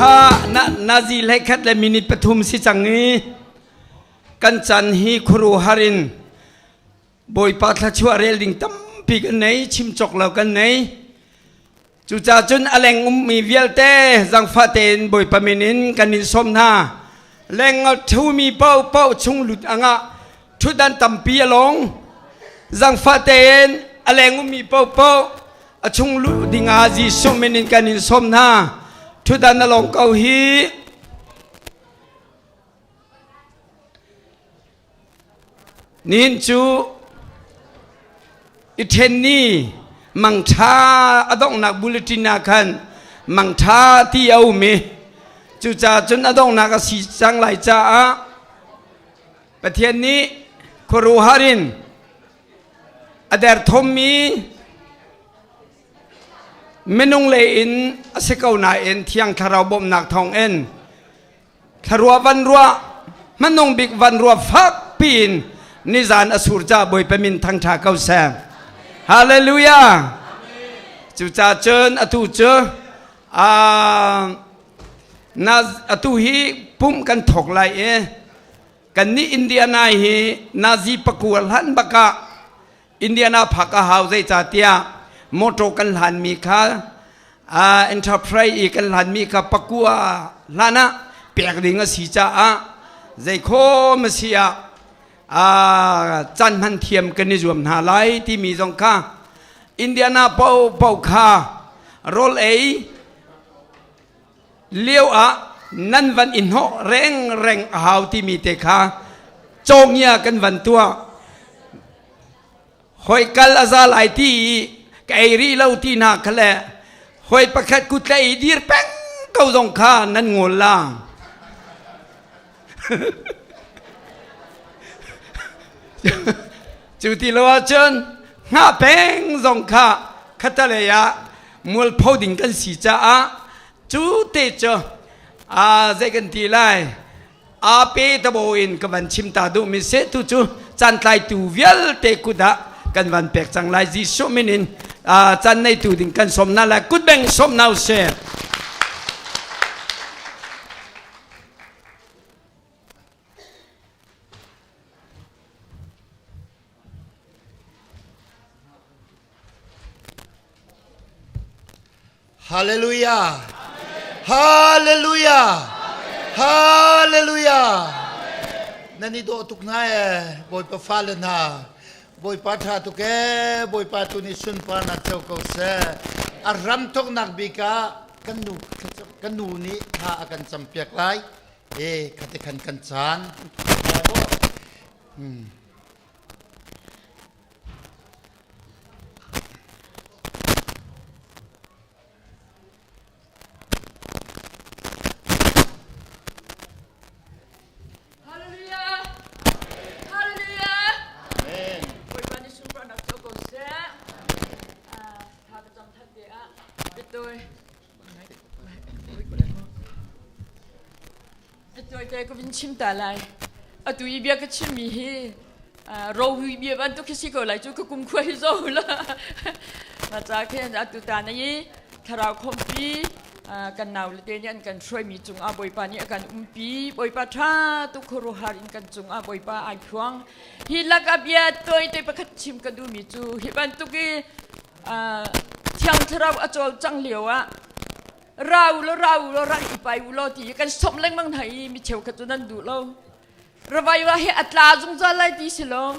Kha na nazi hlei khat le minute pathum si cang i kan chan hi khuaruahhar in Bawipa thluachuah rel ding tampi kan nei, chim cawk lo kan nei. Cucaah cun a leng ummi vialte zangfah tein Bawipa min in kan in sawm hna. Leng a ṭhumi paohpaoh chung lut angah ṭhutdan tampi a lawng. Zangfah tein a leng ummi paohpaoh a chung luh dingah Jesuh min in kan in sawm hna. Ṭhutdan a lawng ko hi. Nihin cu i ṭhen ni mangṭha a donghnak bulletin ah khan mangṭha ti a um i cucaah cun a donghnak a si cang lai caah Pathian nih khuaruahhar in a derthawmmi minung lei in a si ko nain Thiang Thlarau bawmhnak thawngin Thlarua van ruah hmanung bik van ruah fak piin nizan a sur ca Bawipa min thangṭha ko seh. Hallelujah. Cucaah cun atu cu na atu hi pumh kan thawk lai i kannih Indiana hi nazi pakua hlan bakah Indiana phak a hau zeicahtiah motor kan hlanmi kha enterprise i kan hlanmi kha pakua hlan ah pek ding a si caah zeikhawm a si ah caan hman thiam kan i zuam hna lai timi zong kha Indiana paohpaoh kha rawl ei lio ah nan van i hnawh rengreng a hau timi te kha cawngia kan van tuah. Hoi kal a za lai ti i ka ei rih lo ti hna kha le hoi pakhat kut le i dir peng ko zong kha nan ngol la. Cu ti lo ahcun hngah peng zong kha khatalei ah mualpho ding kan si caah cu te cu zei kan ti lai ape tabo in ka van chim ta duh mi se tu cu caan tlaitu vialte kut ah kan van pek cang lai. Jesuh min in caan neitu ding kan sawm na lai. Kut beng sawm na usih. Hallelujah. Hallelujah. Hallelujah. Nan i dawh tuk hna ee, Bawipa fale hna. Bawipa ṭha tuk ee, Bawipa tu nih sunparnak co ko seh. A ram thawknak bik ah kan nu kan nu nih thla a kan campiak lai. E khate khan kan caan. Hallelujah! Hallelujah! Amen. Bawipa nih sunparnak co ko seh. Tha ka cam that te ah. Biatawi. Biatawi te ka vin chim ta lai. Atu i bia ka chimmi hi rohui bia bantuk khi si ko lai cu ka kum khua hi zo la. Ma ca khin atu ta na i thlarau khompi kan nau le te nih an kan hruaimi cungah Bawipa nih a kan umpi. Bawipa ṭha tuk khuaruahhar in kan cungah Bawipa ai phuang. Hi lakah bia tawite pakhat chim ka duhmi cu hi bantuk i Thiang Thlarau a cawlcang lio ah ra u law ra u law rak i pai u law ti i kan sawmh lengmang hna i mi cheukhat cu nan duh lo. Ravai wa hi a tla zungzal lai ti si lo.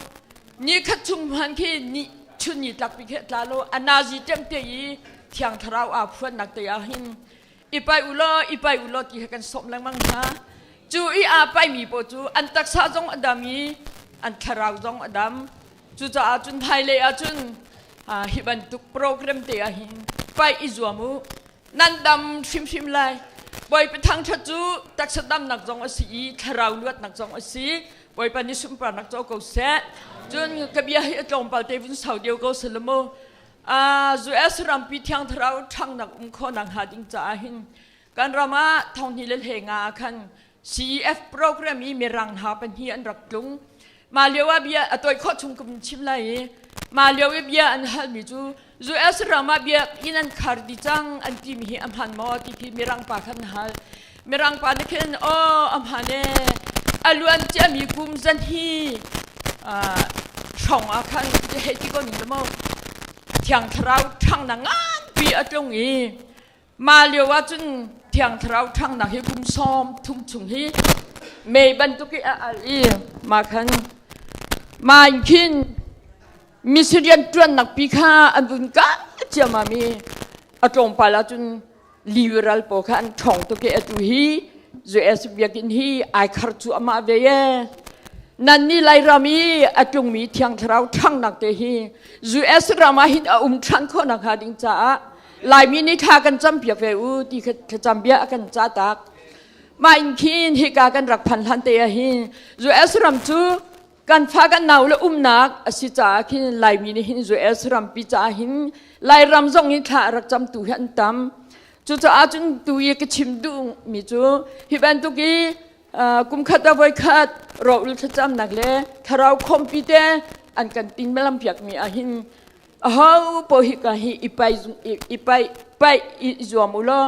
Ni khat chung hman khi ni chun ni tlak pi khi a tla lo. A nazi ṭem te i Thiang Thlarau aa phuannak te ah hin i pai u law i pai u law ti he kan sawmh lengmang hna. Cu i aa paimi paoh cu an taksa zong a dam i an thlarau zong a dam. Cucaah cun hmailei ah cun hi bantuk program te ah hin paih i zuam u. Nan dam hrimhrim lai. Bawipa thangṭhat cu taksa damnak zong a si i thlarau luatnak zong a si. Bawipa nih sunparnak co ko seh. Cun ka bia hi a tlawmpal te vun sau deuh ko seh mu. US rampi thiang thlarau ṭhangnak um khawhnak hnga ding caah hin kan ram ah thonghnih le hlei nga ah khan CEF program i mirang hna pahnih an rak tlung. Mah lio ah bia a tawi khawh chung ka vun chim lai i mah lio i bia an halmi cu. US ram ah biakinn an khar dih cang an timi hi a hman maw ti khi Mirang pa khan hal. Mirang pa nih khin aw a hman e a luan ciami kum zan hi hrawng ah khan hei ti ko ning maw Thiang Thlarau ṭhangnak nganpi a tlung i mah lio ah cun Thiang Thlarau ṭhangnak hi kum 30 chung hi mei bantuk i a al i mah khan mah in khin mission rianṭuannak pi kha an vun kah ciammam i a tlawmpal ah cun liberal pawl kha an ṭhawng tuk i atu hi US biakinn hi ai khar cu amah ve e nan nih Lairam i a tlungmi Thiang Thlarau ṭhangnak te hi US ram ah hin a um ṭhan khawh nakhnga ding caah Laimi nih thla kan campiak ve u ti kha thlacam bia a kan cah tak. Mah in khin hika kan rak phan hlan te ah hin US ram cu kan fa kan nau le umnak a si caah khin Laimi nih hin US rampi caah hin Lairam zong in thla a rak camtu hi an tam. Cucaah cun tu i ka chim duhmi cu hi bantuk i kum khat ah voikhat rawlul thlacamnak le thlarau khawmpi te an kan tin lam piakmi ah hin aho paoh hi ka hi i pai i pai pai i zuam u law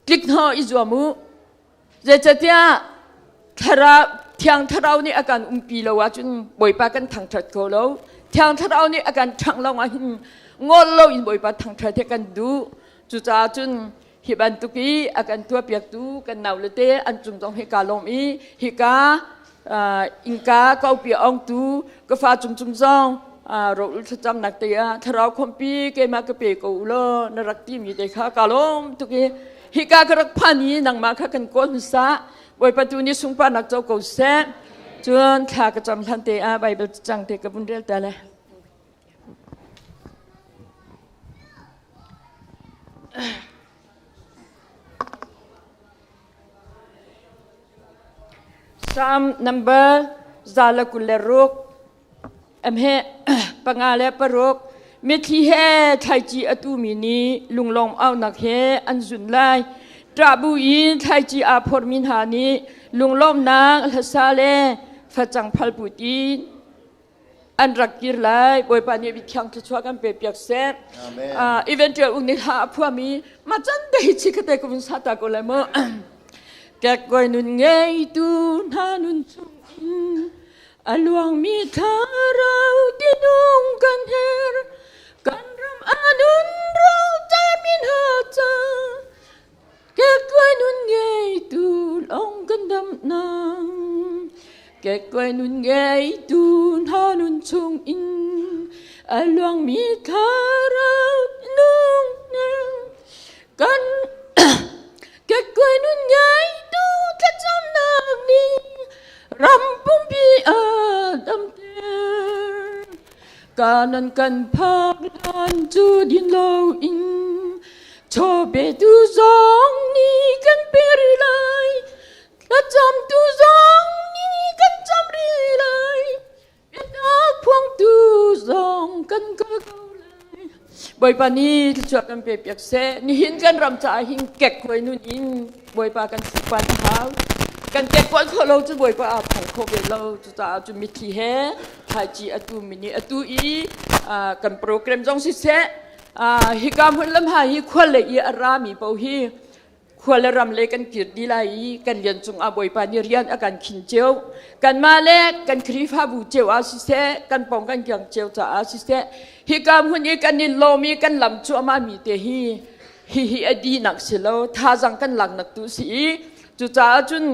tlik hnaw i zuam u. Zeicatiah thlarau Thiang Thlarau nih a kan umpi lo ahcun Bawipa kan thangṭhat kho lo. Thiang Thlarau nih a kan ṭhangh lo ahhin ngol lo in Bawipa thangṭhat hi kan duh. Cucaah cun hi bantuk i a kan tuahpiaktu kan naule te an cung zong hi kaa lawm i hika innka kaupi ongtu ka fa cungcung zong rawlul thlacamnak te ah thlarau khawmpi keimah ka pe ko u law na rak timi te kha kaa lawm tuk i hika ka rak phan i nangmah kha kan kawl hmasa. Bawipa tu nih sunparnak co ko seh. Cun thla ka cam hlan te ah Bible cang te ka vun rel ta le. Psalm number 126 emhe 56 Mitthli he thlaici a tumi nih lunglawm aunak he an zun lai. Ṭah bu in thlaici aa phormi hna nih lunglawmnak hlasa le facang phalput in an rak kir lai. Bawipa nih mithiang thluachuah kan pe piak seh. Eventual ung nih hla a phuami ma can te hi chi khate ko vun sa ta ko lai mu. Kekkuai nun ngeitu hna nun chung in A luangmi thlarau tinung kan her, kan ram a nun ro min ha ca. Kekkuai nun ngeitu lawng kan dam nang. Kekkuai nun ngeitu hna nun chung in a luangmi thlarau nung neng. Kan kekkuai nun ngeitu thlacamnak nih ram pumpi a damter. Kanan kan phak hlan cu din loin chawpetu zong nih kan pe rih lai. Thlacamtu zong nih kan cam rih lai. Biatak phuangtu zong kan kal ko lai. Bawipa nih thluachuah kan pe piak seh. Nihin kan ram caah hin kekkuai nun in Bawipa kan fuhpan a hau. Kan kekkuai khawh lo cu Bawipa aa phong kho ve lo. Cucaah cu mitthli he thlaici atu mi nih atu i kan program zong siseh hika hmun lam ha hi khual le i a rami paoh hi Khua le ram le kan kir dih lai i kan rian cungah Bawipa nih rian a kan khin cio. Kanmah le kan Khrihfabu cio ah siseh, kan pawng kan kiang cio caah siseh, hika hmun i kan i lawm i kan lam cuahmah mi te hi hihi a dinak si lo, thazaang kan laknak tu si i cucaah cun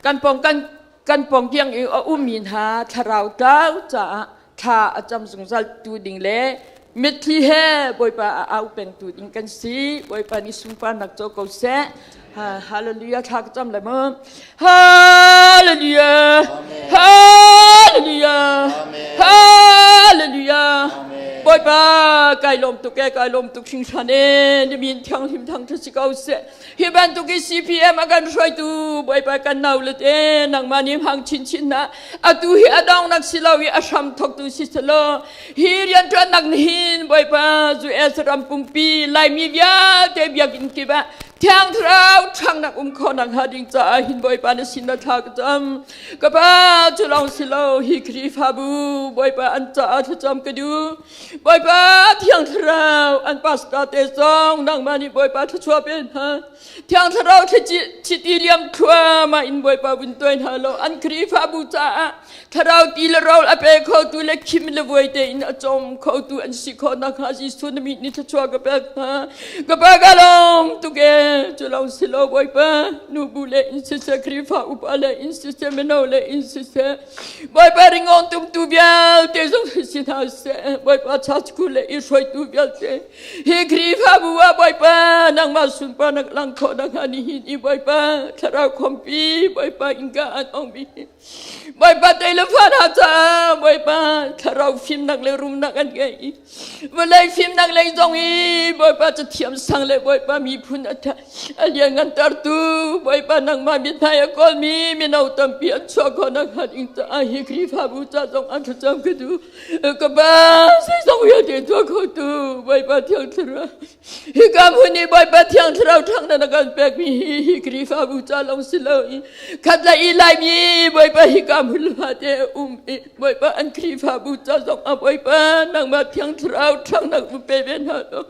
kan pawng kan kan pawng kiang i a ummi hna thlarau tlau caah thla a cam zungzal tu ding le mitthli he Bawipa a au peng tu ding kan si. Bawipa nih sunparnak co ko seh. Hallelujah thla ka cam lai mu. Hallelujah. Hallelujah. Hallelujah. Bawipa kai lawm tuk e kai lawm tuk hringhran e na min thianghlim thang si ko seh. Hi bantuk i CPM a kan hruaitu Bawipa kan nau le te nangmah nih hmang chinchin na atu hi a dongnak si lo i a hram thawktu si selaw hi rianṭuannak nihin Bawipa US ram pumpi Laimi vialte biakinn kip ah Thiang Thlarau ṭhangnak um khawhnak hnga ding caah hin Bawipa na sin na thla ka cam. Ka Pa cu lawng si lo hi Khrihfabu Bawipa an caah thlacam ka duh. Bawipa Thiang Thlarau an pastor te zong nangmah nih Bawipa thluachuah pe hna. Thiang Thlarau chiti liam thluahmah in Bawipa vun tuai hna law an Khrihfabu caah Thlarau ti le rawl a pe khotu le khim le vuai tein a cawm khotu an si khawh nakhnga Jesuh na mit nih thluachuah ka pek hna. Ka pa ka lawm tuk e, cu lawng si lo Bawipa, nubu le in siseh, Khrihfa upa le in siseh, mino le in siseh, Bawipa ringawn tumtu vialte zong si hna seh, Bawipa church khu le i hruaitu vialte, hi Khrihfabu ah Bawipa nangmah sunparnak lang khawh nakhnga nihin i Bawipa thlarau khawmpi Bawipa innka an ongmi Bawipa tei le fa hna caah Bawipa thlarau fimnak le rumnak an ngei. Vawlei fimnak lei zong i Bawipa cathiam sang le Bawipa miphun a lianngantertu Bawipa nangmah mithmai a kawlmi mino tampi an chuah khawh nakhnga ding caah hi Khrihfabu ca zong an thlacam ka duh. Ka pa zeizong vialte tuah khotu Bawipa Thiang Thlarau Hika hmun i Bawipa Thiang Thlarau ṭhangnak na kan pekmi hi hi Khrihfabu ca lawng si loin khat le i Laimi Bawipa hika hmun fate um i Bawipa an Khrihfabu ca zong ah Bawipa nangmah Thiang Thlarau ṭhangnak u pe ve hna law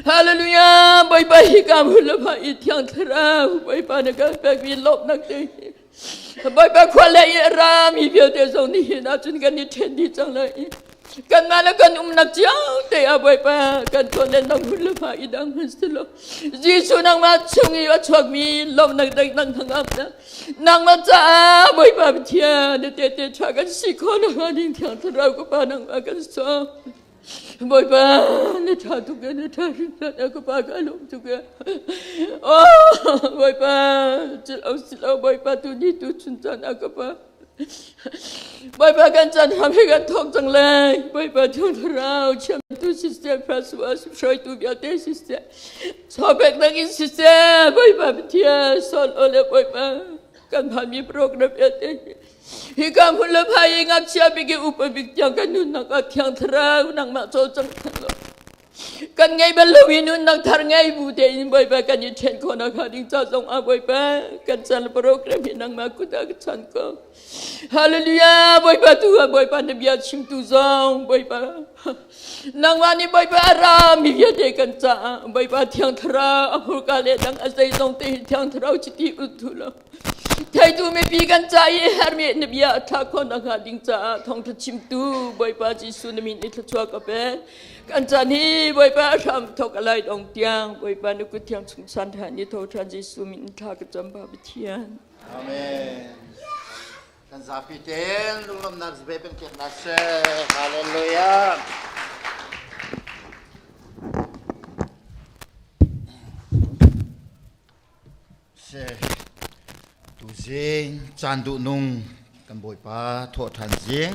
Hallelujah Bawipa hika hmun le fa i Thiang Thlarau Bawipa na kan pekmi lawmhnak te hi Bawipa khua le i a rami vialte zong nihin ahcun kan i ṭhen dih cang lai i kanmah le kan umnak cio te ah Bawipa kan tlawn nang hun le fa i dang hun si lo Jesuh nangmah chung i a chuakmi lawmhnak dang nang hnangam nangmah caah Bawipa Pathian na tehte ṭha kan si khawh nakhnga ding Thiang Thlarau ka Pa nangmah kan sawm Bawipa na ṭha tuk e na ṭha hringhran e ka pa ka lawm tuk e oh Bawipa cilo silo Bawipa tu ni tu chun caan ah ka pa Bawipa kan caan ham hi kan thawk cang lai Bawipa Thiang Thlarau thiamtu siseh Francois hruaitu vialte siseh chawpek dang in siseh Bawipa Pathian sol ole Bawipa kan phanmi program vialte Hika hmun le phai i ngakchia bik i upa bik tiang kan nunnak ah Thiang Thlarau nangmah cawlcang than law kan ngei bal lo i nunnak thar ngei bu tein Bawipa kan i ṭhen khawh nakhnga ding ca zong ah Bawipa kan chan program hi nangmah kut ah ka chan ko. Hallelujah Bawipa tu ah Bawipa na bia chimtu zong Bawipa nangmah nih Bawipa a ra mi vialte kan caah Bawipa Thiang Thlarau a hmurka le dang a zeizong te hi Thiang Thlarau chiti ut thu law Theitu mipi kan ca i hermi na bia a ṭha khawh nakhnga ding caah thawngṭha chimtu Bawipa Jesuh na min i thluachuah ka pek. Kan caan hi Bawipa a hram thawk a lai dong tiang Bawipa na kut thiang chung san ṭhan i tho ṭhan Jesuh min in thla ka cam Pa Pathian. Amen. Kan zapi tein lunglawmhnak zabe peng piak hna seh. Hallelujah. Seh, tuzing caan duhnung kan Bawipa thawhṭhan zing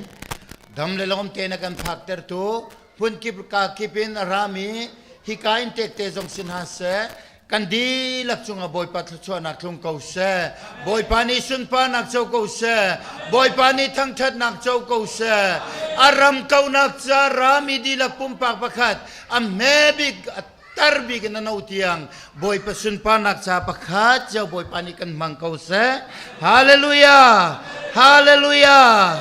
dam le lawm te na kan phaktertu hmunkip ka kip in a rami hika in tekte zong si hna seh kan dihlak cungah Bawipa thluachuahnak tlung ko seh Bawipa nih sunparnak co ko seh Bawipa nih thangṭhatnak co ko seh a ram kaunak ca rami dihlak pumpak pakhat a hme bik tar bik in a no tiang Bawipa sunparnak ca pakhat cio Bawipa nih kan hmang ko seh. Hallelujah! Hallelujah!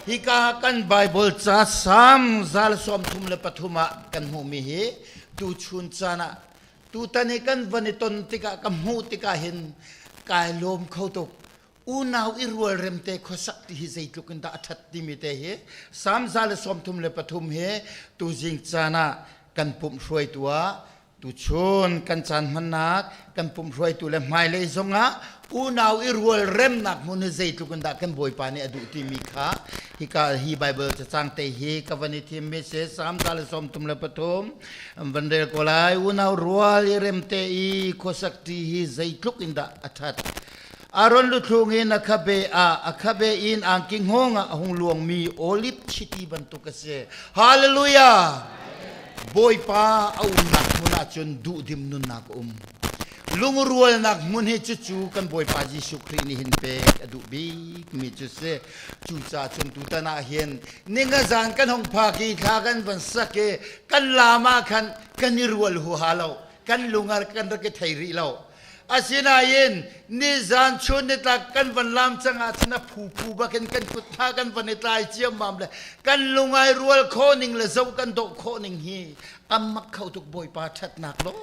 Hika kan Bible ca Psalm 133 ah kan hmuhmi hi tuchun caan ah tutan hi kan van i ton tikah ka hmuh tikah hin kai lawm kho tuk. Unau i rualrem te khuasak ti hi zeitluk in dah a ṭhat timi te hi Psalm 133 hi tuzing caan ah kan pumh hruaitu ah tuchun kan caan hmannak kan pumh hruaitu le hmailei zongah unau i rualremnak hmun hi zeitluk in dah kan Bawipa nih a duh timi kha hika hi Bible cacang te hi ka van i thim mi si Psalm 133 van rel ko lai unau rual i remte i khuasak ṭi hi zeitluk in dah a ṭhat Aaron luthlung in a khabe ah a khabe in angki hngawng ah a hung luangmi olive chiti bantuk a si. Hallelujah! Bawipa a umnak hmun ahcun duhdim nunnak a um. Lungrualnak hmun hi cucu kan Bawipa Jesuh Khrih nih hin pek a duh bikmi cu si. Cucaah cun tutan ah hin ninga zan kan hung phak i thla kan van sak i kan lam ah khan kan i rual huaha lo. Kan lung ah kan rak i thei rih lo. Asinain nizan chun nitlak kan van lam cang ahcun a phuphu bakin kan kut hna kan van i tlai ciammam le kan lungai rual khawh ning le zoh kan dawh khawh ning hi a mak kho tuk Bawipa ṭhatnak lawng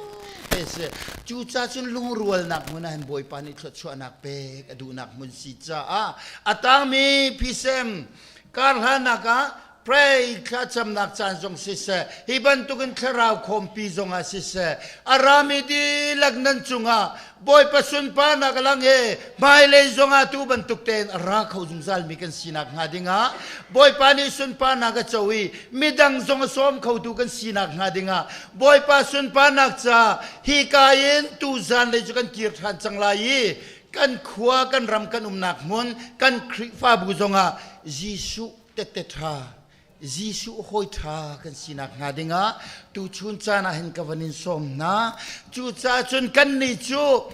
te si. Cucaah cun lungrualnak hmun ah hin Bawipa nih thluachuahnak pek a duhnak hmun si caah a tangmi phisem karhlannak ah Pray thlacamnak caan zong siseh, hi bantukin thlarau khawmpi zongah siseh, a rami dihlak nan cungah Bawipa sunparnak a lang i hmailei zongah tu bantuk tein a ra kho zungzalmi kan sinak hnga dingah Bawipa nih sunparnak a co i midang zong a sawm khotu kan sinak hnga dingah Bawipa sunparnak ca hika in tu zanlei cu kan kir ṭhan cang lai i kan khua kan ram kan umnak hmun kan Khrihfabu zongah Jesuh tette ṭha Jesuh hawi ṭha kan sinak hnga dingah tuchun caan ah hin ka van in sawm hna. Cucaah cun kannih cu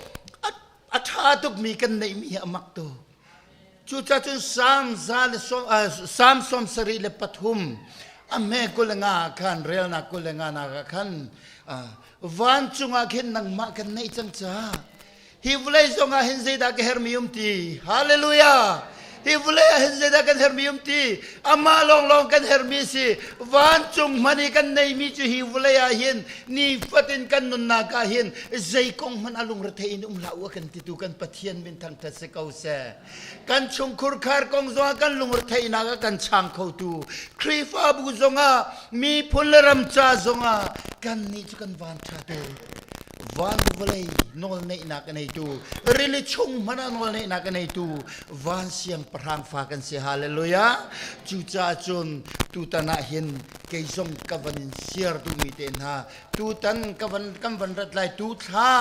a ṭha tukmi kan neihmi hi a mak tuk. Cucaah cun Salm za le sawm, Salm 73 a hme 25 ah khan relnak 25 nak ah khan vancung ah khin nangmah kan neih cang caah Hi vawlei zongah hin zeidah ka hermi um ti? Hallelujah! Hi vawlei ah hin zeidah kan hermi um ti? Amah lawnglawng kan hermi si. Vancung hmanh i kan neimi cu hi vawlei ah hin nifatin kan nunnak ah hin zei kong hmanh a lungrethei in um hlah u a kan titu kan Pathian min thangṭhat si ko seh. Kan chungkhur khar kong zongah kan lungretheihnak a kan chang khotu Khrihfabu zongah miphun le ram ca zongah kannih cu kan van ṭha tu van vawlei nawlneihnak a neitu rili chung hmanh ah nawlneihnak a neitu van siangpahrang fa kan si hallelujah cucaah cun tutan ah hin kei zong ka van in siar duhmi te hna tutan ka van kan van rat lai tu thla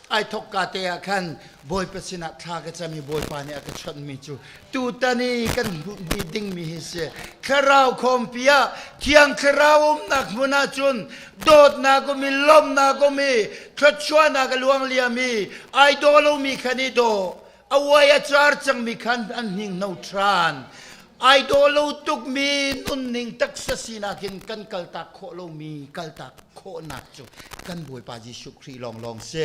ai thok ka te ah khan Bawipa sinah thla ka cam i Bawipa nih a ka chawnhmi cu tutan i kan hmuhmi dingmi hi si. Thlarau khawmpi ah Thiang Thlarau umnak hmun ah cun dawtnak um i lawmhnak um i thluachuahnak a luang liam i ai daw lomi khan i daw a uai a car cangmi khan an hninghno ṭhan. Ai daw lo tukmi nunning taksa sinak in kan kaltak khawh lomi kaltak khawhnak cu kan Bawipa Jesuh Khrih lawnglawng si.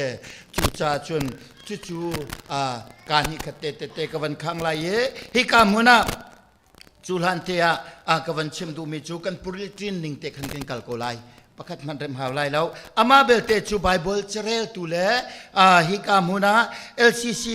Cucaah cun cucu kaa hnih khat te tete ka van khang lai i hika hmun ah cu hlan te ah ka van chim duhmi cu kan puritin ning te khan kan kal ko lai pakhat hmanh rem hau lai lo amah belte cu Bible careltu le hika hmun ah LCC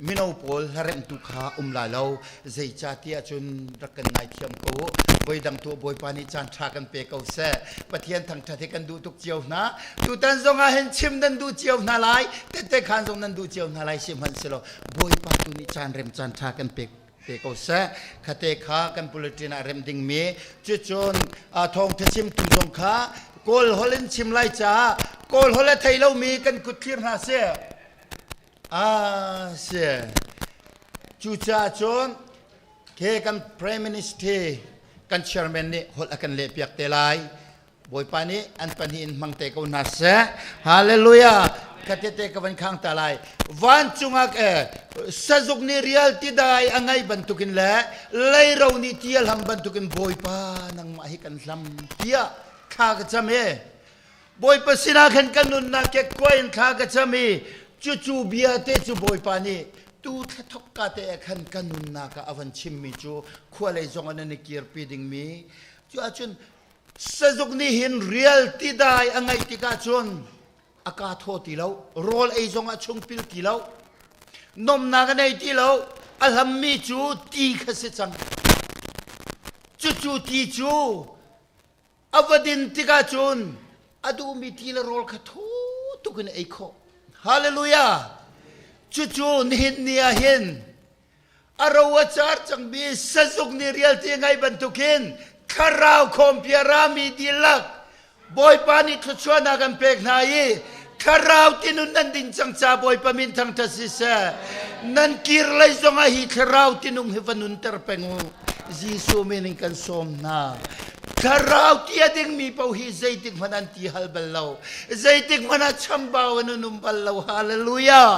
mino pawl hlaremhtu kha um lai lo zeicahtiah cun rak kan ngaithiam ko u voidang tu bawipa nih caan ṭha kan pe ko seh pathian thangṭhat hi kan duh tuk cio hna tutan zong ah hin chim nan duh cio hna lai tette khan zong nan duh cio hna lai sihmanhsehlaw bawipa tu nih caan rem caan ṭha kan pek te ko seh khate kha kan bulletin ah rem dingmi cucun thawngṭha chimtu zong kha kawl holh in chim lai caah kawl holh a thei lomi kan kut thlir hna seh Ah, si. Cucaah cun ke kan Prime Minister kan chairman nih holh a kan lehpiak te lai. Bawipa nih an pahnih in hmang te ko hna seh. Hallelujah. Khatete ka van khang ta lai. Vancung ah eh, sazuk nih rial ti dai a ngai bantukin le leiro nih ti a hlam bantukin Bawipa nangmah hi kan hlam tiah thla ka cam e. Bawipa sinah khan kan nunnak kekkuai in thla ka cam i cucu bia te cu Bawipa nih tu thla thokka te ah khan ka nunnak ah a van chimmi cu khua lei zong ah nan i kirpi dingmi cu ahcun sazuk nih hin rial tidai a ngaih tikah cun a kaa thaw ti lo rawl ei zong ah chungpil ti lo nomnak a nei ti lo a hlammi cu ti kha si cang cucu ti cu A va din tikah cun a duhmi ti le rawl kha thu tuk in ei khawh. Hallelujah! Cucu nihin ni ah hin a ro a car cangmi sazuk nih rialti ngai bantukin thlarau khawmpi a rami dihlak Bawipa nih thluachuahnak an pek hna i thlarau tinun nan ding cang ca Bawipa min thangṭhat siseh nan kir lei zongah hi thlarau tinung hi va nunter peng u Jesuh min in kan sawm hna Thlarau ti a dingmi paoh hi zeitik hmanh an ti hal bal lo. Zeitik hmanh ah chambau an um bal lo. Hallelujah.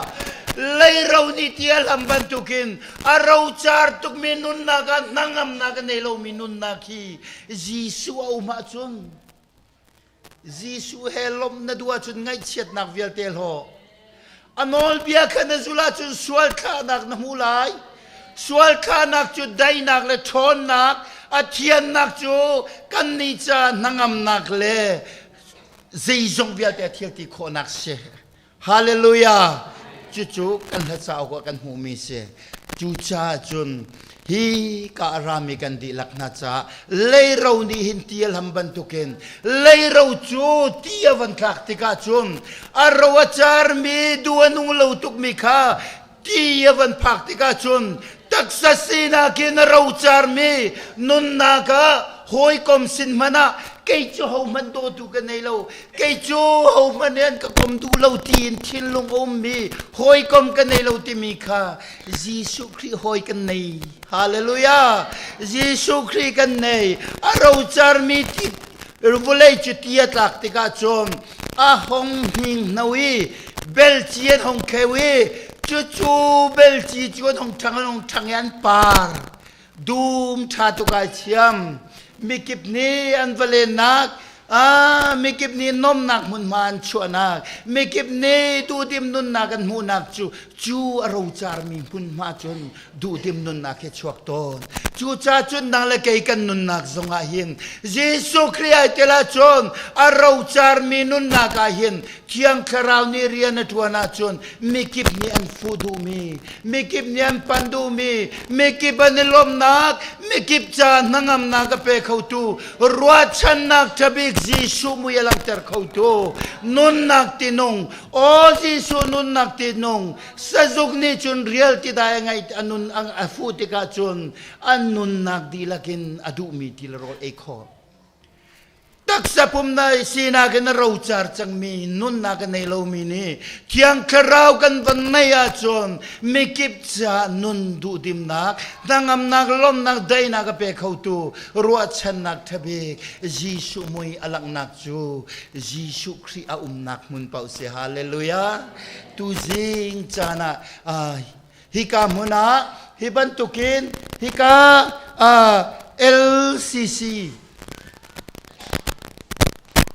Leiro nih ti a hlam bantukin a rocar tukmi nunnak ah hnangamnak a nei lomi nunnak hi Jesuh a um ahcun. Jesuh he lawmh na duh ahcun ngaihchiatnak vialte hlaw. A nawlbia kha na zulh ahcun sual thlahnak na hmu lai. Sual thlahnak cu daihnak le ṭhawnnak, a thiannak cu kannih ca hnangamnak le zeizong vialte a thil ti khawhnak si. Hallelujah! Cucu kan hla cauk ah kan hmuhmi si. Cucaah cun hi ka a rami kan dihlak hna caah leiro nih hin ti a hlam bantukin leiro cu ti a van tlak tikah cun a ro a carmi duh a nung lo tukmi kha ti a van phak tikah cun taksa sinak in a rocarmi nunnak ah hawikom sin hmanh ah kei cu hohmanh dawtu ka nei lo kei cu hohmanh an ka kom duh lo tiin thinlung a ummi hawikom ka nei lo timi kha Jesuh Khrih hawi kan nei. Hallelujah! Jesuh Khrih kan nei. A rocarmi ti vawlei cu ti a tlak tikah cun a hong hninghno i belci an hong kheu i cucu belci cu an hong ṭhang an hong ṭhang i an par. Dum ṭha tuk ai thiam. Mikip nih an va lennak, mikip nih nomnak hmunhma an chuahnak, mikip nih duhdim nunnak an hmuhnak cu cu a rocarmi hmunhma cun duhdim nunnak hi chuak tawn. Cucaah cun nang le kei kan nunnak zongah hin Jesuh Khrih ai tel ahcun a rocarmi nunnak ah hin Thiang Thlarau nih rian a ṭuan ahcun mikip nih an fuh duhmi, mikip nih an pan duhmi, mikip an i lawmhnak, mikip ca hnangamnak a pe khotu, ruahchannak ṭhabik Jesuh mui a langhter khotu, nunnak tinung, aw Jesuh nunnak tinung, sazuk nih cun rial ti dai a ngaih a nun a fuh tikah cun an nunnak dihlak in a duhmi ti le rawl ei khawh. Taksa pum na sinak in a rocar cangmi nunnak a nei lomi nih Thiang Thlarau kan van neih ahcun mikip caah nun duhdimnak, hnangamnak, lawmhnak, daihnak a pe khotu ruahchannak ṭhabik Jesuh mui a langhnak cu Jesuh Khrih a umnak hmun paoh si. Hallelujah! Tuzing caan ah hika hmun ah hi bantukin hika LCC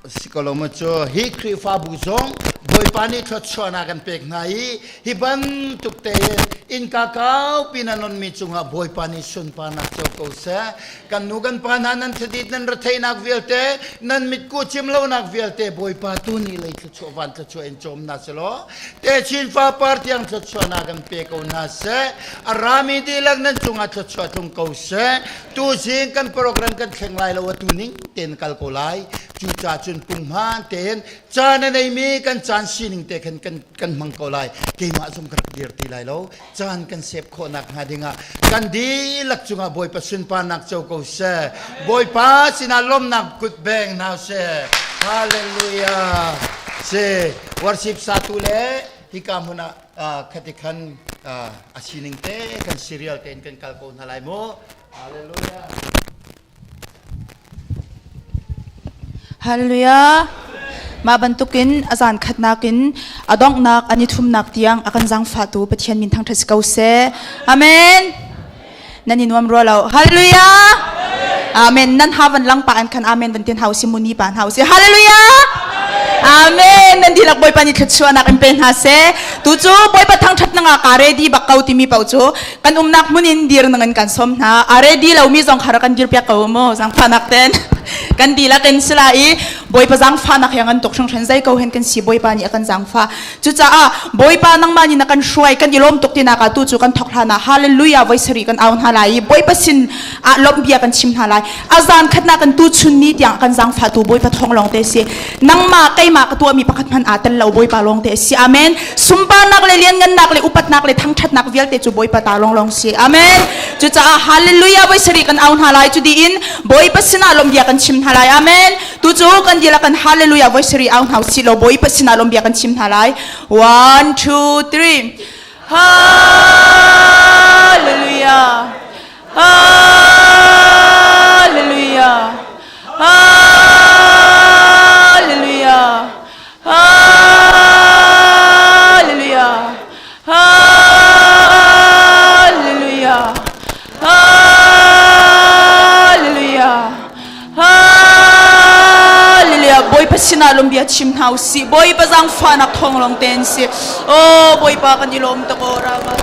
Sikolomo cu hi Khrihfabu zong Bawipa nih thluachuahnak kan pek hna i hi bantuk tein innka kaupi na nonmi cungah Bawipa nih sunparnak co ko seh. Kan nu kan pa hna nan thadit nan retheihnak vialte nan mitku cim lonak vialte Bawipa tu nih lei thluachuah van thluachuah in cawm hna selaw techin fapar tiang thluachuahnak kan pe ko hna seh. A rami dihlak nan cungah thluachuah tlung ko seh. Tuzing kan program kan thleng lai lo atu ning tein kal ko lai. Cucaah cun punghman tein caan a neimi kan caan sining te khan kan kan hmang ko lai. Keimah zong ka rak dir ti lai lo. Caan kan sep khawhnak hnga dingah kan dihlak cungah Bawipa sunparnak co ko seh. Bawipa sinah lawmhnak kut beng hna seh. Hallelujah. Si worship satu le hika hmun ah khati khan a sining te kan serial tein kan kal ko hna lai mu. Hallelujah. Hallelujah. Mah bantukin a zan khatnak in a donghnak an i thumnak tiang a kan zaangfahtu Pathian min thangṭhat si ko seh. Amen. Nan i nuam rua lo. Hallelujah. Amen. Nan ha van lang pa an khan amen van tin hau si muni pa hau si. Hallelujah. Amen. Nan dihlak Bawipa nih thluachuahnak in pe hna seh. Tu cu Bawipa thangṭhat nang ah ka ready bak ko timi paoh cu kan umnak hmun in dir nang in kan som hna. A ready lomi zong kha rak kan dirpiak ko mu. Zangfahnak ten. Kan dihlak in sila i Bawipa zangfahnak hi a ngan tuk hringhran zei ko hen kan si Bawipa nih a kan zangfah. Cucaah Bawipa nangmah nih na kan hruai kan i lawm tuk tinak ah tu cu kan thawk hlan ah hallelujah voi sarih kan au hna lai i Bawipa sin ah lawmh bia kan chim hna lai. A zan khatnak kan tu chun ni tiang kan zangfahtu Bawipa thawng lawng te si. Nangmah keimah ka tuahmi pakhat hmanh aa tel lo Bawipa lawng te si. Amen. Sunparnak le lianngannak le upatnak le thangṭhatnak vialte cu Bawipa ta lawnglawng si. Amen. Cucaah hallelujah voi sarih kan au hna lai cu diin Bawipa sinah lawmh bia kan chim hna lai. Amen. Tu cu kan dihlak kan hallelujah voi sarih au hna usih law Bawipa sinah lawmh bia kan chim hna lai. 1 2 3 Hallelujah. Hallelujah. Hallelujah. Hallelujah. Hallelujah. Hallelujah. Hallelujah. Bawipa sinah lawmbia chim hna usih. Bawipa zaangfahnak thawng lawng te an si. Oh Bawipa kan i lawm tuk aw Rama.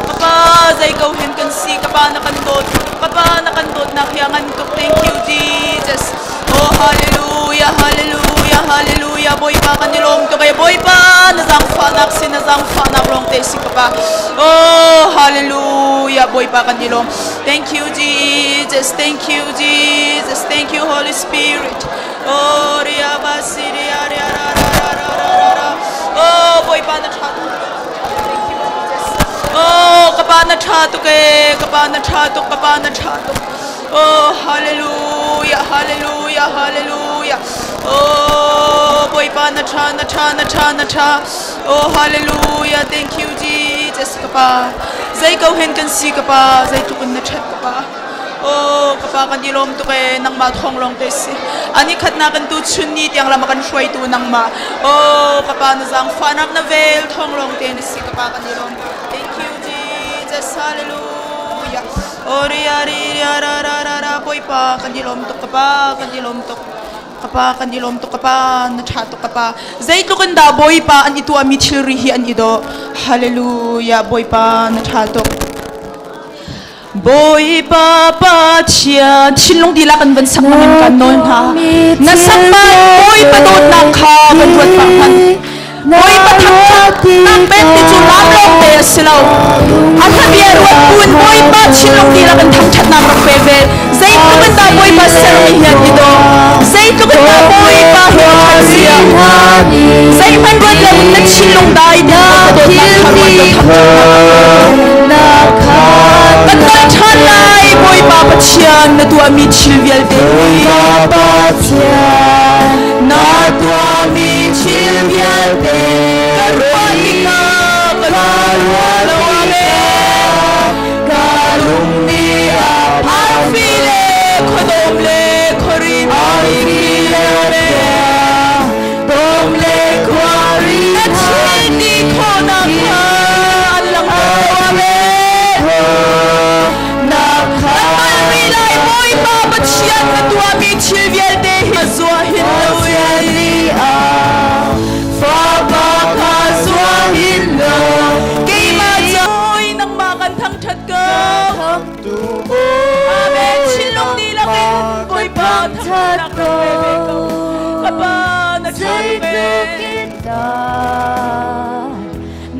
Kapa zei ko hen kan si kapa na kan dawt kapa na kan dawtnak hi a ngan tuk thank you Jesus oh hallelujah hallelujah hallelujah Bawipa kan i lawm tuk e Bawipa na zaangfahnak si na zaangfahnak lawng te si kapa oh hallelujah Bawipa kan i lawm thank you Jesus thank you Jesus thank you Holy Spirit oh ria ba si ria ria ra ra ra ra ra ra ra oh Bawipa na ṭha tuk thank you Jesus oh kapa na ṭha tuk e kapa na ṭha tuk kapa na ṭha tuk oh hallelujah hallelujah hallelujah oh Bawipa na ṭha na ṭha na ṭha na ṭha oh hallelujah thank you Jesus kapa zei ko hen kan si kapa zeitluk in na ṭhat kapa Oh, ka pa kan i lawm tuk ee nangmah thawng lawng te si. Ani khatnak kan tu chun ni tiang lam a kan hruaitu nangmah. Oh, ka pa na zaangfahnak na vel thawng lawng te na si ka pa kan i lawm. Thank you Jesus. Hallelujah. Oh, ria ri ria ra ra ra ra Bawipa kan i lawm tuk ka pa kan i lawm tuk. Ka pa kan i lawm tuk ka pa na ṭha tuk ka pa. Zeitluk in dah Bawipa an i tuahmi thilri hi an i dawh. Hallelujah Bawipa na ṭha tuk. Bawipa Pathian thinlung dihlak in van sak in kan nawl hna. Na sak Bawipa dawtnak kha van ruat pah hmanh. Bawipa thangṭhatnak pek ti cu lam lawng te a si lo. A hla ruat buin Bawipa thinlung dihlak in thangṭhatnak rak pe ve. Zeitluk in dah Bawipa sermi hi an i dawh. Zeitluk in dah Bawipa hi a ṭhat zia. Zeihmanh ruat loin na thinlung dai tein Bawipa dawtnak kha ruat law thangṭhatnak Kan nawl ṭhan lai Bawipa Pathian na tuahmi thil vialte hi. Na tuahmi thil vialte ka ruah tikah ka ruah lo amen. Ka lung nih a arfi le khuadawm le khuari arfi le dawm le khuari na thil ti khawhnak kha an lang amen. Na kha lai Bawipa Pathian na tuahmi thil vialte hi zuah hin lo Fapa kha zuah hin lo keimah cawi nangmah kan thangṭhat ko Amen thinlung dihlak in Bawipa thangṭhatnak rak pe ve ko ka pa na ṭha tuk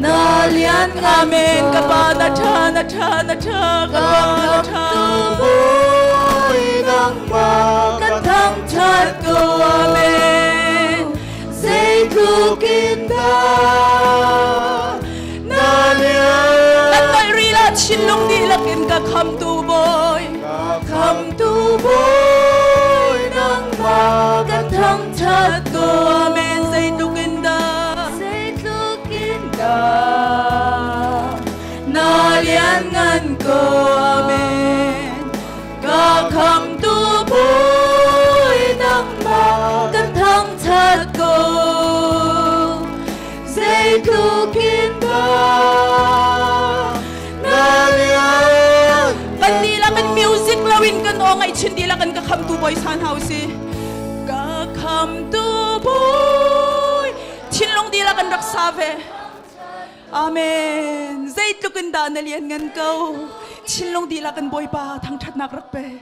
Na lian amen ka pa na ṭha na ṭha na ṭha ka pa na ṭha Kan thangṭhat ko amen Zeitluk in dah na lian Kan nolh rih la thinlung dihlak in ka khamtu Bawi Khamtu Bawi nangmah kan thangṭhat ko amen Zeitluk in dah Zeitluk in dah na lianngan ko amen Ka khamtu Bawi nangmah kan thangṭhat ko Zeitluk in dah na lian Kan dihlak in music loin kan aw ngaihchin dihlak in ka khamtu Bawi sa hna usih Ka khamtu Bawi thinlung dihlak in rak sa ve Amen. Zeitluk in dah na lian ngan ko. Thinlung dihlak in Bawipa thangṭhatnak rak pe.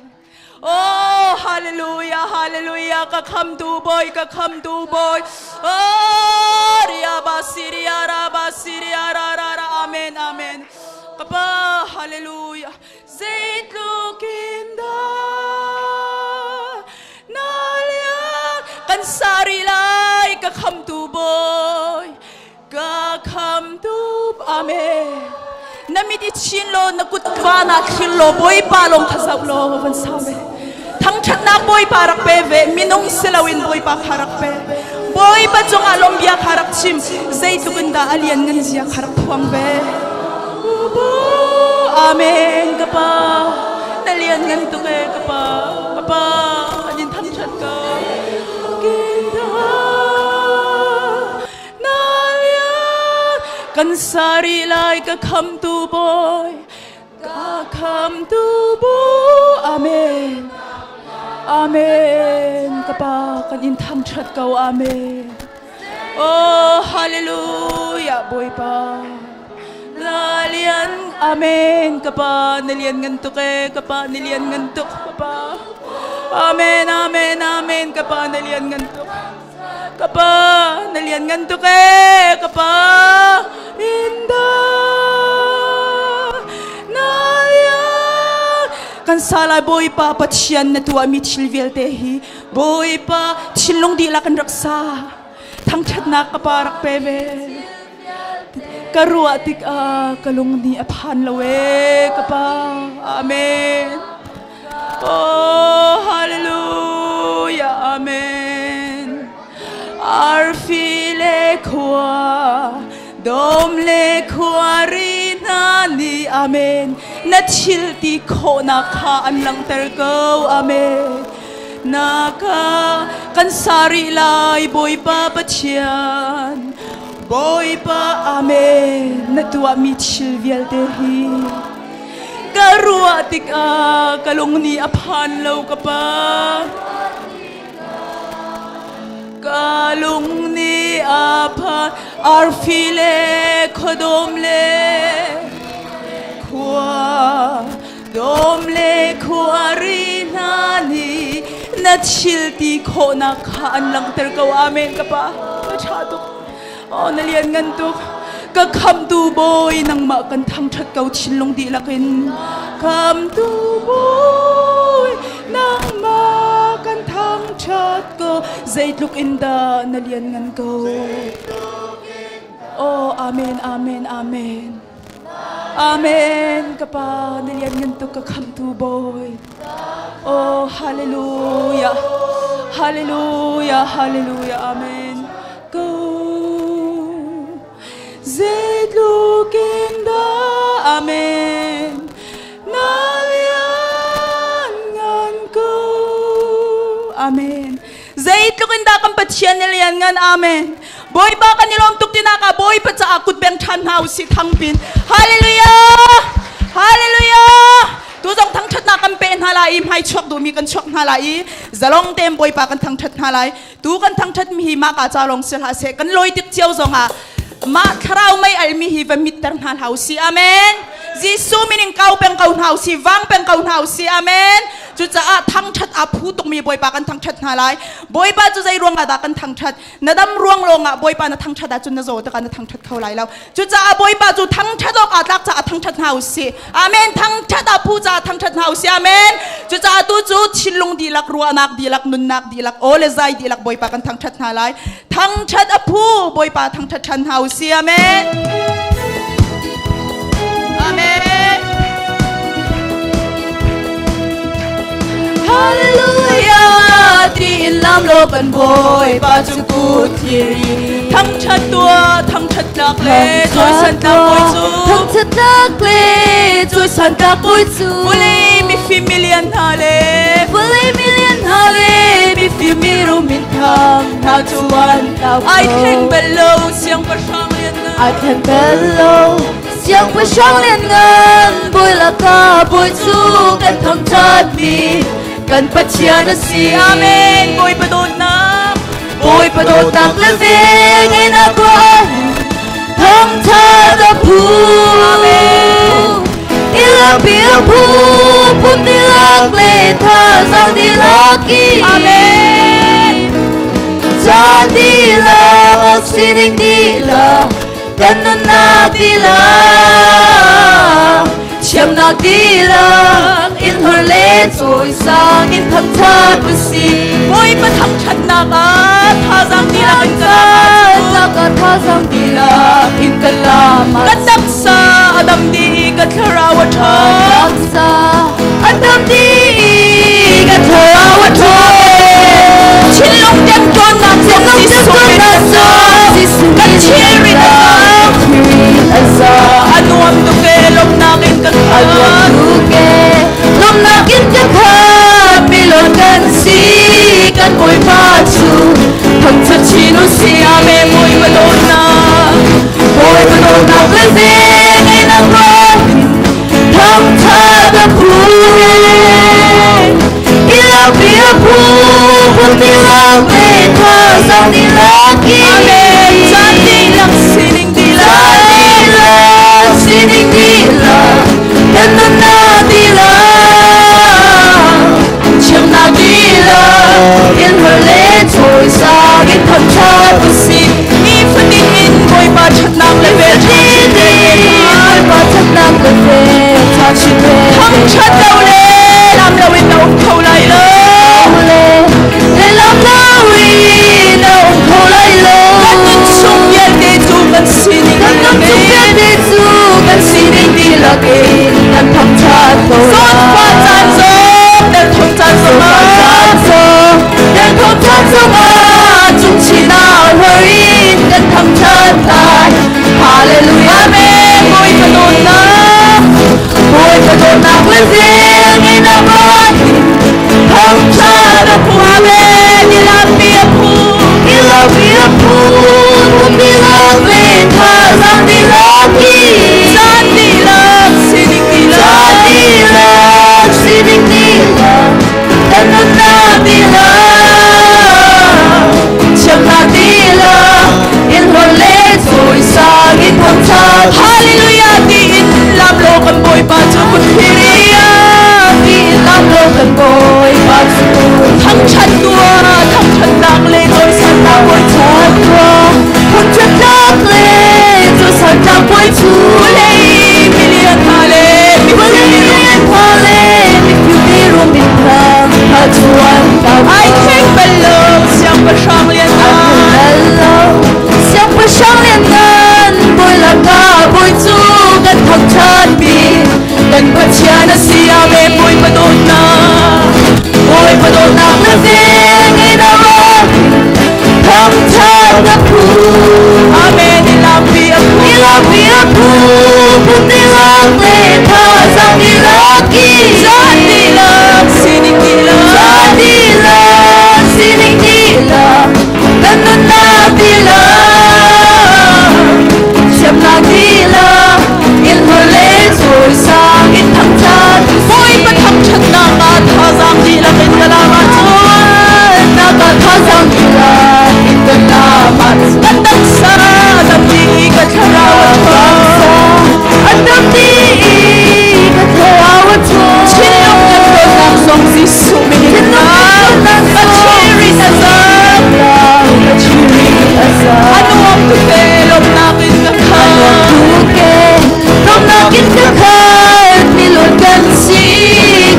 Oh, hallelujah, hallelujah, ka khamtu Bawi, ka khamtu Bawi. Oh, ria ba siria ra ba siria ra ra ra. Amen, amen. Ka pa, hallelujah. Zeitluk in dah na lian kan sari lai ka khamtu Bawi. Ka khamtu Amen. Na mit i chin law na kut van ah thlir law Bawipa lawng kha zoh law van sa ve. Thangṭhatnak Bawipa rak pe ve minung si loin Bawipa kha rak pe. Bawipa cungah lawmbia kha rak chim zeitluk in dah a lian ngan zia kha rak phuang ve. Amen ka pa na lian ngan tuk e ka pa ka pa an in thangṭhat ko. Kan sari lai ka khamtu Bawi ka khamtu Bawi Amen. Amen. Ka pa kan in thangṭhat ko. Amen. Oh, hallelujah, Bawipa. Na lian, amen. Ka pa, na lian ngan tuk e. Ka pa, na lian ngan tuk. Ka pa. Amen, amen, amen. Ka pa, na lian ngan tuk. Ka pa, na lian ngan tuk e. Ka pa, inda. Na lian. Kan salai Bawipa Pathian na tuahmi thil vialte hi Bawipa thinlung dihlak in rak sa. Thangṭhatnak ka pa rak pe ve. Ka ruah tikah ka lung nih a phan lo e ka pa. Amen. Oh, hallelujah, amen. Arfi le khua, dom le khuari hna nih, amen. Na thil ti khawhnak kha an langhter ko, amen. Na ka kan sa rih lai, Bawipa Pathian. Bawipa, amen. Na tuahmi thil vialte hi ka ruah tikah ka lung nih a phan lo ka pa. Ka lung nih a phan arfi le khuadawm le khua dawm le khuari hna nih na thil ti khawhnak kha an langhter ko. Amen ka pa. Ka ṭha tuk. Oh, na lian ngan tuk. Ka khamtu Bawi nangmah kan thangṭhat ko thinlung dihlak in. Khamtu Bawi nangmah kan thangṭhat ko. Zeitluk in dah na lian ngan ko. Oh, amen, amen, amen. Amen. Ka pa na lian ngan tuk ka khamtu Bawi. Oh, hallelujah. Hallelujah, hallelujah, amen. Go. Zeitluk in dah, amen. Na lian ngan ko. Amen. Zeitluk in dah kan Pathian na lian ngan. Amen. Bawipa kan i lawm tuk tinak ah Bawipa caah kut beng ṭhan hna usih thangpin. Hallelujah! Hallelujah! Tu zong thangṭhatnak kan pe hna lai i hmai chuak duhmi kan chuak hna lai i zalong tein Bawipa kan thangṭhat hna lai. Tu kan thangṭhat mi hi mah ka ca lawng si hlah seh kan lawi tik cio zongah mah thlarau mei almi hi va mitter hna hlah usih. Amen. Jesuh min in kau peng ko hna usih, vang peng ko hna usih. Amen. Cucaah thangṭhat aa phu tukmi Bawipa kan thangṭhat hna lai. Bawipa cu zei ruangah dah kan thangṭhat? Na dam ruang lawngah Bawipa na thangṭhat ahcun na zaw tikah na thangṭhat kho lai lo. Cucaah Bawipa cu thangṭhat awk aa tlak caah thangṭhat hna usih. Amen. Thangṭhat a phu caah thangṭhat hna usih. Amen. Cucaah tu cu thinlung dihlak, ruahnak dihlak, nunnak dihlak, aw le zai dihlak Bawipa kan thangṭhat hna lai. Thangṭhat a phu Bawipa thangṭhat ṭhan hna usih. Amen. Amen. Hallelujah tiin lam lo kan Bawipa cu kut thiri thangṭhat tuah thangṭhat tlak le cawisan tlak bawi cu thangṭhat tlak le cawisan tlak bawi cu vulei mifim milian hna le vulei milian hna le mifim mirum minthang hna cu an tlau ai thleng bal lo siangpahrang lianngan ai thleng bal lo Siangpahrang lianngan bawi lakah bawi cu kan thangṭhatmi kan Pathian a si. Amen. Bawipa dawtnak Bawipa dawtnak le velngeihnak ruah thangṭhat a phu. Amen. Ilakpi a phu phun dihlak le thazaang dihlak i. Amen. Caan dihlak sining dihlak kan nunnak dihlak thiamnak dihlak in hor le cawisang in thangṭhat usih Bawipa thangṭhatnak ah thazaang dihlak in ka lak ah thazaang dihlak in ka lam ka taksa a dam dih ka thlarau a ṭha taksa a dam dih ka thlarau a ṭha Thinlung temtuannak zong Jesuh min kan thilrit a zang. A nuam tuk e lawmhnak in kan khat. Lawmhnak in kan khat milawm kan si kan Bawipa cu thangṭhat chin usih. Amen Bawipa dawtnak Bawipa dawtnak le velngeihnak ruang thangṭhat a phu. Ilakpi a phu. in thangṭhat usih. Nifatin in Bawipa ṭhatnak le vel ṭha chin Bawipa ṭhatnak le vel ṭha chin Thangṭhat lo le lam loin na um kho lai lo. Le lam loin na um kho lai lo. Kan nun chung vialte cu kan sining Kan nun chung vialte cu kan sining dihlak in kan thangṭhat ko lai. Zawnfah caan zong derthawm caan zongah Derthawm caan zongah cungchinah hor in kan thangṭhat lai. Hallelujah. Amen. Bawipa dawtnak Bawipa dawtnak le vel ngeihnak ah thangṭhat a phu. Amen. I lampi a phu. I lampi a phu. Pum dihlak le thazaang dihlak in. Caan dihlak sining dihlak. Caan dihlak sining dihlak. Kan nunnak dihlak. Thiamnak dihlak. In hlawt le cawisang in thangṭhat. Hallelujah tiin lam law kan Bawipa cu kut Hallelujah tiin lam law kan Bawipa cu. Thangṭhat tuah, thangṭhatnak le cawisannak Bawi cu. Thangṭhatnak le cawisannak Bawi cu. Vawlei milian hna le mifim hna le mifim mirum minthang hna cu an tlau. Ai thleng bal lo siangpahrang lianngan. Bal lo siangpahrang lianngan bawi lakah bawi cu kan thangṭhatmi kan Pathian a si. Amen. Bawipa dawtnak. Bawipa dawtnak le vel ngeihnak ah thangṭhat a phu. Amen. I lampi a phu. I lampi a phu. Pum dihlak le thazaang dihlak in. Caan dihlak sining dihlak. Caan dihlak sining dihlak. Kan nunnak dihlak. Thiamnak dihlak. In hlawt le cawisang in thangṭhat. Bawipa thangṭhatnak ah thazaang dihlak in ka lam ahcun. Nak ah thazaang dihlak in kan lam ahcun. Kan taksa a dam dih i ka thlarau a ṭhawng. A dam dih i ka thlarau a ṭhawng. Thinlung kan dawtnak zong Jesuh min in ka thilri a zam. Ka thilri a zam. A nuam tuk e lawmhnak in ka khat. A nuam tuk e lawmhnak in ka khat. Miluat kan si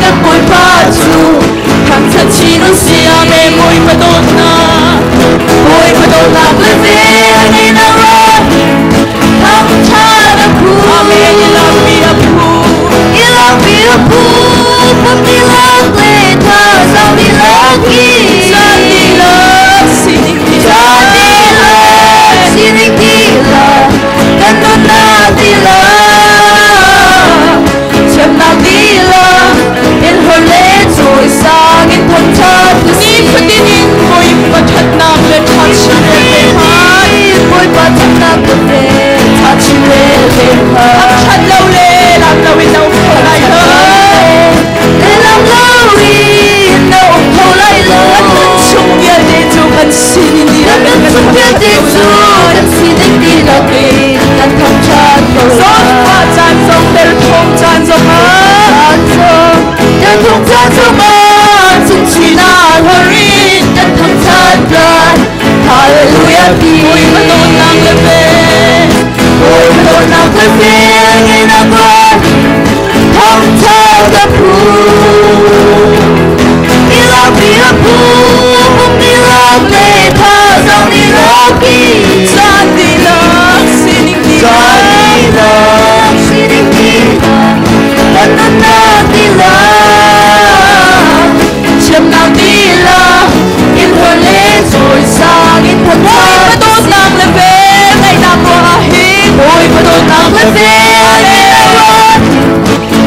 kan Bawipa cu thangṭhat chin usih. Amen. Bawipa dawtnak. Bawipa dawtnak le vel ngeihnak ah thangṭhat a phu. Amen. I lampi a phu. I lampi a phu. Pum dihlak le thazaang dihlak in. Caan dihlak sining dihlak. Caan dihlak sining dihlak. Kan nunnak dihlak. Thiamnak dihlak. In hlawt le cawisang in thangṭhat usih. Nifatin in Bawipa ṭhatnak le ṭha chin le hman. Bawipa ṭhatnak le ṭha chin le hman. Thangṭhat lo le lam loin na um kho lai lo. Le lam loin na um kho lai lo. Kan nun chung vialte cu kan sining dihlak Kan in nun chung vialte cu kan sining dihlak in kan thangṭhat ko lai. Zawnfah caan zong derthawm caan zongah. Caan zong derthawm caan zongah cungchinah hlawr in kan thangṭhat lai. Hallelujah ti. Bawipa dawtnak le vel. Bawipa dawtnak le vel ngeihnak ah thangṭhat a phu. I lampi a phu. Pum dihlak le thazaang dihlak in. Caan dihlak sining Caan dihlak. dihlak sining dihlak. Kan nunnak dihlak. Thiamnak dihlak. In hlawt le cawisang in Bawipa thangṭhat dawtnak le vel ngeihnak ruangah hin. Bawipa dawtnak le vel ngeihnak ah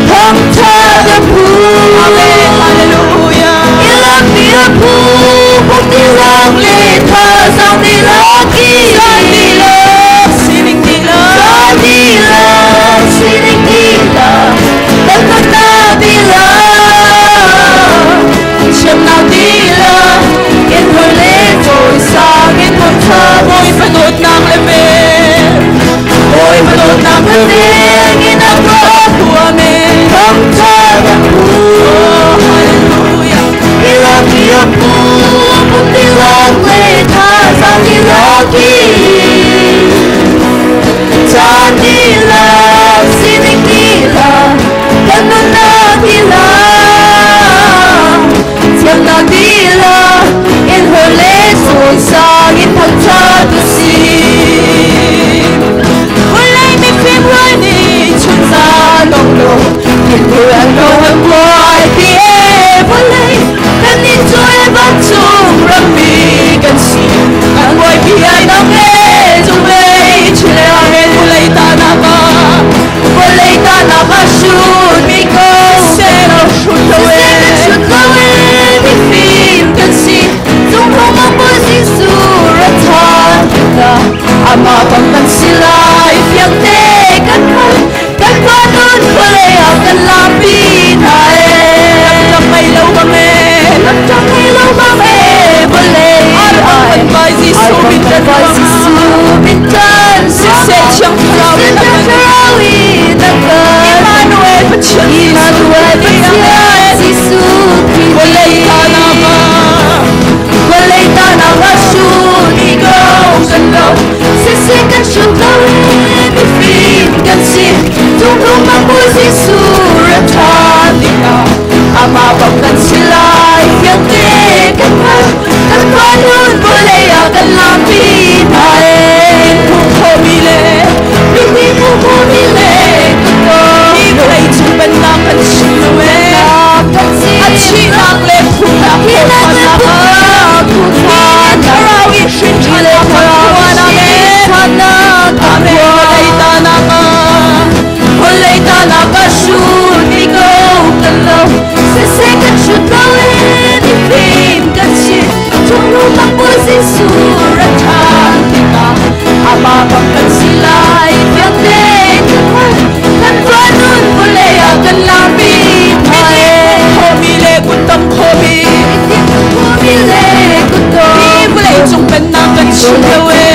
thangṭhat a phu. Amen. Hallelujah. I lampi a phu. Pum dihlak le thazaang dihlak in. Caan dihlak sining dihlak. Caan dihlak sining dihlak. Kan nunnak dihlak. Thiamnak dihlak. In hlawt le cawisang in thangṭhat. Bawipa dawtnak le vel. Bawipa dawtnak le vel ngeihnak ah Amen. thangṭhat a phu. Oh, hallelujah. I lampi a phu. Pum dihlak le thazaang Dihlak in, caan dihlak, sining dihlak, kan nunnak dihlak, thiamnak dihlak in hur le cawisang in thangṭhat u sih. Vawlei mifim rual nih chunzan ong lo, thilthur an lo an buai ti e vawlei kan nih cu e vancung rammi kan si, kan buaipi ai dang e cunglei chile amen. Vawlei ta nak ah, vawlei ta nak ah hrut mi ko selo, hrut lo e, hrut lo e, mifim kan si. Cung hong Bawi Jesuh ra ṭhan tikah amah bang kan si lai, fiang te kan hngalh. Kan pa nun vawlei ah kan lampi hna e, lamṭang ngei lo bang e, lamṭang ngei lo bang e, vawlei ai Bawi Jesuh min kan Jesuh min kan siseh, Thiang Thlarau in Thlarau in a kan Emmanuel Pathian Emmanuel Pathian Jesuh Khrih. Vawlei ta nak ah, vawlei ta nak ah hrut mi ko kan lo, siseh kan hrut lo e, mifim kan si. Cung bang Bawi Jesuh ra ṭhan tikah amah bang kan si lai, fiang te kan hngalh. Kan pa nun vawlei ah kan lampi hna e, phung khomi le miti phung khomi le hi vawlei cung pennak kan chim lo e, kan si a thihnak le phungnak thihnak le phungnak thlarau i hrin ṭhannak kan phuan. Amen. Amen. Vawlei ta nak ah, vawlei ta nak ah hrut mi ko kan lo, siseh kan hrut lo e, mifim kan si. Cung bang Bawi Jesuh ra ṭhan tikah amah bang kan si lai, fiang te kan hngalh. Kan pa nun vawlei ah kan lampi hna e, khomi le kuttam khomi khomi le kuttam hi vawlei cung pennak kan chim lo e,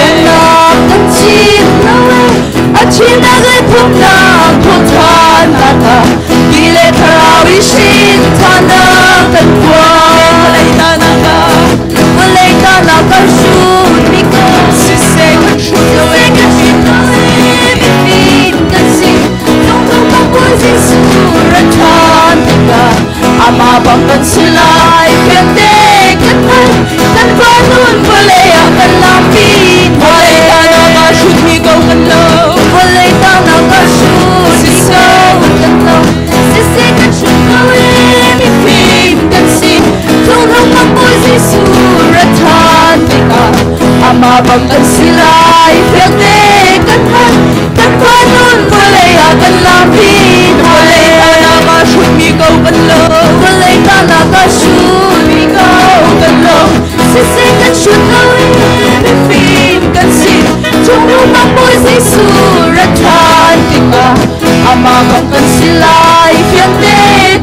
kan chim lo e, a thihnak le phungnak thawṭhannak ah ti le thlarau i hrin ṭhannak kan phuan. Vawlei ta nak ah, vawlei ta nak ah hrut mi ko siseh kan hrut lo e, siseh kan hrut lo e, mifim kan si. Cung bang Bawi Jesuh ra ṭhan tikah amah bang kan si lai, fiang te kan hngalh. Kan pa nun vawlei ah kan lampi vawlei ta nak ah hrut mi ko kan lo, vawlei ta nak ah hrut mi ko kan lo, siseh kan hrut lo e, mifim kan si. Cung bang Bawi Jesuh ra ṭhan tikah amah bang kan si lai, fiang te kan hngalh. Kan pa nun vawlei ah kan lampi vawlei ta nak ah hrut mi ko kan lo, vawlei ta nak ah hrut mi ko kan lo, siseh kan hrut lo e, mifim kan si. Cung bang Bawi Jesuh ra ṭhan tikah amah bang kan si lai, fiang te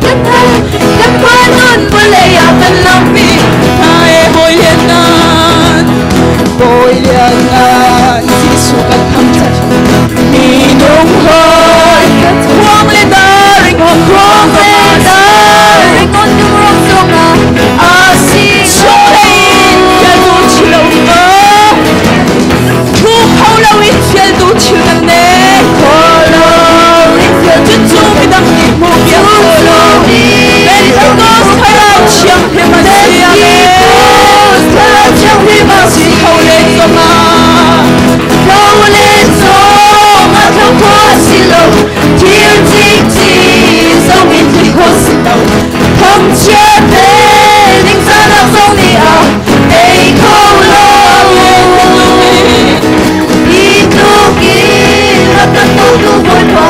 kan hngalh. Kan pa nun vawlei ah kan lampi hna e. Bawi lian ngan, Bawi lian ngan Jesuh kan thangṭhat, minung hawi khuang le daring hong khuang le daring on dung rong zongah a si chunglei in fialtu thil um ko, thu kho lo in fialtu thil kan nei. Kho lo in fialtu cucu midang nih hmuh piak ko lo, Pentecost Thlarau Thianghlim an si. Amen. Thlarau Thianghlim a si. Tho len zongah, tho len zongah tho kho si lo, thil cikci zong in ti kho si lo, thangchiat le ningzahnak zong nih a tei kho lo. Hi tluk in a kan dawtu Bawipa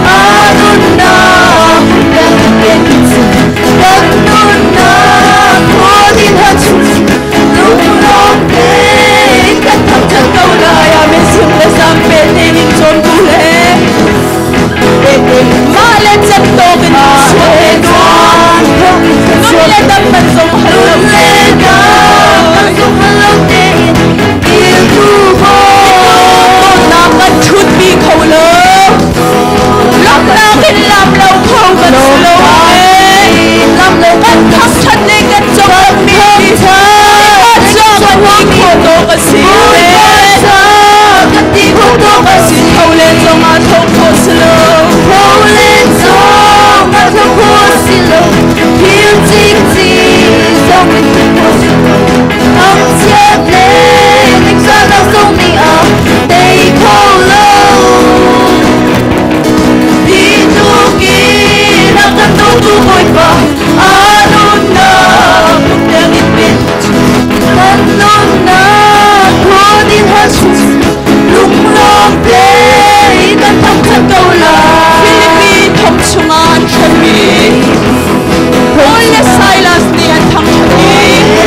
a nunnak kan pek kan nunnak khawdin ha chung lunglawm tein kan thangṭhat ko lai. Amen. Sim le zam pe tein in cawn bu le mah le can tawk in sual le tuan nun le dam man zong hal lo nun le dam man zong hal lo tein iltu dawtnak kan ṭhutpi kho lo. Thangchiat le ningzahnak zong nih a tei kho lo. Hi tluk in a kan dawtu Bawipa a nunnak lungtiang in pin kan nunnak phun in hal lunglawm tein kan thangṭhat ko lai. Filipi thong chungah an hremmi Paul le Silas nih an thangṭhat i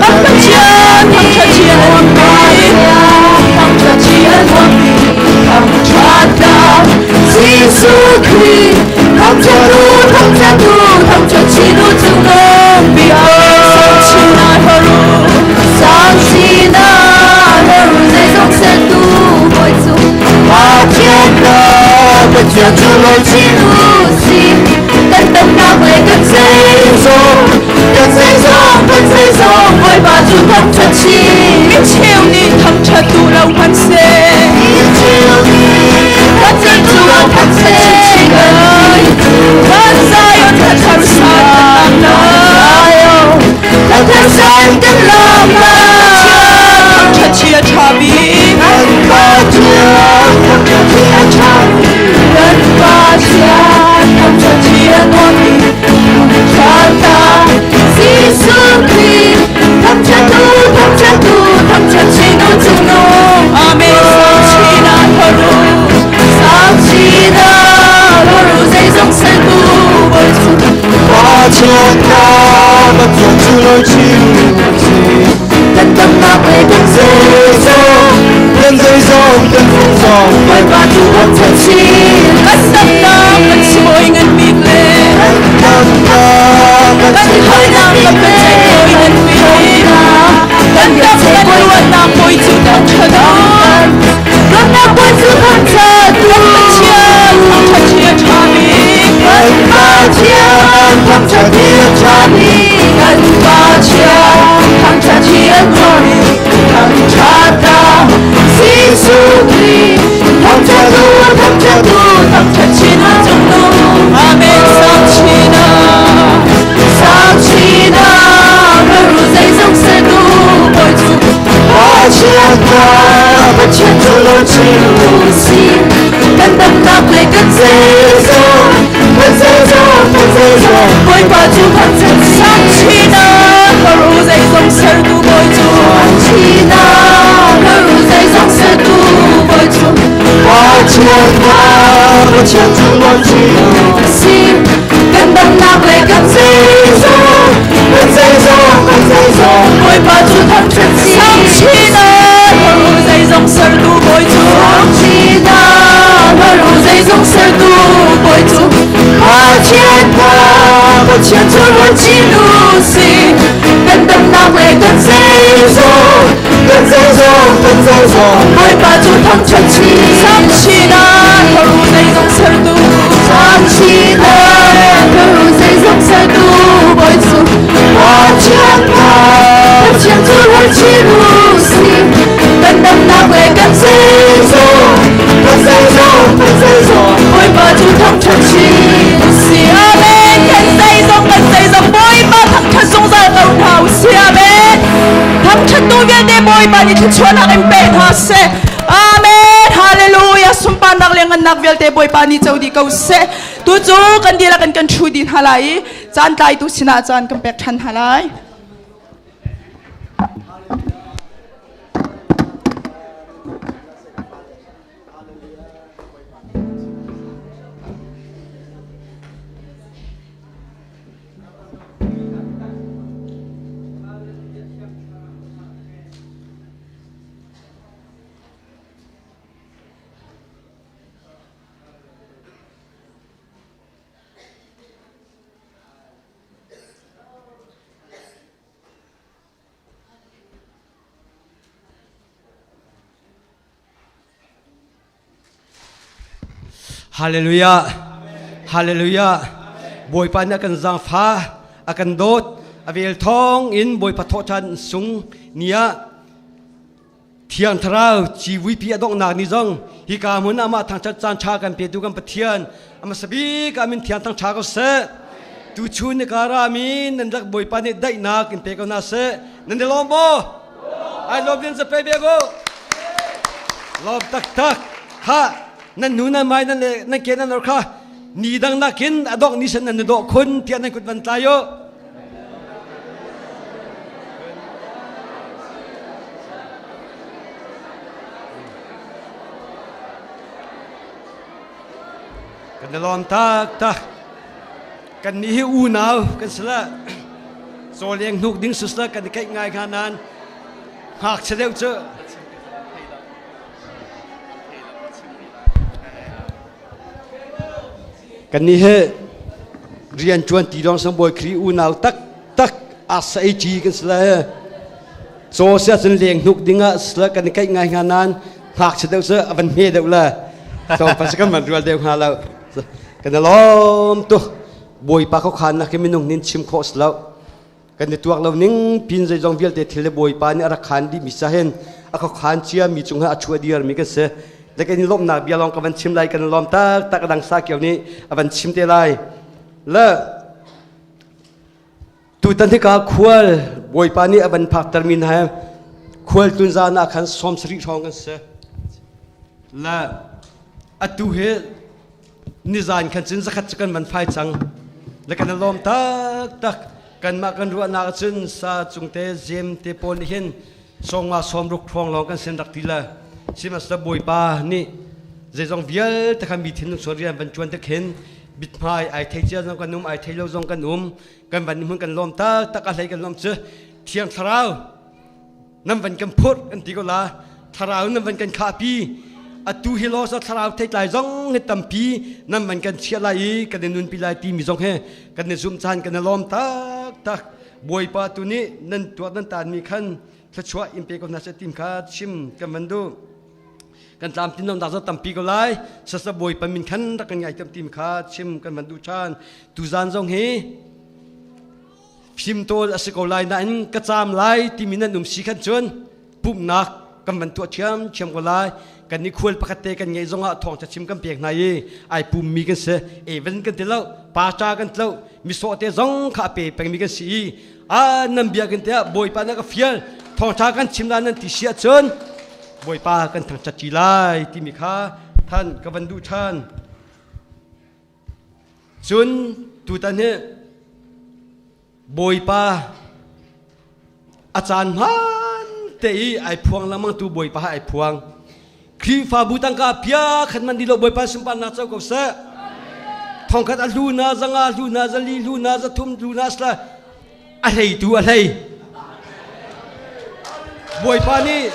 Thangṭhat thangṭhat chia nuampi thangṭhat chia nuampi thangṭhatnak Jesuh Khrih thangṭhat tu thangṭhat tu thangṭhat chin u cung nung bik sang chin ai haru sang chin ai haru zeizong sertu bawi cu Pathian ka Pathian cu lawi chin u si kan damnak le kan zeizong kan zeizong kan zeizong Bawipa cu thangṭhat chin mi cheu nih thangṭhat duh lo hmanhseh mi cheu nih thangṭhat duh lo thangṭhat chin ai kan Zion thar san kan lam lai thar san kan lam lai thangṭhat chia ṭha bik kan Pathian thangṭhat chia ṭha bik kan Pathian thangṭhat chia nuam bik thangṭhatnak Jesuh Khrih thangṭhat tu thangṭhat tu thangṭhat chin u cung nung Amen sang chin ah thoru sang chin ah thoru zeizong sertu bawi cu Pathian ka Pathian cu lawi chin si kan damnak le kan zeizong kan zeizong kan zeizong Bawipa tu thangṭhat chin kan damnak kan si bawi ngan bik le kan damnak kan halnak kan ceih bawi ngan bik kan dam kan luatnak bawi cu thangṭhat Luatnak bawi cu thangṭhat kan Pathian thangṭhat chia ṭha bik kan Pathian thangṭhat chia ṭha bik kan Pathian thangṭhat chia ṭha bik thangṭhatnak Jesuh Khrih thangṭhat u thangṭhat u thangṭhat chin ah cungnung Amen sang chin ah sang chin ah ru zeizong sertu bawi cu Pathian ka Pathian cu lo chin u si kan damnak le kan zeizong kan zeizong kan zeizong Bawipa cu thangṭhat sang chin ah ru zeizong sertu bawi cu chin ah ru zeizong sertu bawi cu Pathian ka Pathian cu lo chin u si kan damnak le kan zeizong kan zeizong kan zeizong Bawipa cu thangṭhat sang chin ah ru zeizong sertu bawi cu sang chin ah ru zeizong sertu bawi cu Pathian ka Pathian cu lo chin u si kan damnak le kan zeizong kan zeizong kan zeizong Bawipa cu thangṭhat chin sang chin ah ru zeizong sertu sang chin ah ru zeizong sertu bawi cu Pathian ka Pathian cu lo chin u si kan damnak le kan zeizong kan zeizong kan zeizong Bawipa cu thangṭhat chin u si Amen kan zeizong kan zeizong Bawipa thangṭhat zungzal ko hna u si Amen thangṭhattu vialte Bawipa nih thluachuahnak in pe hna seh Amen Hallelujah sunparnak le ngannak vialte Bawipa nih co dih ko seh tu cu kan dihlak in kan ṭhu dih hna lai i caan tlaitu sinah caan kan pek ṭhan hna lai. Hallelujah. Hallelujah. Bawipa nih a kan zaangfa, a kan dawt, a vel thawng in Bawipa thawhṭhan sung ni ah Thiang Thlarau civuipi a donghnak ni zong hika hmun ah amah thangṭhat caan ṭha kan petu kan Pathian a hmasa bik ah min thiang thangṭha ko seh. Tuchun ni kara mi nan rak Bawipa nih daihnak in pe ko hna seh. Nan i lawm maw? Ai lawm din za pe be ko. Lawm taktak. Kha nan nu nan mai nan le nan ke nan or kha ni dang nakin a dongh ni san nan i dawh khun tiah nan kut van tlai u. Kan i lawm taktak. Kan nih hi unau kan si la. Cawleng hnuk ding susla kan i keih ngai hnga nain ngakchia deuh cu Kan nih hi rian ṭuan ti lawng sang bawi Khrih unau taktak asa ei ṭi kan si lai. Caw sia cun leng hnuk ding ah sila kan i keih ngai hnga nain ngakchia deuh cu a van hme deuh le tlawmpal si kan van rual deuh hnga lo. Kan i lawm tuk. Bawipa khuakhan nak hi minung nih chim khawh si lo. Kan i tuak lo ning pin zeizong vialte thil le Bawipa nih a rak khan dih mi sa hin a khuakhan cia mi cung ah a chuah diar mi kan si. Le kan i lawmhnak bia lawng ka van chim lai kan i lawm taktak a dang sa kio nih a van chim te lai. Le tutan hika khual Bawipa nih a van phakter mi hna khual tunzan ah khan 70 hrawng kan si. Le atu hi nizan khan cun zakhat cu kan van fai cang le kan i lawm taktak. Kanmah kan ruahnak cun sa cung te zem te pawl nih hin sawngma 60 hrawng lawng kan sin rak ti le sihmanhsehlaw Bawipa nih zeizong vialte kha mi thinlung sual rian van ṭuan te khin mithmai ai thei cia zong kan um, ai thei lo zong kan um. Kan van hmun kan lawm taktak. A hlei kan lawm cu Thiang Thlarau nan van kan phurh kan ti ko la, thlarau nan van kan khahpi. Atu hi law sa thlarau theitlai zong hi tampi nan van kan chiah lai i kan i nunpi lai timi zong he kan i zumh caan kan i lawm taktak. Bawipa tu nih nan tuah nan taanmi khan thluachuah in pe ko hna seh tim kha chim kan van duh. Kan tlam tin nak zong tampi ko lai sasa Bawipa min khan rak kan ngai tam tim kha chim kan van duh ṭhan. Tuzan zong hi fimtawl a si ko lai nain ka caam lai timi nan um si khan cun pumhnak kan van tuah ṭhiamṭhiam ko lai. Kan i khual pakhat te kan ngeih zongah thawng chim kan pek hna i ai pummi kan si, even kan ti lo, pa kan tlo misawh te zong kha a pe pengmi kan si i a nan bia kan tiah Bawipa na ka fial thawngṭha kan chim lai nan ti si ahcun Bawipa kan thangṭhat ṭi lai timi kha than ka van duh ṭhan. Cun tutan hi Bawipa a caan hmaan te i ai phuang lengmang tu Bawipa ai phuang. Khrihfabu tangka pia khat man di lo, Bawipa sunparnak co ko seh. Thongkhat a hlu na, 500 hlu na, 400 hlu na, 300 hlu na sla a hlei tu a hlei. Bawipa nih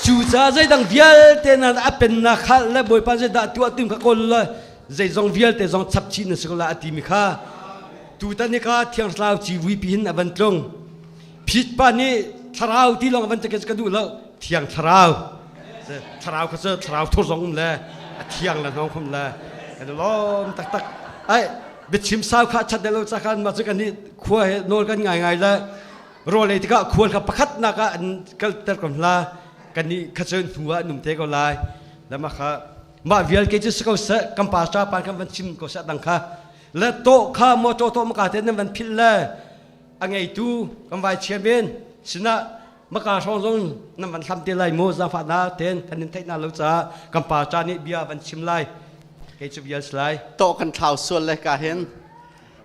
cucaah zeidang vialte na a pennak kha le Bawipa zeidah tuah tim kha kawl le zeizong vialte zong chap chih na si ko la a timi kha tutan hi ka Thiang Thlarau civui pi hin a van tlung. Phit pa nih thlarau ti lawng a van ka duh lo, Thiang Thlarau thlarau kha cu thlarau thur zong um le a thiang le hnong khum le kan lawm taktak. Ai biachim sau kha chat lo cha khan ma cu kan nih khua he nawl kan ngai ngai le rawl ei tikah khual kha pakhat nak ah an kal ter ko hla kan nih kha cun hnu ah num te ko lai le ma kha mah vial ke cu si ko seh. Kan pastor pan kan van chim ko seh dang kha le to kha motor to maka te nan van phil le a ngeitu kan vai chairman sinah maka hrawng zong nan van hlam te lai mu. Zaangfah na ten kan in theih na lo caah kan pa cha nih bia van chim lai, kei cu vial lai. To kan thlau sual le ka hin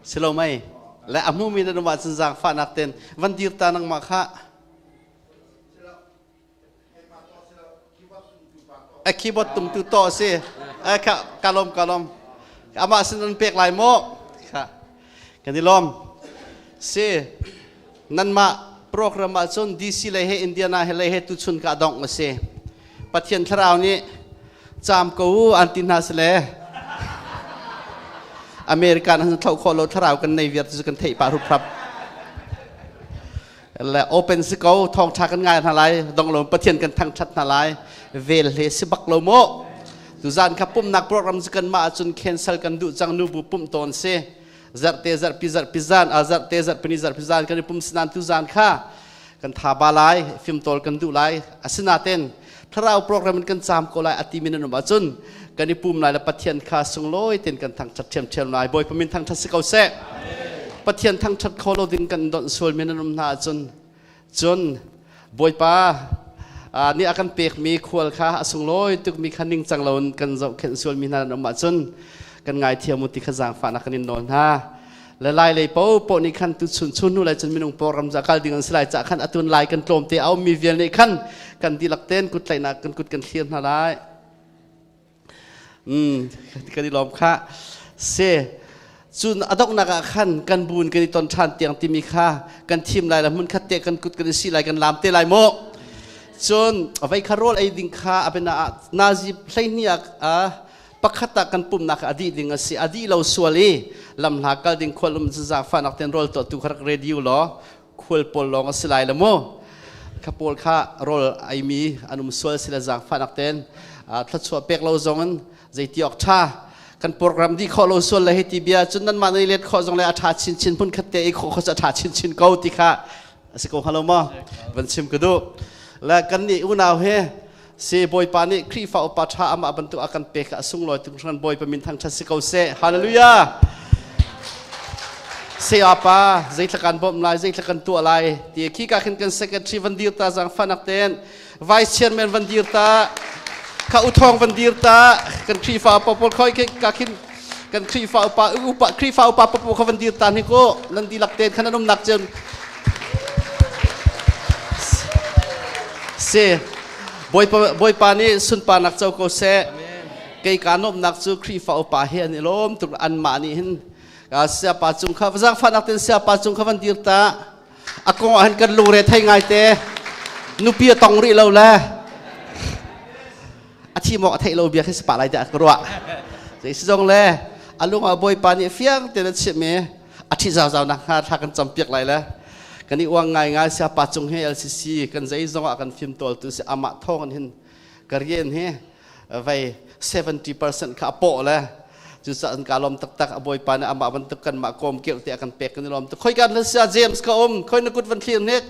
silo mei le a hmu mi na ma cun zaangfahnak ten van dir ta nang ma kha a keyboard tum tu to si a kha kalom kalom ama sin an pek lai mo kha kan i lom si. Nan mah program ah cun DC lei he Indiana he lei he tu chun ka dong a si. Pathian thlarau nih caam ko u an ti hna sile American han thlo kho lo thlarau kan nei viar cu kan theih pa rup rap le open si ko. Thawng tha kan ngai hna lai dong lo, Pathian kan thangthat hna lai vel he si bak lo mo. Tuzan kha pumnak program cu kan mah ahcun cancel kan duh cang. Nu bu pumh tawn si zarhte zarhpi zarhpi zan a zarhte zarhpini zarhpi zan kan i pum sinan tu zan kha kan tha ba lai, fimtawl kan duh lai. Asinaten thlarau program in kan caam ko lai ati min an um ahcun kan i pum lai le Pathian kha sunglawi ten kan thangthat ṭhiamṭhiam lai. Bawipa min thangthat si ko seh. Pathian thangthat kho lo ding kan donh sual min an um hna ahcun cun Bawipa nih a kan pekmi khual kha a sunglawi tukmi kha ningcang lo in kan zohkhenh sualmi hna an um ahcun kan ngaithiam u ti kha zaangfahnak kan in nawl hna. Le lai lei po po nih khan tu chun chun hnu lai cun minung program za kal ding an si lai ca khan atun lai kan tlawm te a ummi vial nih khan kan dihlak ten kut tlaihnak kan kut kan thlir hna lai. Kan i lawm kha se. Cun a donghnak ah khan kan buun kan i ton ṭhan tiang timi kha kan thim lai la hmun khat te kan kut kan i si lai kan lam te lai mu. Cun vei kha rawl ei ding kha a biana ah nazi 12 ah pakhat ah kan pumnak a dih ding a si. A dih lo sual i lamhla kal ding khual um zaangfahnak ten rawl tuahtu kha rak radio law khual pawl lawng a si lai la mu. Kha pawl kha rawl eimi an um sual si le zaangfahnak ten thluachuah pek lo zong in zeiti awk ṭha kan program dih khawh lo sual le hei ti bia cun nanmah nan i let khawh zong le a ṭha chinchin hmun khat te i khawh khawh cu a ṭha chinchin ko ti kha a si ko hnga lo maw van chim ka duh le kan nih unau he si bawipa nih Khrihfa upa ṭha amah bantuk a kan pek a sunglawi tuk hran bawipa min thangṭhat si ko seh hallelujah saya pa zeithla kan bawmh lai zeithla kan tuah lai ti khi ka khin kan secretary van dir ta zang fanak ten vice chairman van dir ta kha uthong van dir ta kan Khrihfa upa pawl khoi ka khin kan Khrihfa upa upa Khrihfa upa papo kha van dir ta ni ko nan dilak ten khan an umnak cun se bawipa bawipa nih sunparnak co ko seh kei ka nomnak cu Khrihfa upa he an i lawm tuk anmah nih hin siapa cung kha zaangfahnak ten siapa cung kha van dir ta a kong ah hin kan lungre thei ngai te nupi a tong rih lo le a thi mawk a theih lo bia khi spa lai tiah ka ruah zei si zong le a lung ah bawipa nih fiang tein a chimh i a thi zauzau nak hnga thla kan campiak lai le kan i uang ngai ngai sia pa cung he LCC kan zei zong ah kan fim tawl tu si amah thawng in hin ka rian hi vei 70% kha a pawh le cucaah an ka lawm taktak a bawipa nih amah bantuk kanmah kawm kirh te a kan pek kan i lawm tuk khoi kan sia James ka um khoi na kut van thlir hnik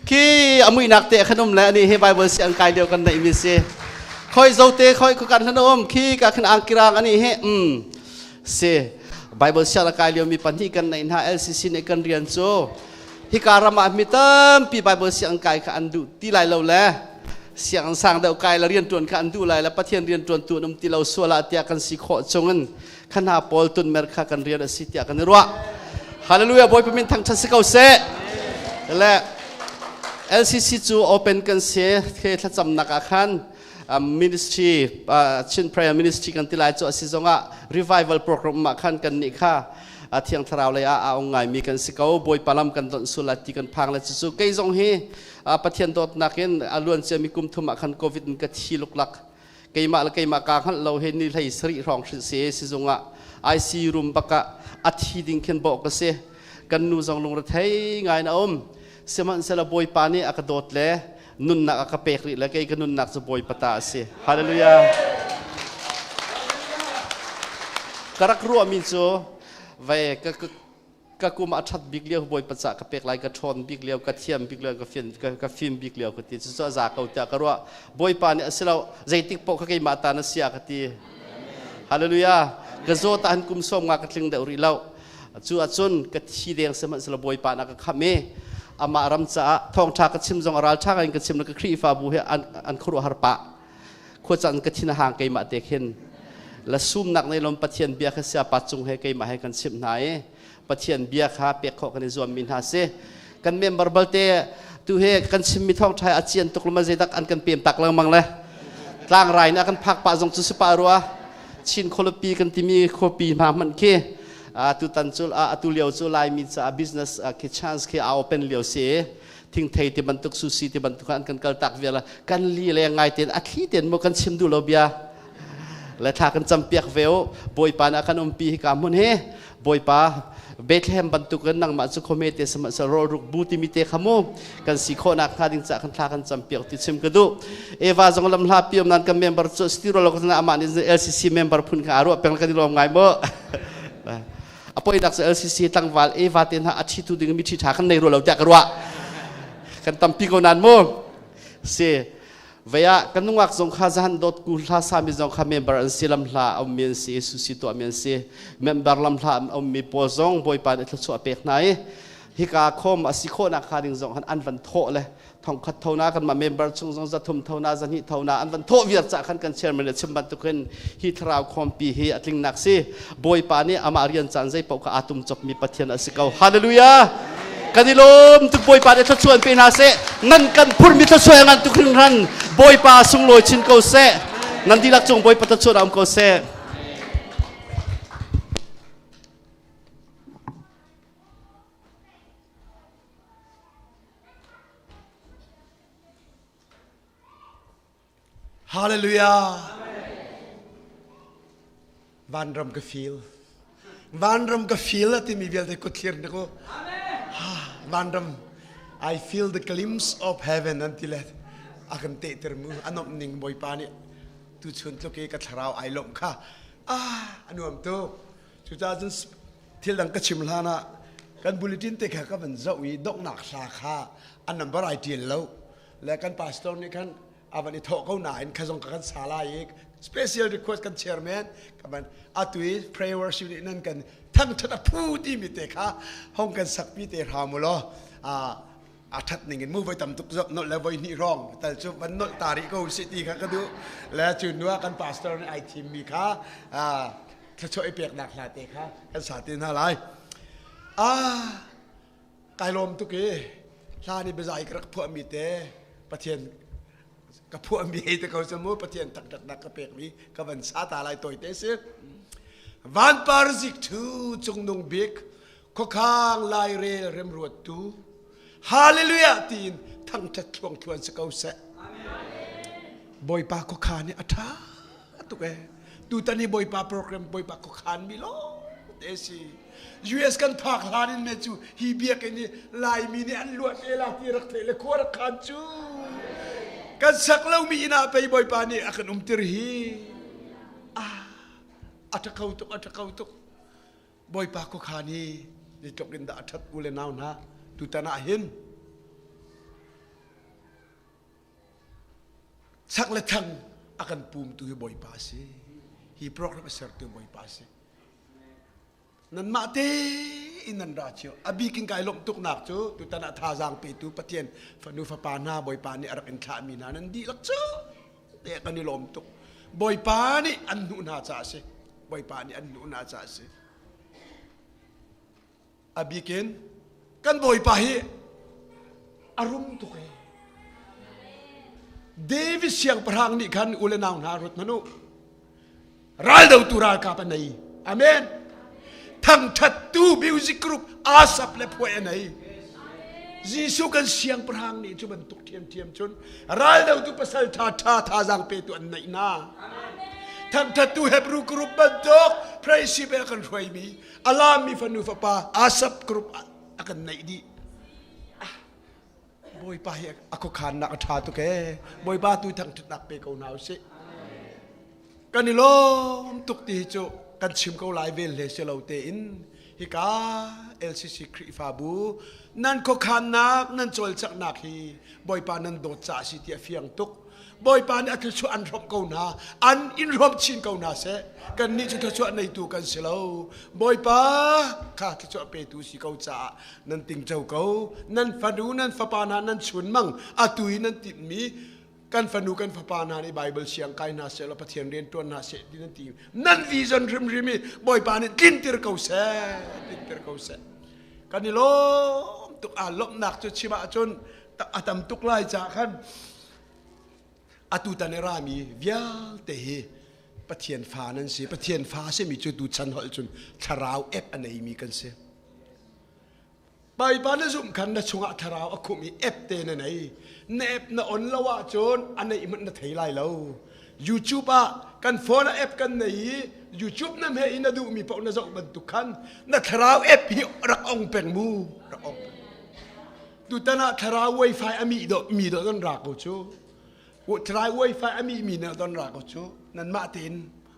khi a muihnak te khan um le ani hi Bible si an kai lio kan neih mi si khoi zote khoi khu kan hlan um khi ka khan angkirang ani hi um si Bible sia la kai lio mi pahnih kan neih hna LCC nih kan rian cu hika ram ah mi tampi Bible si an kai kha an duh ti lai lo le siang sang deuh kai le riantuan kha an duh lai le Pathian riantuan tu an um ti lo sual ah tiah kan si khawh chungin kha hna pawl tunmer kha kan rian a si tiah kan i ruah Hallelujah Bawipa min thangthat si ko seh le LCC cu open kan si the thlacamnak ah khan ministry Chin Prayer Ministry kan ti lai cu a si zongah revival program ah khan kan nih kha thiang thlarau lei ah a ong ngaimi kan si ko Bawipa lam kan donh sul lai ti kan phang le cucu kei zong hi Pathian dawtnak in a luan ciami kum thum ah khan COVID in ka thi luklak keimah le keimah kaa hngalh lo he ni hlei sarih hrawng hrin si sizung ah ICU room bak ah a thi ding khin bawh ka si kan nu zong lungrethei ngai in a um sihmanhsehlaw Bawipa nih a ka dawt le nunnak a ka pek rih le kei ka nunnak cu Bawipa ta a si hallelujah ka rak ruahmi cu ve ka ka kum a ṭhat bik lio Bawipa ca ka pek lai ka ṭhawn bik lio ka thiam bik lio ka fim ka fim bik lio ka ti cucu a za ko tiah ka ruah Bawipa nih a si lo zeitik paoh kha keimah ta na si a ka ti hallelujah ka zaw ta han kum sawm nga ka tling deuh rih lo cu ahcun ka thi deng sihmanhsehlaw Bawipa na ka khamh i amah ram caah thawngṭha ka chim zong a ralṭha in ka chim le ka Khrihfabu he an an khuaruahhar pah khuacan ka thin a hang keimah te khin la sumnak nei lom Pathian bia kha sia pa cung he keimah he kan chimh hna i Pathian bia kha pek khawh kan i zuam mi hna si kan member balte tu he kan chimmi thawngṭha a cian tuk luma zeidak an kan pem tak lengmang le tlangrai na kan phak pah zong cu si pah rua Chin khualipi kan timi khuapi hna hmanh khi tutan cu atu lio cu Laimi caah business khi chance khi a open lio si thingthei ti bantuk sushi ti bantuk an kan kal tak vial kan li le ngai ten a thli ten mo kan chim duh lo bia le thla kan cam piak ve u bawipa na kan umpi hi ka hmun hi bawipa Bethlehem bantuk in nangmah cu khome te sama sa rol ruk bu timi te khamu kan si khawh nak hnga ding ca kan thla kan cam piak ti chim ka duh Eva zong lam hla piom nan kan member cu stiro lo kan ama ni LCC member phun kha aru peng kan lom ngai mo a poinak cu LCC tlangval Eva te hna a ṭhitu ding mi ṭhi ṭha kan nei rua lo tiah ka ruah kan tampi ko nan mu si vei ah kan nungak zong kha zahan dot ku hla sami zong kha member an si lam hla a ummi an si susi tuah mi an si member lam hla a ummi pawl zong bawipa nih thluachuah pek hna i hika khom a si khawhnak hnga ding zong han an van thawh le thongkhat thona kan mah member chung zong zathum thona zahnih thona an van thawh viar ca khan kan chairman le chim bantukin hi thlarau khawmpi hi a tlingnak si bawipa nih amah rian caan zei paoh kha aa tum cop mi pathian a si ko hallelujah kan i lawm tuk bawipa nih thluachuah pe hna seh nan kan phurmi thluachuah ngan tuk hringhran bawipa sunglawi chin ko seh nan dihlak cung bawipa thluachuah um ko seh. Hallelujah. Vanram ka feel. Vanram ka feel a timi vialte kut thlir na ko. Vanram I feel the glimpse of heaven an ti le a kan tehter mu anomh ning Bawipa nih tu chun tluk i ka thlarau ai lawmh kha ah a nuam tuk. Cucaah cun thil dang ka chim hlan ah kan bulletin te kha ka van zoh i donghnak hla kha a number ai tial lo le kan pastor nih khan a van i thawh ko nain kha zong ka kan sa lai i special request kan chairman ka van atu i prayer worship nih nan kan thangthat a phu timi te kha hong kan sakpi te hram u law a that ning in mu voi tam tuk zok nolh le voi hnih rong tal cu van nolh ta rih ko si ti kha ka duh le cu nu ah kan pastor nih ai thim mi kha thluachuah i peknak hla te kha kan sa te hna lai ah kai lawm tuk i hla ni biazai ka rak phuah mi te pathian ka phuah mi hei te ko cu mu pathian taktak nak ka pek mi ka van sa ta lai toi te si vanpar zik thu cungnung bik khuakhang lairel remruat tu hallelujah tiin thangthat thluang thluan si ko seh bawipa khuakhan hi a tha tuk e tutan hi bawipa program bawipa khuakhan mi lo te si US kan phak hlan in me cu hi biakinn hi Laimi nih an luat te la ti rak theih le khua rak khan cu kan sak lomi inn ah pei bawipa nih a kan umtir hi ah a ṭha kho tuk a ṭha kho tuk Bawipa khuakhan hi zeitluk in dah a ṭhat u le nau hna tutan ah hin chak le thang a kan pumtu hi Bawipa a si hi program a sertu Bawipa a si nanmah te in nan ra cio a bik in kai lawmh tuknak cu tutan ah thazaang petu Pathian fanu fapa hna Bawipa nih a rak in thlahmi hna nan dihlak cu te kan i lawm tuk Bawipa nih an hnuh hna caah a si Bawipa nih an hnuh hna caah a si A bikin kan Bawipa hi a rum tuk ee. David siangpahrang nih khan u le nau hna ruat hmanh u. Raldotu ralkap a nei. Amen. Thangthattu music group Asap le phuai a nei. Jesuh kan siangpahrang nih cu bantuk ṭhiamṭhiam cun raldotu pasal ṭha ṭha thazaang petu an neih hna. Thangthattu Hebrew group bantuk praise bel kan hruaimi a laammi fanu fapa Asap group a kan neih dih Bawipa hi a khuakhannak a ṭha tuk ee Bawipa tu thangṭhatnak pe ko hna usih kan i lawm tuk ti hi cu kan chim ko lai vel hle si lo tein hika LCC Khrihfabu nan khuakhannak nan cawlcanghnak hi Bawipa nan dawt caah si ti a fiang tuk Bawipa nih a thluachuah an hrawmh ko hna an in hrawm chin ko hna seh kannih cu thluachuah neitu kan si lo Bawipa kha thluachuah petu si ko caah nan tingco ko nan fanu nan fapa hna nan chun mang atu i nan timhmi kan fanu kan fapa hna nih Bible siang kai hna seh law Pathian rian tuan hna seh ti nan ti nan vision hrimhrim i Bawipa nih tlintir ko seh tlintir ko seh kan i lawm tuk aa lawmhnak cu chim ahcun a tam tuk lai caah khan atu tan i rami vialte hi Pathian fa nan si Pathian fa simi cu tu chan holh cun thlarau ep a neimi kan si Bawipa na zumh khan na chungah thlarau a khumh i ep te na nei na ep na on lo ahcun a neih hmanh na thei lai lo YouTube ah kan phone ah app kan nei i YouTube na hme i na duhmi paoh na zoh bantuk khan na thlarau app hi rak ong peng mu rak ong peng Tutan ah thlarau wifi a mi do mi do don ra ko cu. Thlarau wifi a mi mi na don ra ko cu. Nanmah tein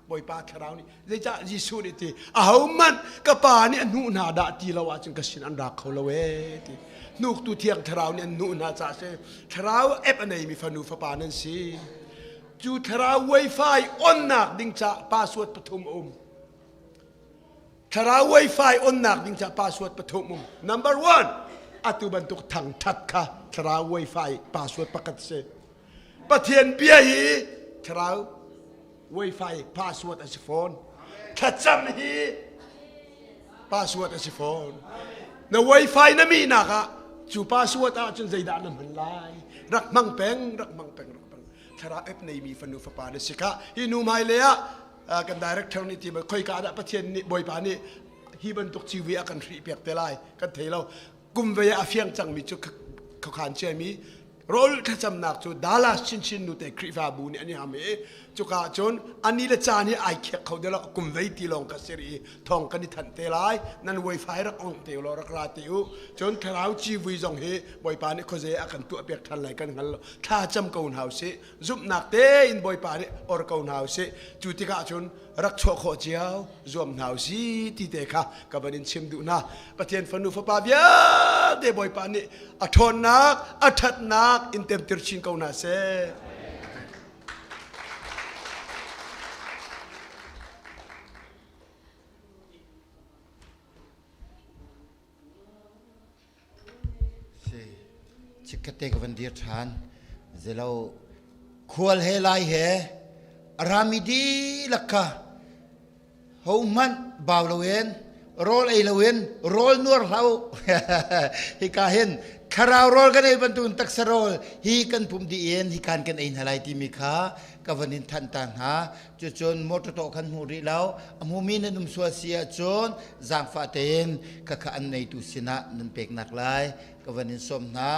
Bawipa thlarau nih zeicah Jesuh nih ti ahohmanh ka pa nih a hnuh hna dah ti lo ahcun ka sin an ra kho lo ee ti hnuktu thiang thlarau nih an hnuh hna caah si thlarau app a neimi fanu fapa nan si cu thlarau wifi onnak ding ca password pathum a um Thlarau wifi onnak ding ca password pathum um. Number one, atu bantuk thangthat kha thlarau wifi password pakhat si. Pathian bia hi thlarau wifi password a si fawn. Thlacam hi password a si fawn. Na wifi na mi nak ah cu password ah cun zeidah na hman lai? Rak hmang peng, rak hmang peng, rak hmang. Thlarau app neimi fanu fapa na si kha. Hi nu hmai le ah kan director nih ti khoika dah Pathian nih Bawipa nih hi bantuk civi a kan hrih piak te lai kan thei lo kum vei ah a fiang cangmi cu khuakhan ciami Rawl thlacamnak cu Dallas chinchin nute Khrihfabu nih an i ham i cuka cun ani le caan hi ai khek kho deuh lo kum vei ti lawng ka sir i thong kan i thanh te lai nan wifi rak ong te law rak ra te u cun thlarau civui zong hi Bawipa nih khuaze a kan tuah piak than lai kan hngal lo thla cam ko hna usih zumhnak tein Bawipa nih or ko hna usih cu tikah cun rak chuah khawh cio zuam hna usih ti te kha ka van in chim duh hna Pathian fanu fapa vialte Bawipa nih a ṭhawnnak a ṭhatnak in temtir chin ko hna seh. Si chikkhatte ka van dir ṭhan. Zelo khual he lai he a rami dihlak kha hohmanh bau loin rawl ei loin rawl nuar hlah u. Hika hin thlarau rawl kan ei bantukin taksa rawl hi kan pum dih in hikan kan ei hna lai timi kha ka van in thanh ta hna. Cucun motor tawh khan hmu rih lo. A hmumi nan um sual si ahcun zaangfah tein khakha an neitu sinah nan peknak lai ka van in sawm hna.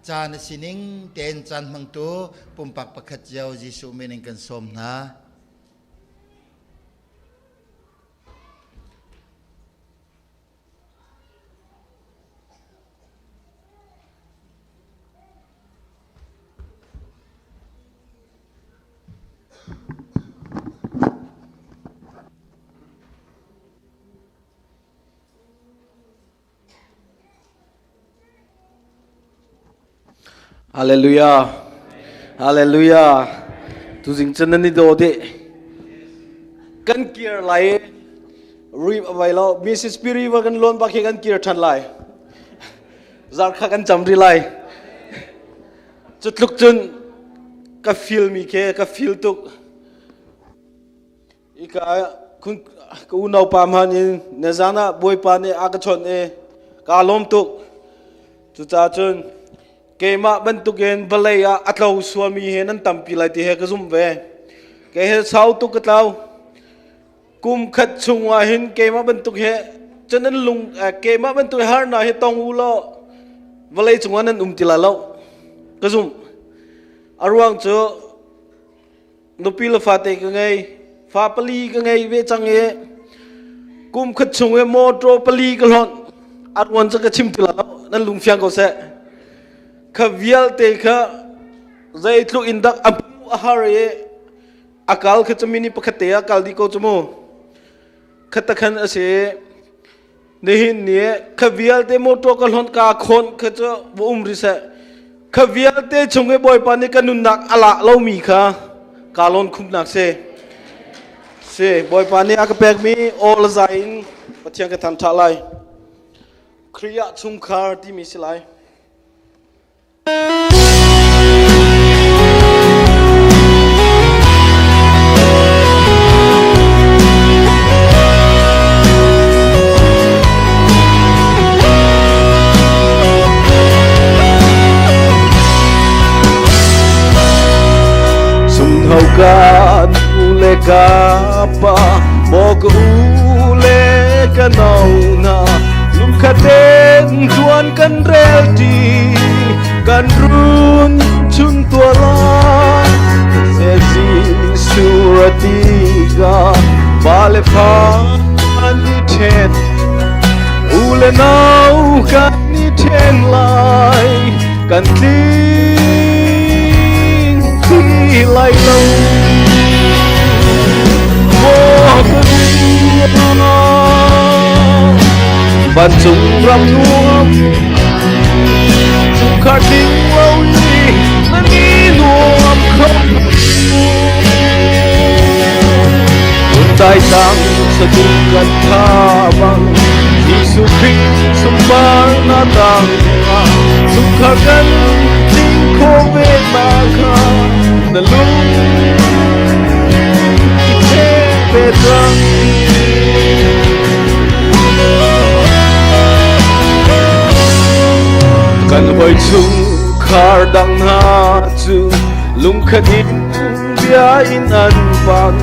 Caan a sining tein caan hmangtu pumpak pakhat cio Jesuh min in kan sawm hna. Hallelujah. Hallelujah. Tuzing cun nan i daw dih. Kan kir lai rip avai lo Mississippi River kan lawn bak hi kan kir ṭhan lai. Zarkha kan cam rih lai. Cu tluk cun ka feel mi khi ka feel tuk. Ika kun ka unau pa hman in nizan ah Bawipa nih a ka chawnh i kaa lawm tuk. Cucaah cun keimah bantukin vawlei ah a tlo sualmi hi nan tampi lai ti he ka zumh ve. Kei he sau tuk ka tlau. Kum khat chung ah hin keimah bantuk he cun nan lung keimah bantuk harnak hi tong u law vawlei cungah nan um ti lai lo. Ka zumh. A ruang cu nupi le fate ka ngei fa pali ka ngei ve cang i kum khat chung i motor pali ka hlonh a ruan cu ka chim ti lo nan lung fiang ko seh kha vialte kha zeitluk in dak a hmu a har i a kal kha cu mini pakhat te ah kal dih ko cu mu khat khan a si nihin ni kha vialte motor ka hlon ka khawn kha cu va um ri seh kha vialte chung i bawipa nih ka nunnak a lah lomi kha ka lawn khumnak si si bawipa nih a ka pekmi aw le zai in pathian ka than ṭha lai Khrih ah chungkhar timi si lai Sung ka nu le ka pa maw ka u le ka nau na lungkhat ten tuan kan rel ti kan run chun tua lai se surati ga ba le pha ni then u le nau kan ni then lai kan tling ti lai lo Vancung ram nuam chungkhar ding lo i na ni nuam kho Dai tang sa dung kan tha bang Jesuh Khrih sumbar na tang chungkhar kan ding kho ve ma kha na lung pe tlang Kan hoi chung khar dang hna cu lungkhat in bia in an van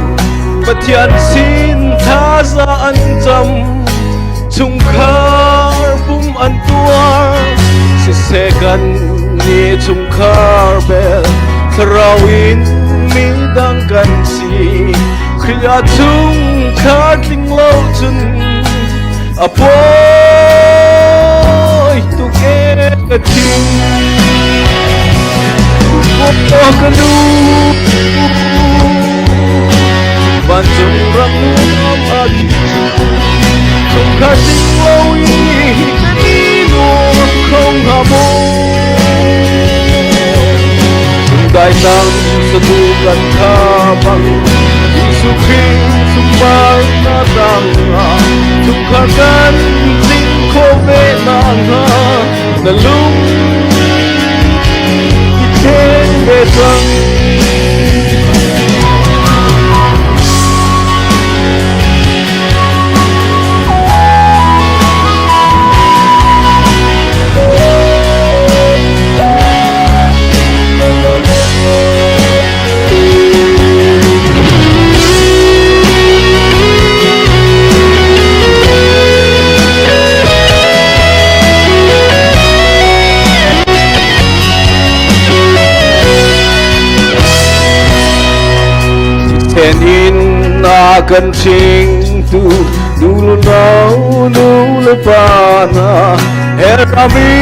Pathian sin thaza an cam chungkhar pum an tuar siseh kan ni. Chungkhar bel thlarau in midang kan si. Khrih ah chungkhar tling lo cun a poi tuk e ka thin. Ka nu vancung ram nuam a chungkhar tling lo i kan i nuam kho hnga maw? Dai tang satu kan tha bang Jesuh Khrih sunpar na tang ah chungkhar kan tling kho ve na hnga na lung i thleng ve cang. Thisen in a kan hringtu nu le nau nu le pa hna herami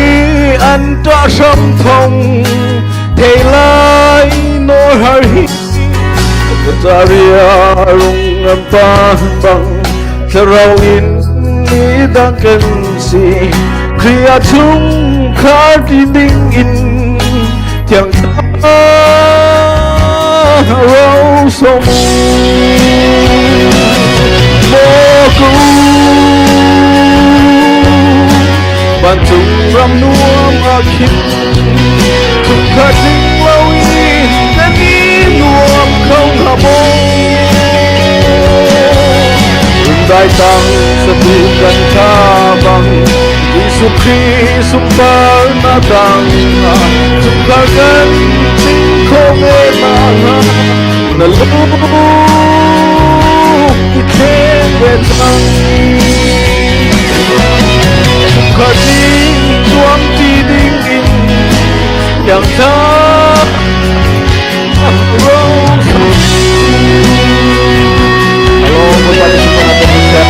an ṭah hram thong thei lai nawl har hi Taria rung an pa bang thlarau in mi dang kan si Khrih ah chungkhar ti ding in thiang thlarau som maw ku vancung ram nuam ah khin chungkhar tling lo in kan i nuam kho hnga maw? Dai tang satu kan tha bang Jesuh Khrih sunpar na dang chungkhar kan tling kho ve ma hnga na lung i thleng ve cang chungkhar tling tuang ti ding in thiang thlarau Halo, Bapak di Indonesia.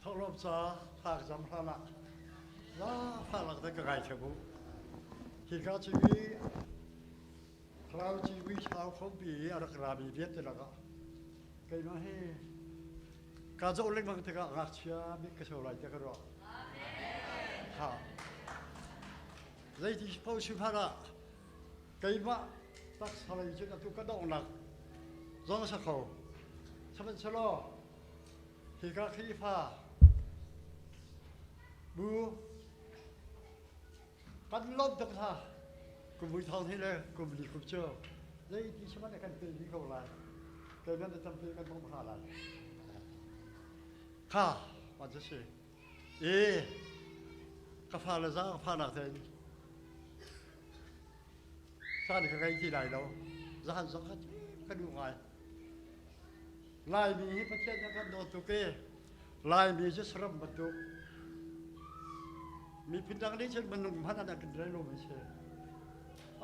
Thawhlawm ca thla ka cam hlan ah la fa lak te ka ngai thiam u. Hika civui Thlarau civui thlarau khawmpi i a rak rami vialte lakah keimah hi ka zoh lengmang tikah ngakchia bik ka so lai tiah ka ruah. Ha. Zeiti paoh si hmanh ah keimah taksa lei cun atu ka donghnak zong a si kho. Sihmanhsehlaw hika Khrihfa bu kan lawmh tuk hna. Kum vui thong hi le kum li kum cu zeiti si hmanh kan pe dih ko lai. Keimah na tampi kan bawmh hna lai. Kha, man cu si. E, ka fale zaang fahnak tein caan ka ngei ti lai lo. Zahan zong kha ka duh ngai. Laimi hi Pathian nih kan dawt tuk i Laimi cu saram bantuk miphun dang nih cun minung hmanh an kan rel lomi si.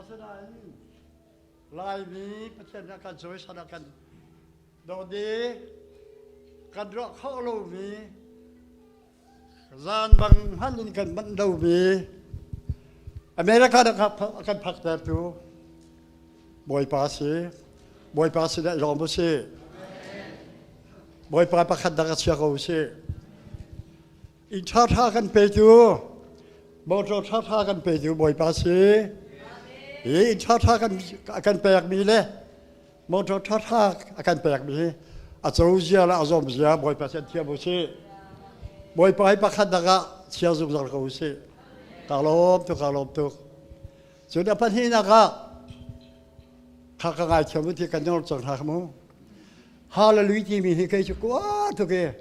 Asinain Laimi Pathian nih a kan cawisan a kan dawt i kan ruah khawh lomi zan bang hmanh in kan manh lomi America a kan phaktertu Bawipa si. Bawipa sinah i lawm u sih. Bawipa pakhat dang a chia ko u sih. Inn ṭhaṭha kan petu, motor ṭhaṭha kan petu Bawipa si. Hi inn ṭhaṭha kan kan pekmi le motor ṭhaṭha a kan pekmi hi a cozia le a zawmzia Bawipa sin thiam u sih. Bawipa hi pakhat dang ah chia zungzal ko u sih. Ka lawm tuk, ka lawm tuk. Cun a pahnihnak ah kha ka ngaithiam u ti kan nawl cang hna mu. Hallelujah timi hi kei cu kua tuk i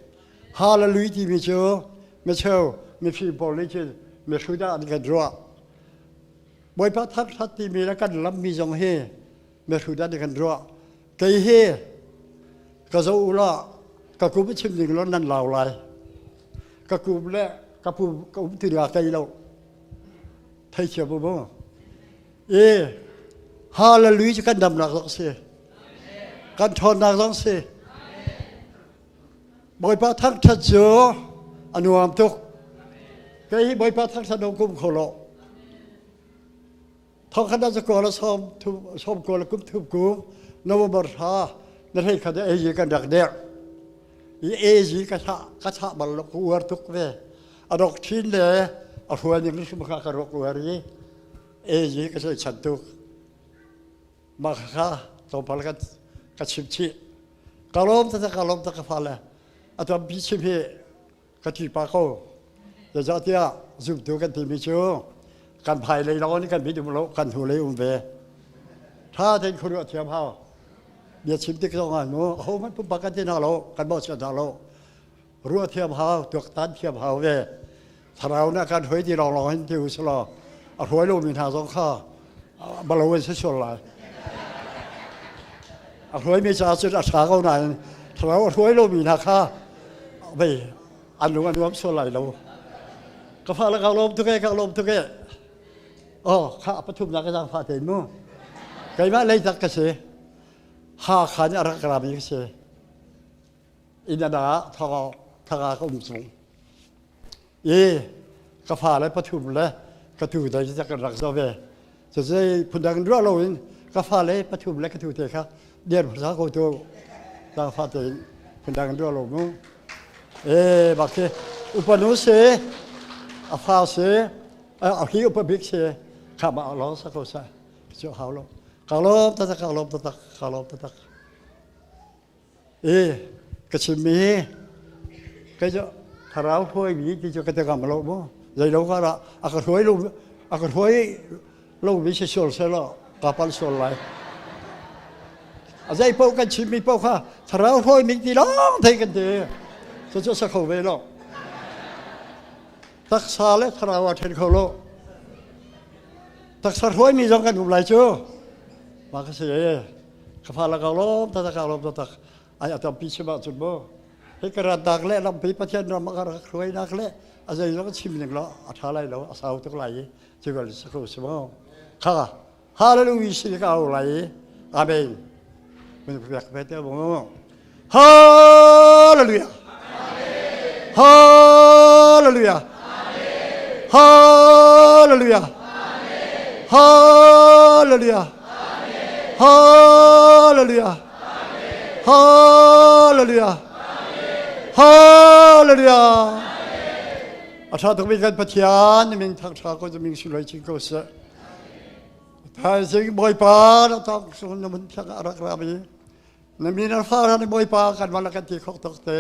Hallelujah timi cu micheu mifim pawl nih cun mihrut ah an kan ruah. Bawipa thangṭhat timi le kan lammi zong hi mihrut ah an kan ruah. Kei hi ka zoh u law ka kum chim ding law nan lau lai. Ka kum le ka pu ka um ti la kei lo. Theithiam u mu. E hallelujah cu kan damnak zong si. Kan ṭhawnnak zong si. Bawipa thangṭhat cu a nuam tuk. Kei hi Bawipa thangṭhat dong kum kho lo. Thongkhat ah zakua le sawm thum sawm kua le kum thum kum November thla na hlei khat AG kan rak dek. I AG ka thah ka thah bal lo ka uar tuk ve. A dok thin le a hruai ning hrim kha ka ruak uar i AG ka sei chan tuk. Mah kha tlawmpal kan ka chim chih. Ka lawm taktak ka lawm tak ka fale. A tampi chim hi ka ti pa ko. Zeicahtiah zumtu kan timi cu kan phai lei lawng in kan mit um lo kan hnu lei um ve. Tha tein khuaruah thiam hau. Bia chim tik zong ah mu ho hmanh pumpak kan ti hna lo kan bawhchiat hna lo. Ruah thiam hau, tuaktan thiam hau ve. Thlarau na kan hruai ti lawnglawng hin ti u selaw a hruai lomi hna zong kha balo in si sual lai. A hruaimi caah cun a ṭha ko nain thlarau a hruai lomi hna kha vei an lung a nuam sual lai lo. Ka fa le ka lawm tuk e, ka lawm tuk e. Oh, kha pathumnak ka zaangfah tein mu. Keimah leitak ka si. Hakha nih a rak rami ka si. Inn ah thanga thanga ka um chung. I ka fa le pathum le ka tu te cu kan rak zo ve. Cucu phundang ruah loin ka fa le pathum le ka tu te kha dir hmasa ko tu zaangfah tein phundang ruah lo mu. E bak khi upanu si a fa si a hi upa bik si kha ma lo sa ko sa cu hau lo ka lawm taktak ka lawm taktak ka lawm taktak E ka chimmi hi kei cu thlarau hruaimi ti cu ka ti ngam lo mu. Zeilo ka dah a ka hruai lo a ka hruai lomi si sual selaw ka palh sual lai. A zei paoh kan chimmi paoh kha thlarau hruaimi ti lawng thei kan ti. Cucu a sa kho ve lo. Taksa le thlarau aa ṭhen kho lo. Taksa hruaimi zong kan um lai cu. Mah ka si e. Ka fa la ka lawm taktak ka lawm taktak ai a tampi chim ahcun mu hi ka ratnak le lampi Pathian ram a ka rak hruainak le a zeizong chim ning lo a ṭha lai lo a sau tuk lai i cu bal si ko si mu kha hallelujah si ka au lai i amen mun pek ve te mu hallelujah hallelujah hallelujah hallelujah Hallelujah. Hallelujah. Hallelujah. A ṭha tukmi kan Pathian min thangṭha ko min suloi chin ko seh. Thaizing Bawipa na tang sung na mun thiang a rak rami. Na min a fa ran Bawipa kan wala kan ti khok tok te.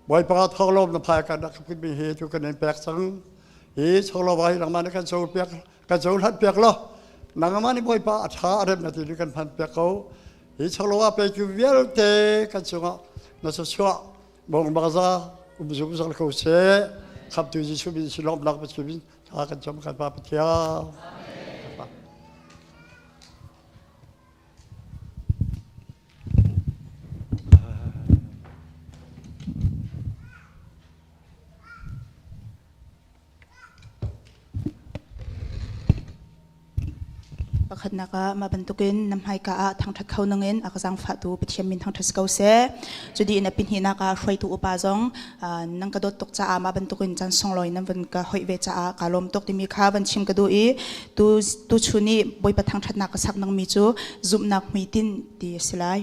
Bawipa thawlom na phai kan rak put mi hi tu kan in pek cang. Hi cholo vai langma na kan so piak Kan cohlan piak law nangmah nih Bawipa a ṭha a rem na ti kan hman piak ko. Hi chawlawh ah petu vialte kan cungah na thluachuah bawngbaza um zungzal ko seh. Khamhtu Jesuh min si lawmnak Pathian min thla kan cam kan Pa Pathian. Pakhatnak ah mah bantukin na hmaika ah thangṭhat kho ningin a ka zaangfahtu Pathian min thangṭhat si ko seh. Cudi in a pihnihnak ah hruaitu upa zong nan ka dawt tuk caah mah bantukin caan sunglawi nan van ka hoih ve caah kaa lawm tuk timi kha van chim ka duh i tu tuchun i Bawipa thangṭhatnak ka sak nangmi cu zumhnak hmuitinh ti a si lai.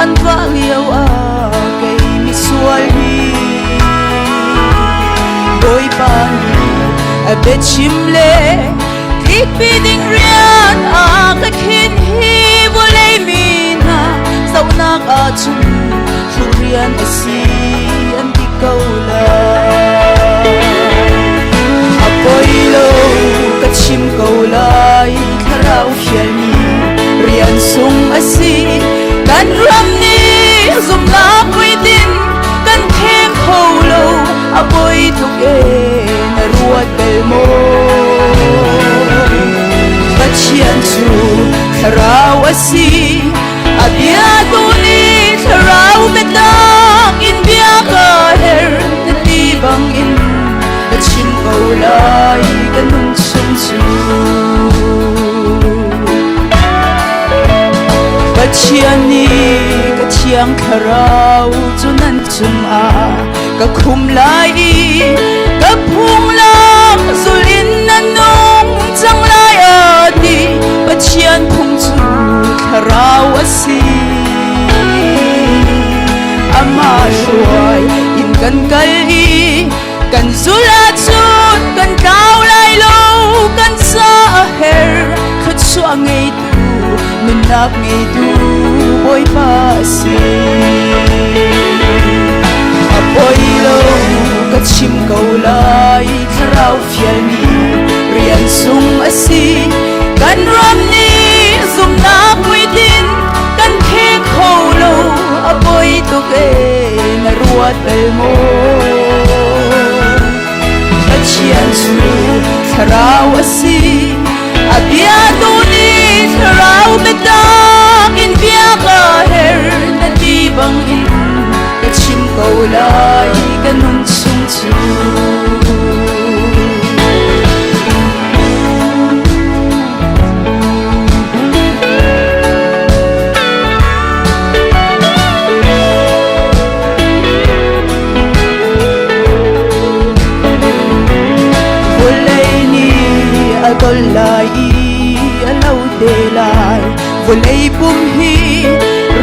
An vah lio ah kei misual hi Bawipa nih a biachim le tlikpi ding rian a ka khin hi vawlei mi hna zohnak ahcun hruh rian a si an ti ko lai. A poi lo ka chim ko lai thlarau fialmi rian sung a si kan ram nih zumnak puitin kan kheng kho lo a poi tuk e na ruat bel maw Pathian cu thlarau a si a bia tu nih thlarau biatak in bia ka her na ti bang in ka chim ko lai ka nun chung cu Pathian nih ka thiang thlarau cu nan cungah ka khum lai i ka phunglam zul in nan nung cang lai a ti Pathian phung cu thlarau a si amah hruai in kan kal i kan zul ahcun kan tlau lai lo kan sa a her thluachuah ngeitu nunnak ngeitu Bawipa a si a poi lo ka chim ko lai thlarau fialmi rian sung a si kan ram nih zumhnak puitin kan kheng kho lo a poi tuk e na ruat bal maw Pathian cu thlarau a si a bia tu nih thlarau biatak in bia ka her na ti bang in ka chim ko lai ka nun chung cu Vawlei nih a dol lai i a lo te lai vawlei pum hi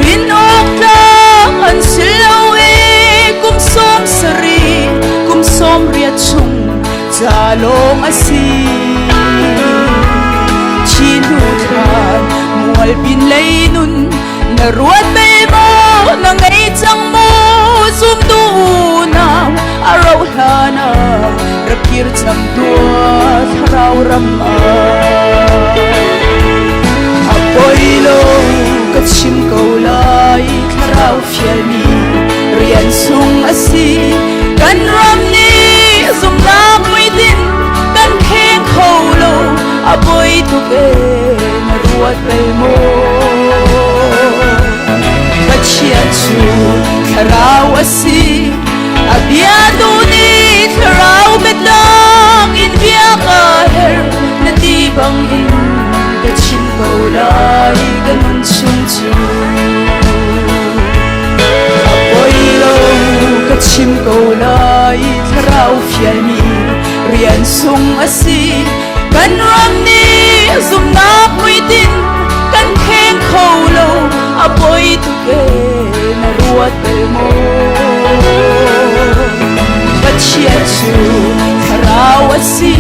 rin awk tlak an si lo i kum 70 kum 80 chung ca lawng a si Thi hnu thlan mual pin lei nun na ruat bel maw na ngei cang maw zumtu unau a rauh hlan ah rak kir cang tuah thlarau ram ah a poi lo ka chim ko lai thlarau fialmi rian sung a si kan ram nih zumhnak muitin kan kheng kho lo a poi tuk e na ruat bel maw Pathian cu thlarau a si a bia tu nih thlarau biatak in bia ka her na ti bang in ka chim ko lai ka nun chung cu a poi lo ka chim ko lai thlarau fialmi rian sung a si kan ram nih zumhnak muitin kan kheng kho lo a poi tuk e na ruat bel maw Pathian cu thlarau a si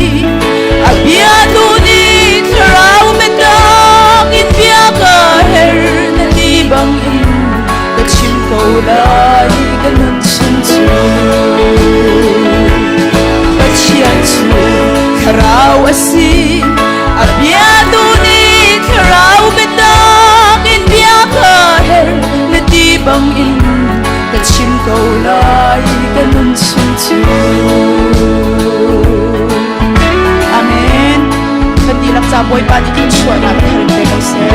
a bia tu nih thlarau biatak in bia ka her na ti bang in ka chim ko lai ka nun chung cu Pathian cu thlarau a si a bia tu nih thlarau biatak in bia ka her na ti bang in ka chim ko lai ka nun chung cu Amen kan dihlak ca Bawipa nih thluachuahnak thar in pe ko seh.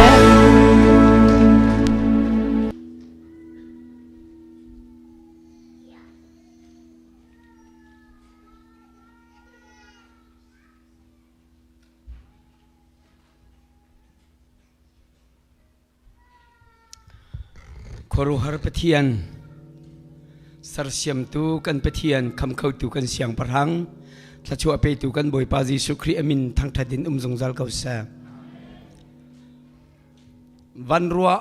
Khuaruahhar Pathian, sersiamtu kan Pathian, khamkhotu kan Siangpahrang, thluachuah petu kan Bawipa Jesuh Khrih a min thangṭhat in um zungzal ko seh. Van ruah.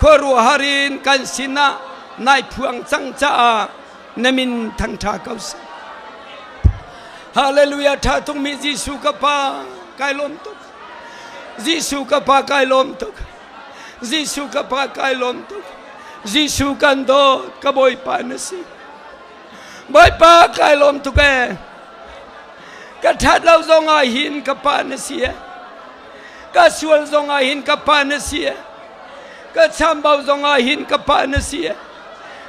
Khuaruahhar in kan sinah nai phuang cang caah na min thangṭha ko seh. Hallelujah ṭha tukmi Jesuh ka pa kai lawm tuk. Jesuh ka pa kai lawm tuk. Jesuh ka pa kai lawm tuk. Jesuh kan dawt ka Bawipa na si. Bawipa kai lawm tuk ee. Ka ṭhat lo zong ah hin ka pa na si ee. Ka sual zong ah hin ka pa na si ee. Ka chambau zong ah hin ka pa na si ee.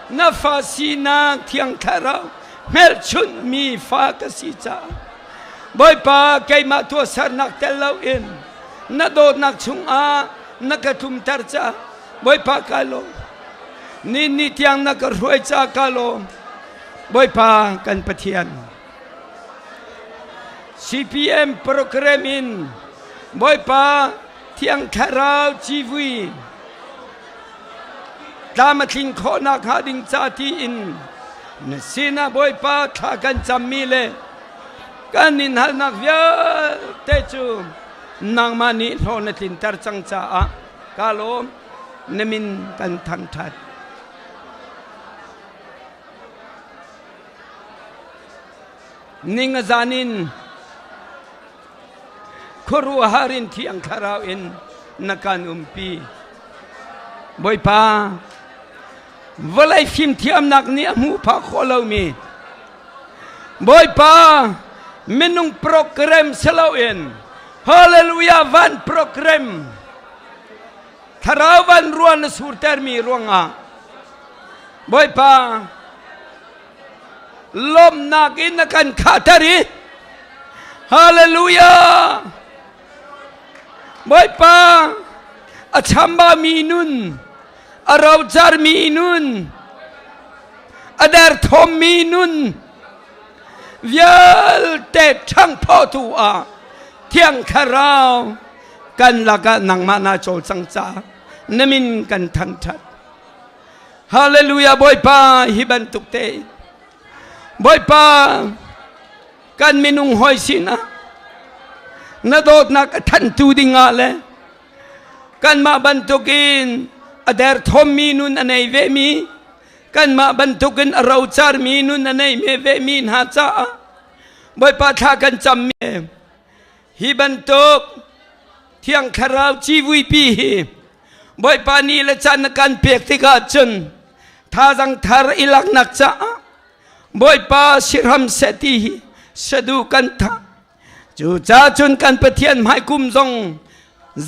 Na fa sinak thiang thlarau hmelchunh mi fa ka si caah Bawipa keimah tuahsernak tel loin na dawtnak chungah na ka tlumter caah Bawipa ka lawm. Ni ni tiang na ka hruai caah ka lawm. Bawipa kan Pathian. CPM program in Bawipa Thiang Thlarau civui tlam a tling khawhnak hnga ding ca tiin na sinah Bawipa thla kan cammi le kan in halnak vialte cu nangmah nih hlawh na tlinter cang caah ka lawm na min kan thangṭhat. Ning a zan in khuaruahhar in thiang thlarau in na kan umpi. Bawipa, vawlei fimthiamnak nih a hmuh phak khawh lomi Bawipa, minung program si loin Hallelujah van program thlarau van ruan na surtermi ruangah Bawipa lawmhnak in na kan khahter i Hallelujah Bawipa a chamba mi nun a rocar mi nun a derthawm mi nun vialte ṭhangphawtu ah Thiang Thlarau kan lakah nangmah naa cawlcang caah na min kan thangṭhat. Hallelujah Bawipa hi bantuk te Bawipa kan minung hawi sinah na dawtnak a thantu dingah le kanmah bantukin a derthawmmi nun a nei vemi kanmah bantukin a rocarmi nun a nei vemi hna caah Bawipa thla kan cammi hi bantuk Thiang Thlarau civuipi hi Bawipa ni le caan na kan pek tikah cun thazang thar i laknak caah Bawipa sihram seh ti hi sadu kan tha cu ca cun kan Pathian hmaikum zong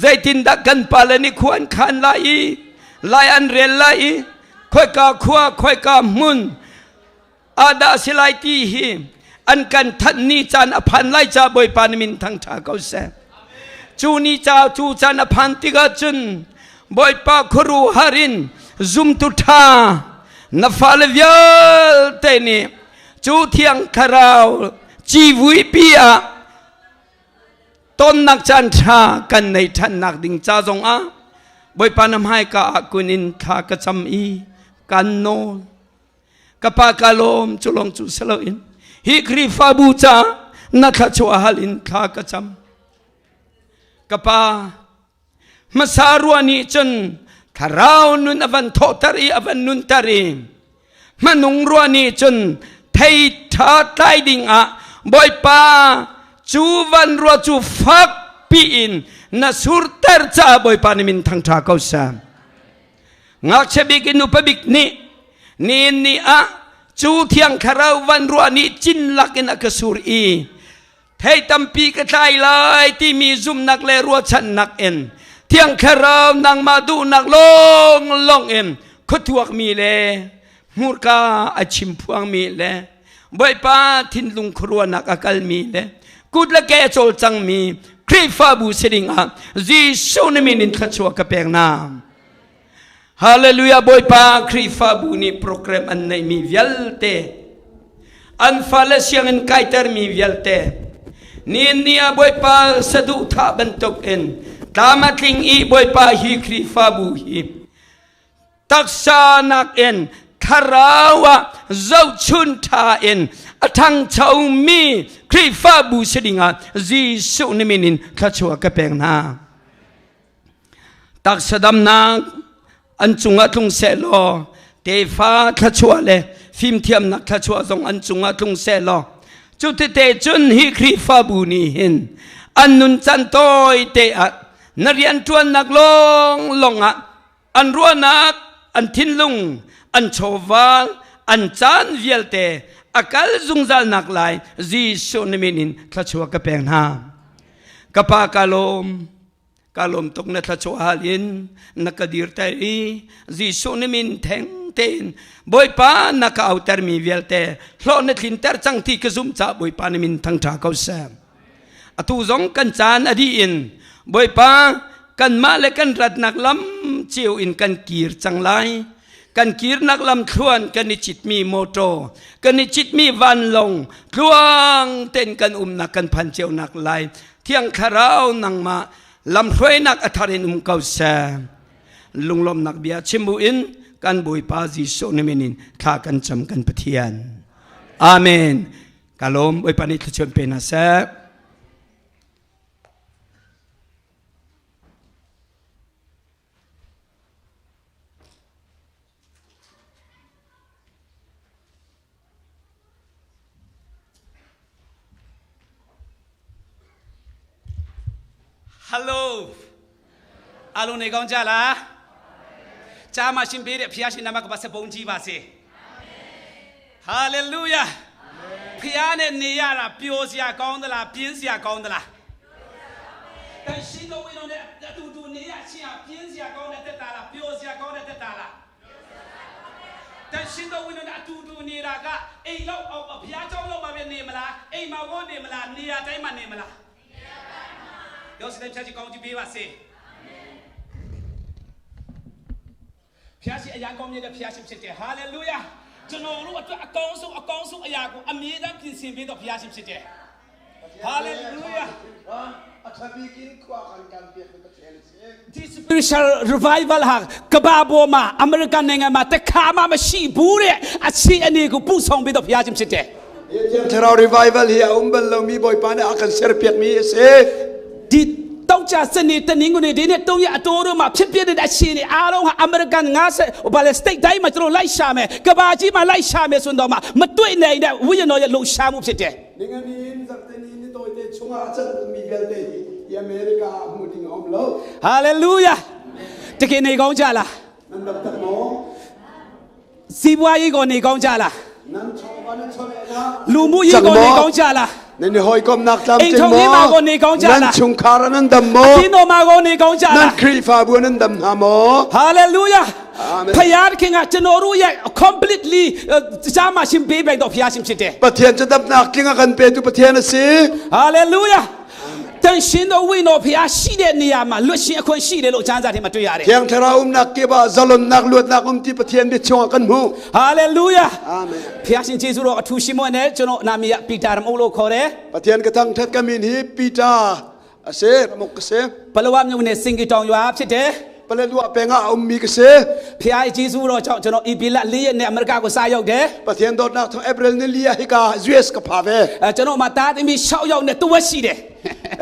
zeitindah kan pale nih khua an khan lai i lai an rel lai i khoika khua khoika hmun ah dah si lai ti hi an kan thanh ni caan a phan lai ca Bawipa na min thangṭha ko seh. Cu ni ca cu caan a phan tikah cun Bawipa khuaruahhar in zumtu ṭha na fale vialte nih cu thiang thlarau civuipi ah tonnak caan ṭha kan nei ṭhannak ding ca zongah Bawipa na hmaika ah kun in thla ka cam i kan nawl. Ka pa ka lawm cu lawng cu si loin hi Khrihfabu ca na thluachuah hal in thla ka cam. Ka pa hmasa ruah nih cun thlarau nun a van thawhter i a van nunter i hmanung ruah nih cun thei ṭha tlai ding ah Bawipa cu van ruah cu fak piin na surter caah Bawipa nih min thangṭha ko seh. Ngakchia bik in upa bik nih nihin ni ah cu thiang thlarau van ruah nih cin lak in a ka sur i thei tampi ka tlai lai timi zumhnak le ruahchannak in thiang thlarau nangmah duhnak lawng lawng in khuatuak mi le hmurka a chim phuangmi le Bawipa thinlung khuaruahnak a kalmi le kut le ke a cawlcangmi Khrihfabu si dingah Jesuh na min in thluachuah ka pek na. Hallelujah Bawipa Khrihfabu nih program an neihmi vialte an fale sianginn kaitermi vialte nihin ni ah Bawipa saduhthah bantuk in tlam a tling i Bawipa hi Khrihfabu hi taksa nakin thlarau ah zohchun ṭha in a ṭhangchomi Khrihfabu si dingah Jesuh na min in thluachuah ka pek hna. Taksa damnak an cungah tlung seh law tefa thluachuah le fimthiamnak thluachuah zong an cungah tlung seh law cu tete cun hi Khrihfabu nih hin an nun can tawi te ah na rianṭuannak lawng lawng ah an ruahnak an thinlung an chawval an caan vialte a kal zungzal nak lai Jesuh na min in thluachuah ka pek hna ka pa ka lawm Ka lawm tuk na thluachuah hal in na ka dirter i Jesuh na min theng tein Bawipa na ka autermi vialte hlawh na tlinter cang ti ka zumh caah Bawipa na min thangṭha ko seh. Atu zong kan caan a dih in Bawipa kanmah le kan ratnak lam cio in kan kir cang lai. Kan kirnak lam thluan kan i citmi motor, kan i citmi vanlawng tluang tein kan umnak kan phan cionak lai. Thiang Thlarau nangmah lamhruainak a thar in um ko seh. Lunglawmnak bia chim bu in kan Bawipa Jesuh na min in thla kan cam kan Pathian. Amen. Ka lawm Bawipa nih thluachuah pe hna seh. Hello. အားလုံးနေကောင်းကြလားကြားမှာရှင်ပေးတဲ့ဖျားရှင်နာမကပါစပုံကြီးပါစေဟာလေလုယာဖျားနဲ့နေရတာပျော်စရာကောင်းသလားပြင်းစရာကောင်းသလားတန်ရှင်တော်ဝင်တော်နဲ့အတူတူနေရချင်းဟာပြင်းစရာကောင်းတဲ့တက်တာလားပျော်စရာကောင်းတဲ့တက်တာလားတန်ရှင်တော်ဝင်တော်နဲ့အတူတူနေတာကအိမ်လောက်အောင်ဘုရားကျောင်းလောက်မှာပဲနေမလားအိမ်မှာကောနေမလားနေရာတိုင်းမှာနေမလား ယောစတဲ့ဖျားကြီးကောင်းကြီးပေးပါစေဖျားရှင်အရာကောင်းမြတ်တဲ့ဖျားရှင်ဖြစ်တယ်ဟာလေလုယာကျွန်တော်တို့အတွက်အကောင်းဆုံးအကောင်းဆုံးအရာကိုအမြဲတမ်းပြင်ဆင်ပေးတော့ဖျားရှင်ဖြစ်တယ်ဟာလေလုယာဒီ spiritual revival ဟာကမ္ဘာပေါ်မှာအမေရိကန်နိုင်ငံမှာတခါမှမရှိဘူးတဲ့အခြေအနေကိုပို့ဆောင်ပေးတော့ဘုရားရှင်ဖြစ်တယ် Thlarau revival hi a um bal lomi Bawipa nih a kan serpiakmi a si. ဒီတောက်ကြစနေတနင်္ဂနွေဒီနေ့တုံးရအတိုးတို့မှာဖြစ်ဖြစ်တဲ့အခြေအနေအားလုံးဟာအမေရိကန်50ဘာလဲ state တိုင်းမှာကျွန်တော်လိုက်ရှာမယ်ကဘာကြီးမှာလိုက်ရှာမယ်ဆိုတော့မှမတွေ့နိုင်တဲ့ဝိညာဉ်တော်ရဲ့လှုပ်ရှားမှုဖြစ်တယ် Ningani in zarhteni ni tawite chungah a cangmi vialte hi America ah hmuh ding a um lo. ဟာလေလုယာတကယ်နေကောင်းကြလား Nan dam tak maw? စီးပွားရေးကိုနေကောင်းကြလား Nan chawva nan chawlehnak လူမှုရေးကိုနေကောင်းကြလား Nan i hawikomnak အိမ် tlamtling ထောင်ရေးမှာ maw? ကိုနေကောင်းကြ Nan လား chungkhar ah nan dam အ maw? သင်းတော်မှာကိုနေကောင်းကြ Nan လား Khrihfabu ah nan dam hna maw? ဟာလေလုယာ Amen. ဖယားခင်ကကျွန်တော်တို့ရဲ့ completely ကြားမှာရှင်ပေးပိုင်တော့ဖယားရှင်ဖြစ်တယ် Pathian cu damnak tling a kan petu Pathian a si. ဟာလေလုယာတန်ရှင်တော်ဝိညာဉ်ဖျားရှိတဲ့နေရာမှာလွတ်ရှင်အခွင့်ရှိတယ်လို့ကျမ်းစာထဲမှာတွေ့ရတယ် Thiang Thlarau umnak kip ah zalonnak luatnak um ti Pathian bia chungah kan hmuh. ဟာလေလုယာ Amen. ဖျားရှင်ယေရှုတော်အထူးရှိမွန်းနဲ့ကျွန်တော်နာမည်ကပီတာရမုတ်လို့ခေါ်တယ် Pathian ka thangthat ka min hi Peter a si, ramuk ka si. ပလဝမြို့နယ်စင်ကီတောင်ရွာဖြစ်တယ် Paletwa peng ah a ummi ka si. ဖျားယေရှုတော်ကြောင့်ကျွန်တော်အီပီလ၄ရက်နဲ့အမေရိကကိုစရောက်တယ် Pathian dawtnak thawng April ni li ah hika US ka pha ve. အဲကျွန်တော်မှာသားသမီး6ယောက်နဲ့တဝက်ရှိတယ်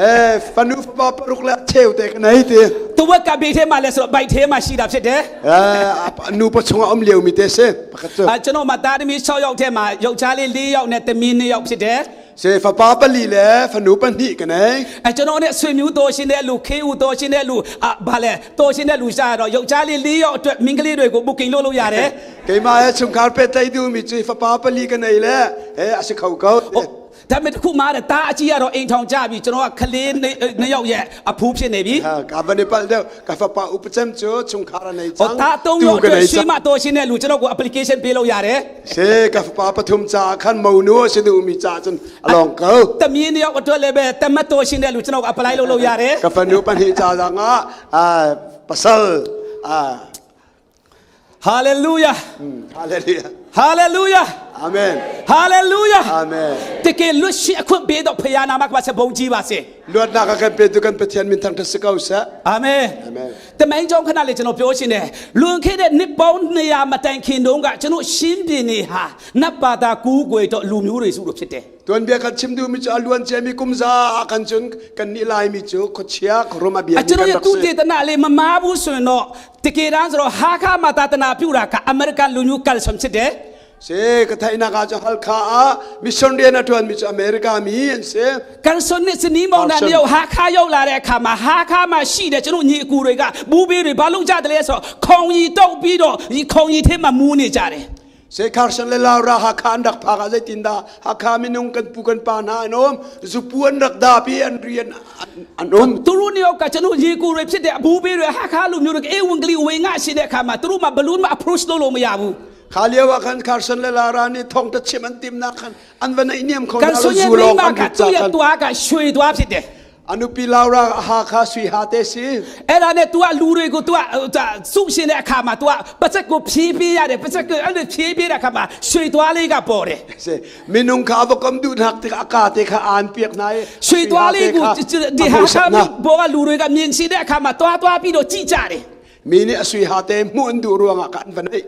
Eh, fanu fapa paruk le cheu te ka nei ti. တဝက်ကဘေးထဲမှာလဲဆိုတော့ဘိုက်ထဲမှာရှိတာဖြစ်တယ် Eh, nu pa chungah um lio mi te si. Pakhat cu. အဲကျွန်တော်မှာသားသမီး6ယောက်ထဲမှာယောက်ျားလေး4ယောက်နဲ့သမီး2ယောက်ဖြစ်တယ် Si fapa pali le fanu pahnih ka nei. အဲကျွန်တော်နဲ့ဆွေမျိုးတော်ရှင်တဲ့လူခေဦးတော်ရှင်တဲ့လူအဘာလဲတော်ရှင်တဲ့လူရှာတော့ယောက်ျားလေး၄ယောက်အတွက်မိန်းကလေးတွေကို booking လုပ်လို့ရတယ် Keimah he chungkhar pehtlaih duhmi cu fapa pali ka nei le he a si kho ko. ဟုတ်ဒါပေမဲ့တခုမှတဲ့တားအကြီးကတော့အိမ်ထောင်ကြပြီကျွန်တော်ကကလေးနှစ်ယောက်ရဲ့အဖူးဖြစ်နေပြီ Ha, ka van i palh deuh. Ka fapa upacem cu chungkhar a nei ဟို cang. တား၃ Tu ယောက် ka အတွက် nei cang. ရွှေမတော်ရှင်တဲ့လူကျွန်တော်ကို application ပေးလို့ရတယ် Si ka fapa pathum caah khan monu a si duhmi caah cun a lawng ko. တမင်းနှစ်ယောက်အတွက်လည်းပဲတမတ်တော်ရှင်တဲ့လူကျွန်တော်ကို apply လုပ်လို့ရတယ် Ka fanu pahnih ca zongah ah, pasal ah, hallelujah hallelujah. hallelujah Amen. Hallelujah. Amen. တကယ်လွတ်ရှိအခွင့်ပေးတော့ဖယားနာမကပါဆက်ဘုံကြီးပါစေ Luatnak a kan petu kan Pathian min thangṭhat si ko seh. အာမင် Amen. တမန်ကြောင့်ခဏလေးကျွန်တော်ပြောရှင်တယ်လွန်ခဲ့တဲ့နှစ်ပေါင်း200မတိုင်ခင်တုန်းကကျွန်တော်ရှင်းပြနေဟာနတ်ဘာသာကူးကွယ်တော့လူမျိုးတွေစုလို့ဖြစ်တယ် Tuanbia kan chim duhmi cu a luan ciami kum za ah kan cun kan nih laimi cu khuachia khuarum a biami အကျွန် kan rak တော်ရဲ့သူ si. တေတနာလေးမမားဘူးဆိုရင်တော့တကယ်တမ်းဆိုတော့ဟာခါမှာသာသနာပြုတာကအမေရိကန်လူမျိုးကလ်ဆမ်ဖြစ်တယ် Si ka theihnak ah cu Halkha ah mission rian a ṭuanmi cu America mi an si. ကန်ဆွန်နဲ့စနီးမောင်နှံတယောက်ဟာခါရောက်လာတဲ့အခါမှာဟာခါမှာရှိတဲ့ကျွန်တော်ညီအကူတွေကဘူဘေးတွေဘာလုပ်ကြတယ်လဲဆိုတော့ခေါင်ရီတုတ်ပြီးတော့ဒီခေါင်ရီထဲမှာမူးနေကြတယ် Si Carson le Laura Hakha an rak phak ah zeitindah Hakha minung kan pu kan pa hna an um, zupu an rak dapi an rian an um. သူတို့နှစ်ယောက်ကကျွန်တော်ရေကိုတွေဖြစ်တဲ့ဘူဘေးတွေဟာခါလူမျိုးတွေအေဝင်ကလေးဝင်ငါရှိတဲ့အခါမှာသူတို့မှာဘလူးမှာ approach လုပ်လို့မရဘူး Kha lio ah khan Carson le Laura nih thawngṭha chim an timnak khan an va naihniam kho ကန် hna lo ဆွန်ရဲ့ zu မိ lawng an မက lut ca သူ့ရဲ့ khan. တွားကရွှေတွားဖြစ်တယ် A nupi Laura Hakha sui ha te si. အဲ့ဒါနဲ့ तू ကလူတွေကို तू ကစုရှင်တဲ့အခါမှာ तू ကပတ်စက်ကိုဖြည်းဖြည်းရတယ်ပတ်စက်ကိုအဲ့လိုဖြည်းဖြည်းတဲ့အခါမှာရွှေသွားလေးကပေါ်တယ် Si minung kha a va kom duh hnak tikah a ka te kha aan piak hna i ရွှေ sui သွား ha လေး te ကို kha ဒီ a ဟာ hmuhsak ခါ hna. ဘောကလူတွေကမြင်ရှိတဲ့အခါမှာသွားသွားပြီးတော့ကြည့်ကြတယ် Mi nih a sui ha te hmuh an duh ruangah kha an va naih.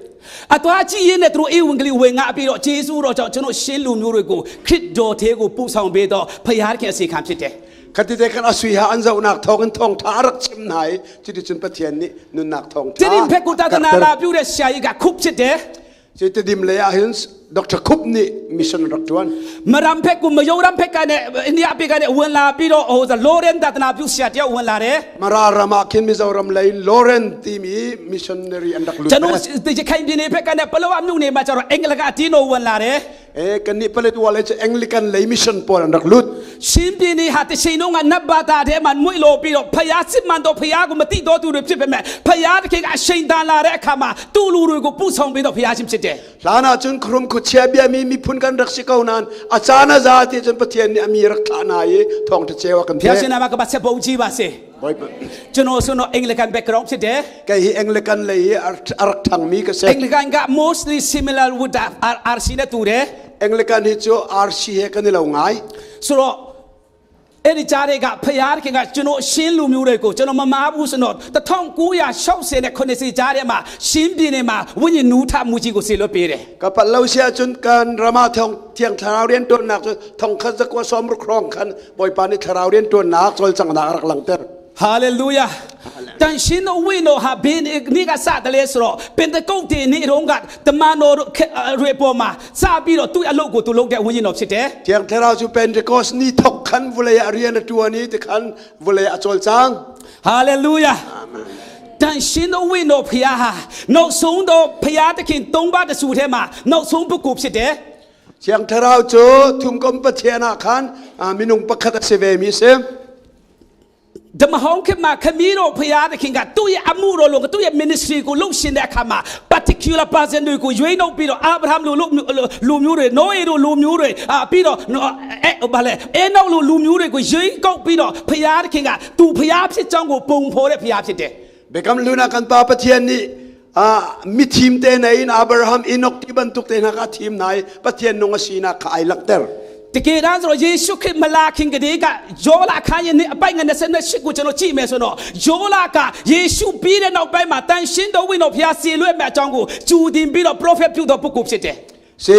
အသွားကြည့်ရင်းနဲ့သူတို့အေဝင်ကလေးဝင်ငါပြီးတော့ဂျေဇုတော်ကြောင့်ကျွန်တော်ရှင်းလူမျိုးတွေကိုခရစ်တော်သေးကိုပို့ဆောင်ပေးတော့ဖခင်ခင်အစီခံဖြစ်တယ် Khati te khan a sui ha an zohnak thawngin thawngṭha a rak chim hna i cuticun Pathian nih nunnak thawngṭha ဒီရင်ဖက်ကူတာ a တနာ karhter. လာပြုတဲ့ဆရာကြီးကခုဖြစ်တယ် Cu Tedim lei ah hin Dr. Khup nih mission rak ṭuan. မရမ်ဖက်ကူမယိုရမ်ဖက်ကနဲ့အိန္ဒိယပြည်ကနေဝင်လာပြီးတော့ဟိုလောရန်တာတနာပြုဆရာတယောက်ဝင်လာတယ် Mara ram ah khin Mizoram lei in Lauren timi missionary an rak lut ကျွန်တော် ve. ဒီခိုင်ပြည်နယ်ဖက်ကနဲ့ပလောဝမြို့နယ်မှာကျတော့အင်္ဂလကအတင်းတော်ဝင်လာတယ် Eh, kannih Paletwa lei cu Anglican lei mission pawl an rak lut. ရှင်ပြင်းနေဟာတချိန်လုံးကနတ်ဘာသာထဲမှာမွေ့လို့ပြီးတော့ဖယားစစ်မှန်တော့ဖယားကိုမတိတော့သူတွေဖြစ်ပေမဲ့ဖယားတခင်ကအရှိန်တန်လာတဲ့အခါမှာသူ့လူတွေကိုပူဆောင်ပြီးတော့ဖယားရှင်ဖြစ်တယ် Hlan ah cun khurum khuachia biami miphun kan rak si ko nain a caan a za ti cun Pathian nih a mi rak thlah hna i thawngṭha ceu a kan ဖယားရှင် pek. နာမကပတ်ဆက်ပုံကြီးပါစေ Bawipa. ကျွန်တော်ဆိုတော့အင်္ဂလန် background ဖြစ်တယ် Kei hi Anglican lei hi a rak ṭhangmi ka si. အင်္ဂလန်က mostly similar with the RC နဲ့တူတယ် Anglican hi cu RC he kan i lo ngai. ဆိုတော့အဲ့ဒီကြားတွေကဖယားခင်ကကျွန်တော်ရှင်းလူမျိုးတွေကိုကျွန်တော်မမားဘူးဆိုတော့1960နဲ့90ကြားထဲမှာရှင်းပြည်နယ်မှာဝိညာဉ်နူးထမှုကြီးကိုဆေလွတ်ပေးတယ် Ka palh lo si ahcun kan ram ah thong thiang thlarau rianṭuannak cu thong khat zakua sawm ruk hrawng khan Bawipa nih thlarau rianṭuannak cawlcanghnak a rak langhter. ဟာလေလုယာတန်ရှင်တော်ဝိနော်ဟာဘင်းနိကစတလဲဆိုတော့ပင်တကုတ်တင်နေတော့ကတမန်တော်ရေပေါ်မှာစပြီးတော့သူ့အလုပ်ကိုသူလုပ်တဲ့ဝိညာဉ်တော်ဖြစ်တယ် Thiang Thlarau cu Pentecost ni thok khan vulei ah rian a ṭuan i tikhan vulei ah a cawlcang. ဟာလေလုယာတန်ရှင်တော်ဝိနော်ဖျားဟာနောက်ဆုံးတော့ဖျားသခင်၃ပါးတဆူထဲမှာနောက်ဆုံးပုဂ္ဂိုလ်ဖြစ်တယ် Thiang Thlarau cu thumkom Pathian ah khan minung pakhat a si vemi a si. ဓမ္မဟောင်းခေတ်မှာခမည်းတော်ဖျားသခင်ကသူ့ရဲ့အမှုတော်လုံးသူ့ရဲ့ ministry ကိုလှုပ်ရှင်တဲ့အခါမှာ particular person တွေကိုရွေးနှုတ်ပြီးတော့အာဗြဟံလိုလူမျိုးတွေနောအေလိုလူမျိုးတွေအာပြီးတော့အဲဘာလဲအဲနောက်လိုလူမျိုးတွေကိုရွေးကောက်ပြီးတော့ဖျားသခင်ကသူဖျားဖြစ်ကြောင်းကိုပုံဖော်တဲ့ဖျားဖြစ်တယ် Biakam hlun ah kan Pa Pathian nih mithim te hna in Abraham, Enoch ti bantuk te hna kha a thim hna i Pathian nung a sinak kha ai langhter. တကယ်တမ်းဆိုတော့ယေရှုခရစ်မလာခင်ကတည်းကယောလာခန်းရဲ့နေ့အပိုင်ငါ28ကိုကျွန်တော်ကြည့်မယ်ဆိုတော့ယောလာကယေရှုပြီးတဲ့နောက်ပိုင်းမှာတန်ရှင်းတော်ဝိညာဉ်ဖျားစီလွဲ့မဲ့အကြောင်းကိုကြူတင်ပြီးတော့ prophet ပြုတော်ပုဂ္ဂိုလ်ဖြစ်တယ် Si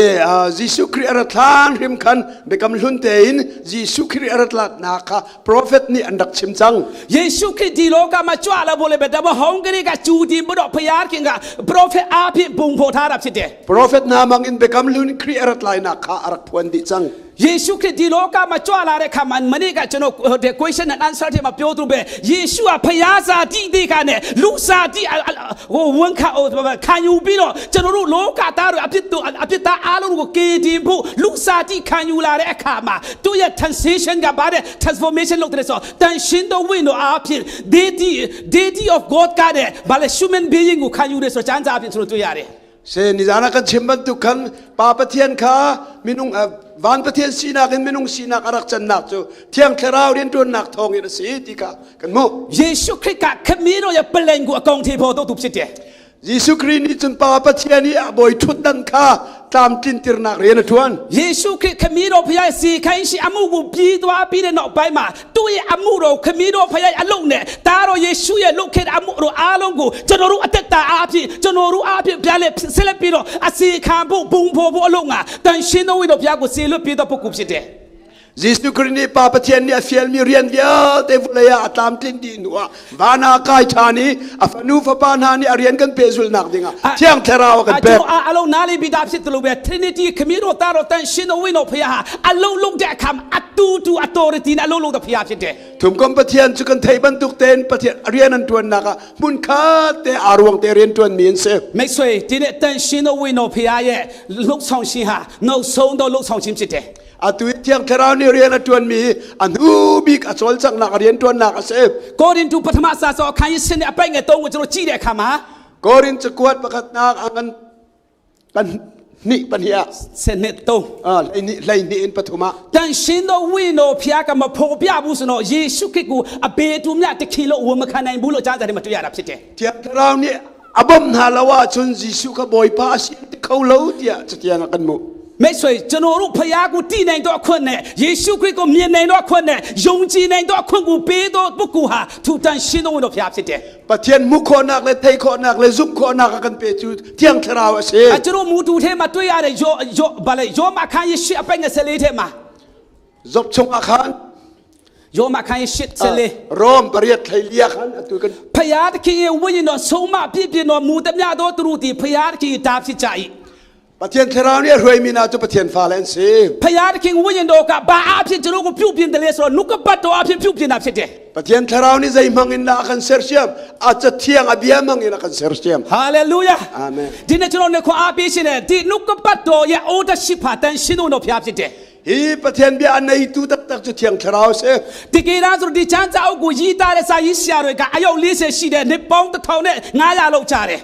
Jesuh Khrih a rat hlan hrim khan biakam hlun tein Jesuh Khrih a rat latnak kha prophet nih an rak chim cang. ယေရှုခရစ်ဒီလောကမှာကြွလာဖို့လည်းပဲဒါမှဟောင်းကလေးကကြူတင်ပြီးတော့ဖျားခင်က prophet အားဖြင့်ပုံဖော်ထားတာဖြစ်တယ် Prophet hna bang in biakam hlun Khrih a rat lainak kha a rak phuan dih cang. ယေရှုခရစ်ဒီလောကမှာကြွလာတဲ့ခါမှာမနေ့ကကျွန်တော်ဒီ question and answer ထဲမှာပြောသူပဲယေရှုကဖျားစာတိတိခါနဲ့လူစာတိဟိုဝန်ခဟိုခံယူပြီးတော့ကျွန်တော်တို့လောကသားတွေအပြစ်တို့အပြစ်သားအားလုံးကိုကေတင်ဖို့လူစာတိခံယူလာတဲ့အခါမှာသူ့ရဲ့ transition ကဘာတဲ့ transformation လုပ်တဲ့ဆိုတန်ရှင်တော်ဝိညာဉ်အားဖြင့် deity deity of God ကတဲ့ဘာလဲ human being ကိုခံယူတဲ့ဆိုချမ်းသာအဖြစ်ကျွန်တော်တွေ့ရတယ် Si nizan ah kan chim bantuk khan Pa Pathian kha minung van Pathian sinak in minung sinak a rak cannak cu Thiang Thlarau rianṭuannak thawngin a si ti kha kan hmuh. ယေရှုခရစ်ကခမည်းတော်ရဲ့ပလင်ကိုအကောင်ထေပေါ်တော့သူဖြစ်တယ် Jesuh Khrih nih cun Pa Pathian i a bawi ṭhutdan kha tlamtlintirnak rian a ṭuan. ယေရှုခရစ်ခမည်းတော်ဖခင်စီခိုင်းရှိအမှုကိုပြီးသွားပြီးတဲ့နောက်ပိုင်းမှာသူ့ရဲ့အမှုတော်ခမည်းတော်ဖခင်အလုပ်နဲ့တားတော်ယေရှုရဲ့လုပ်ခဲ့တဲ့အမှုတော်အားလုံးကိုကျွန်တော်တို့အသက်တာအားဖြင့်ကျွန်တော်တို့အားဖြင့်ပြန်လဲဆက်လက်ပြီးတော့အစီခံဖို့ပုံဖော်ဖို့အလုပ်ငါတန်ရှင်းတော်ဝိတော်ဘုရားကိုစေလွတ်ပြီးတော့ပုဂ္ဂိုလ်ဖြစ်တယ် Jesuh Khrih nih Pa Pathian nih a fialmi rian vialte vawlei ah a tlamtlinh dih hnu ah van ah kai ṭhan i a fanu fapa hna nih a rian kan pehzulhnak dingah Thiang Thlarau a kan pek. A lo na le bida psit lo be Trinity khmi ro ta ro tan shin o no phya ha a lo lo de kham a tu tu authority na lo lo da phya psit de. Thumkom Pathian cu kan thei bantuk tein Pathian rian an ṭuannak ah hmun khat te aa ruang te rian ṭuanmi an si. 没错，今天担心的为诺皮亚耶，陆创新哈，诺松到陆创新这的。 Atu i Thiang Thlarau nih rian a ṭuanmi hi a hnu bik a cawlcanghnak a rianṭuannak a si. 哥林多ပထမစာစောအခန်းကြီး7နဲ့အပိုင်ငယ်3ကိုကျွန်တော်ကြည့်တဲ့အခါမှာ Korin cakuat pakhatnak a ngan pan hnih pahnih ah 7နဲ့3 ah hleihnih hleihnih in pathum ah တန်ရှင်တော်ဝိနော်ဖျားကမဖော်ပြဘူးဆိုတော့ယေရှုခရစ်ကိုအဘေတူမြတခင်လို့ဝန်မခံနိုင်ဘူးလို့ကြားကြတယ်မှာတွေ့ရတာဖြစ်တယ် Thiang Thlarau nih a bawmh hna lo ahcun Jesuh kha Bawipa a si ti kho lo tiah catiang a kan hmuh. မိတ်ဆွေကျွန်တော်တို့ဖျားကိုတည်နိုင်တော့အခွင့်နဲ့ယေရှုခရစ်ကိုမြင်နိုင်တော့အခွင့်နဲ့ယုံကြည်နိုင်တော့အခွင့်ကိုပေးတော့ပုဂ္ဂိုလ်ဟာသူတန်ရှင်တော်ဝိနော်ဖျားဖြစ်တယ် Pathian hmuh khawhnak le theih khawhnak le zumh khawhnak a kan petu Thiang Thlarau a si. အကျွန်တော်မူတူထဲမှာတွေ့ရတဲ့ယောယောဘာလဲယောမခန်းယေရှုအပိုင်ငယ်14ထဲမှာ Job chung ah khan ယောမခန်းယေရှု14 Rom pariat thleilia khan atu kan ဖျားသခင်ရဲ့ဝိညာဉ်တော်ဆုံးမပြည့်ပြည့်တော်မူသမျှသောသူတို့သည်ဖျားသခင်တာဖြစ်ကြ၏ Pathian Thlarau nih a hruaimi hna cu Pathian fale an si. ဖျားသခင်ဝိညာဉ်တော်ကဘာအဖြစ်ကျွန်တော်ကိုပြုပြင်တယ်လဲဆိုတော့နှုတ်ကပတ်တော်အဖြစ်ပြုပြင်တာဖြစ်တယ် Pathian Thlarau nih zei hmang in dah a kan sersiam? A cathiang a bia hmang in a kan sersiam. ဟာလေလုယာ Amen. ဒီနေ့ကျွန်တော်တို့ခွန်အားပေးခြင်းနဲ့ဒီနှုတ်ကပတ်တော်ရဲ့ ownership ဟာတန်ရှင်းတော်ဖျားဖြစ်တယ် Hi Pathian bia a neitu taktak cu Thiang Thlarau a si. တကယ်လားဆိုတော့ဒီချမ်းစာအုပ်ကိုရေးသားတဲ့စာရေးဆရာတွေကအယောက်40ရှိတဲ့နှစ်ပေါင်း1500လောက်ကြာတယ်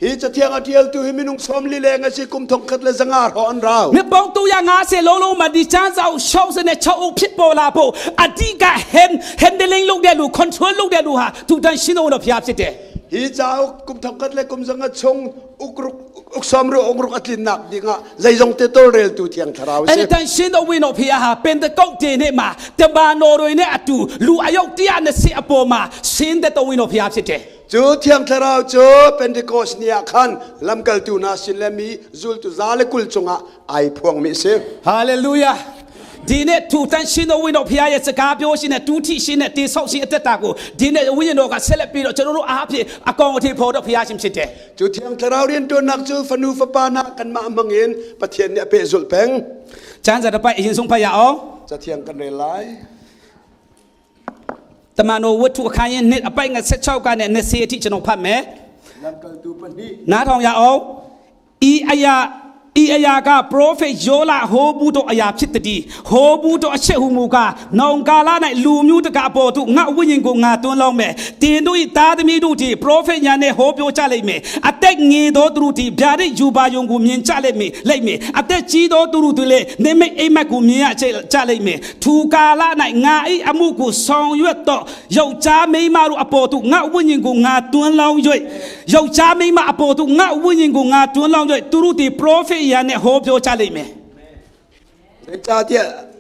Hi cathiang a ṭialtu hi minung sawm li leng a si kum thong khat le zanga hrawng an rau. နှစ်ပေါင်း350လုံးလုံးမှာဒီချမ်းစာအုပ်66အုပ်ဖြစ်ပေါ်လာဖို့အဓိက hand handling လုပ်တဲ့လူ control လုပ်တဲ့လူဟာသူတန်ရှင်းတော်ဖျားဖြစ်တယ် Hi cauk kum thong khat le kum zanga chung ukruk uksam ru ukruk a tlinnak dingah zeizong te tawlreltu Thiang Thlarau a အဲ့ဒီ si. တန်ရှင်းတော်ဝိညာဉ်ဖျားဟာပင်တကုတ်တင်နဲ့မှာတမန်တော်တွေနဲ့အတူလူအယောက်120အပေါ်မှာဆင်းတဲ့တော်ဝိညာဉ်ဖျားဖြစ်တယ် Cu Thiang Thlarau cu Pentecost ni ah khan lamkaltu hna sin le mi zultu za le kul cungah ai phuangmi a si. ဟာလေလုယာဒီနေ့သူတန်ရှင်းတော်ဝိညာဉ်ဖျားရဲ့စကားပြောရှင်နဲ့တူးထီရှင်နဲ့တေဆောက်ရှင်အသက်တာကိုဒီနေ့ဝိညာဉ်တော်ကဆက်လက်ပြီးတော့ကျွန်တော်တို့အားဖြင့်အကောင်အထည်ဖော်တော့ဖျားရှင်ဖြစ်တယ် Cu Thiang Thlarau rianṭuannak cu fanu fapa hna kanmah hmang in Pathian nih a pehzulh peng. ကျမ်းစာတစ်ပိုက်အရင်ဆုံးဖတ်ရအောင် Cathiang kan rel lai. တမန်တော်ဝတ္ထုအခန်းကြီးနှစ်အပိုက်ငယ်16ကနေ20အထိကျွန်တော်ဖတ်မယ် Lamkaltu pahnih. နားထောင်ရအောင်ဤအရာဤအရာကပရောဖက်ယောလာဟိုဘူးတို့အရာဖြစ်တည်းဟိုဘူးတို့အချက်ဟူမူကားနောင်ကာလ၌လူမျိုးတကာအပေါ်သို့ငါဝိညာဉ်ကိုငါတွန်းလောင်းမယ်တင်တို့၏သားသမီးတို့သည်ပရောဖက်ညာနှင့်ဟောပြောကြလိမ့်မယ်အသက်ငယ်သောသူတို့သည်ဗျာဒိတ်ယူပါယုံကိုမြင်ကြလိမ့်မယ်လိမ့်မယ်အသက်ကြီးသောသူတို့သည်လည်းနေမိတ်အိမ်မက်ကိုမြင်ရကြလိမ့်မယ်ထူကာလ၌ငါ၏အမှုကိုဆောင်ရွက်တော့ယောက်ျားမိန်းမတို့အပေါ်သို့ငါဝိညာဉ်ကိုငါတွန်းလောင်း၍ယောက်ျားမိန်းမအပေါ်သို့ငါဝိညာဉ်ကိုငါတွန်းလောင်း၍သူတို့သည်ပရောဖက်ညာနှင့်ဟောပြောကြလိမ့်မယ် Zeicahtiah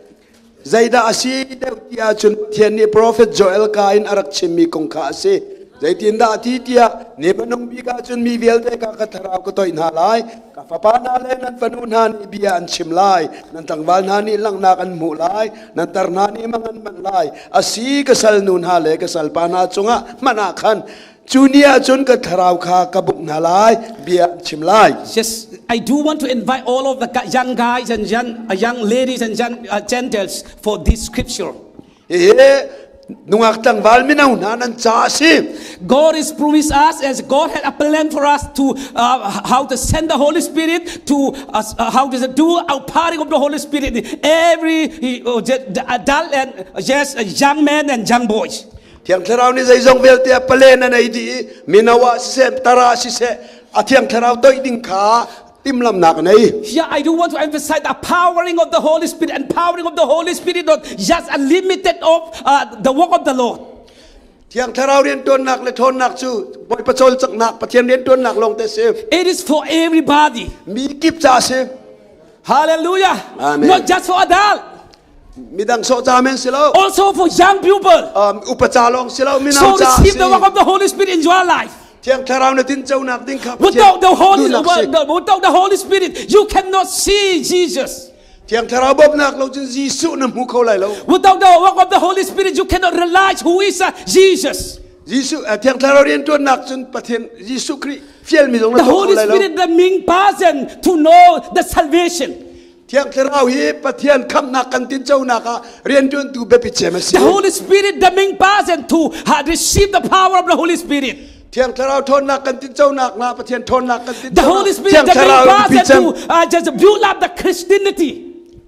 zeidah a si deuh ti ahcun Pathian nih profet Joel ka in a rak chimmi kong kha a si. Zeitindah a ti tiah ni hmanung bik ahcun mi vialte kha ka thlarau ka toih hna lai. Ka fapa hna le nan fanu hna nih bia an chim lai. Nan tlangval hna nih langhnak an hmuh lai. Nan tar hna nih mang an manh lai. A si ka salnu hna le ka salpa hna cungah hmanh ah khan cu ni ahcun ka thlarau kha ka bungh hna lai. Bia an chim lai. Yes, I do want to invite all of the young guys and young, young ladies and young gentles for this scripture. Hihi nungak tlangval mino hna nan ca a si. God has promised us as God had a plan for us to how to send the Holy Spirit to how to do outpouring of the Holy Spirit in every the adult and yes, young men and young boys. Thiang Thlarau nih zeizong vialte a palen a nei dih i mino ah siseh, tar ah siseh, a Thiang Thlarau toih ding kha timhlamhnak a nei. Here I do want to emphasize the powering of the Holy Spirit and powering of the Holy Spirit not just a limited of the work of the Lord. Thiang Thlarau rianṭuannak le ṭhawnnak cu Bawipa cawlcanghnak Pathian rianṭuannak lawng te si. It is for everybody. Mi kip ca a si. Hallelujah. Amen. Not just for adult. Midang sawh ca men si lo. Also for young people. Upa ca lawng si lo, mino So ca receive si. the work of the Holy Spirit in your life. Thiang Thlarau na tin conak ding kha Without the Holy, duhnak si. without the Holy Spirit, you cannot see Jesus. Thiang Thlarau bawmhnak lo cun Jesuh na hmu kho lai lo. Without the work of the Holy Spirit, you cannot realize who is Jesus. Jesuh Thiang Thlarau riantuannak cun Pathian Jesuh Khrih fialmi zong na The tuah kho Holy lai lo. Spirit, the main person to know the salvation. Thiang Thlarau hi Pathian khamhnak kan tinconak ah riantuantu biapi cem a si. The Holy Spirit, the main person to receive the power of the Holy Spirit. Thiang Thlarau ṭhawnnak kan tinconak na Pathian ṭhawnnak kan tinconak The Holy Spirit, Thiang the main Thlarau biapi person cem. to just build up the Christianity.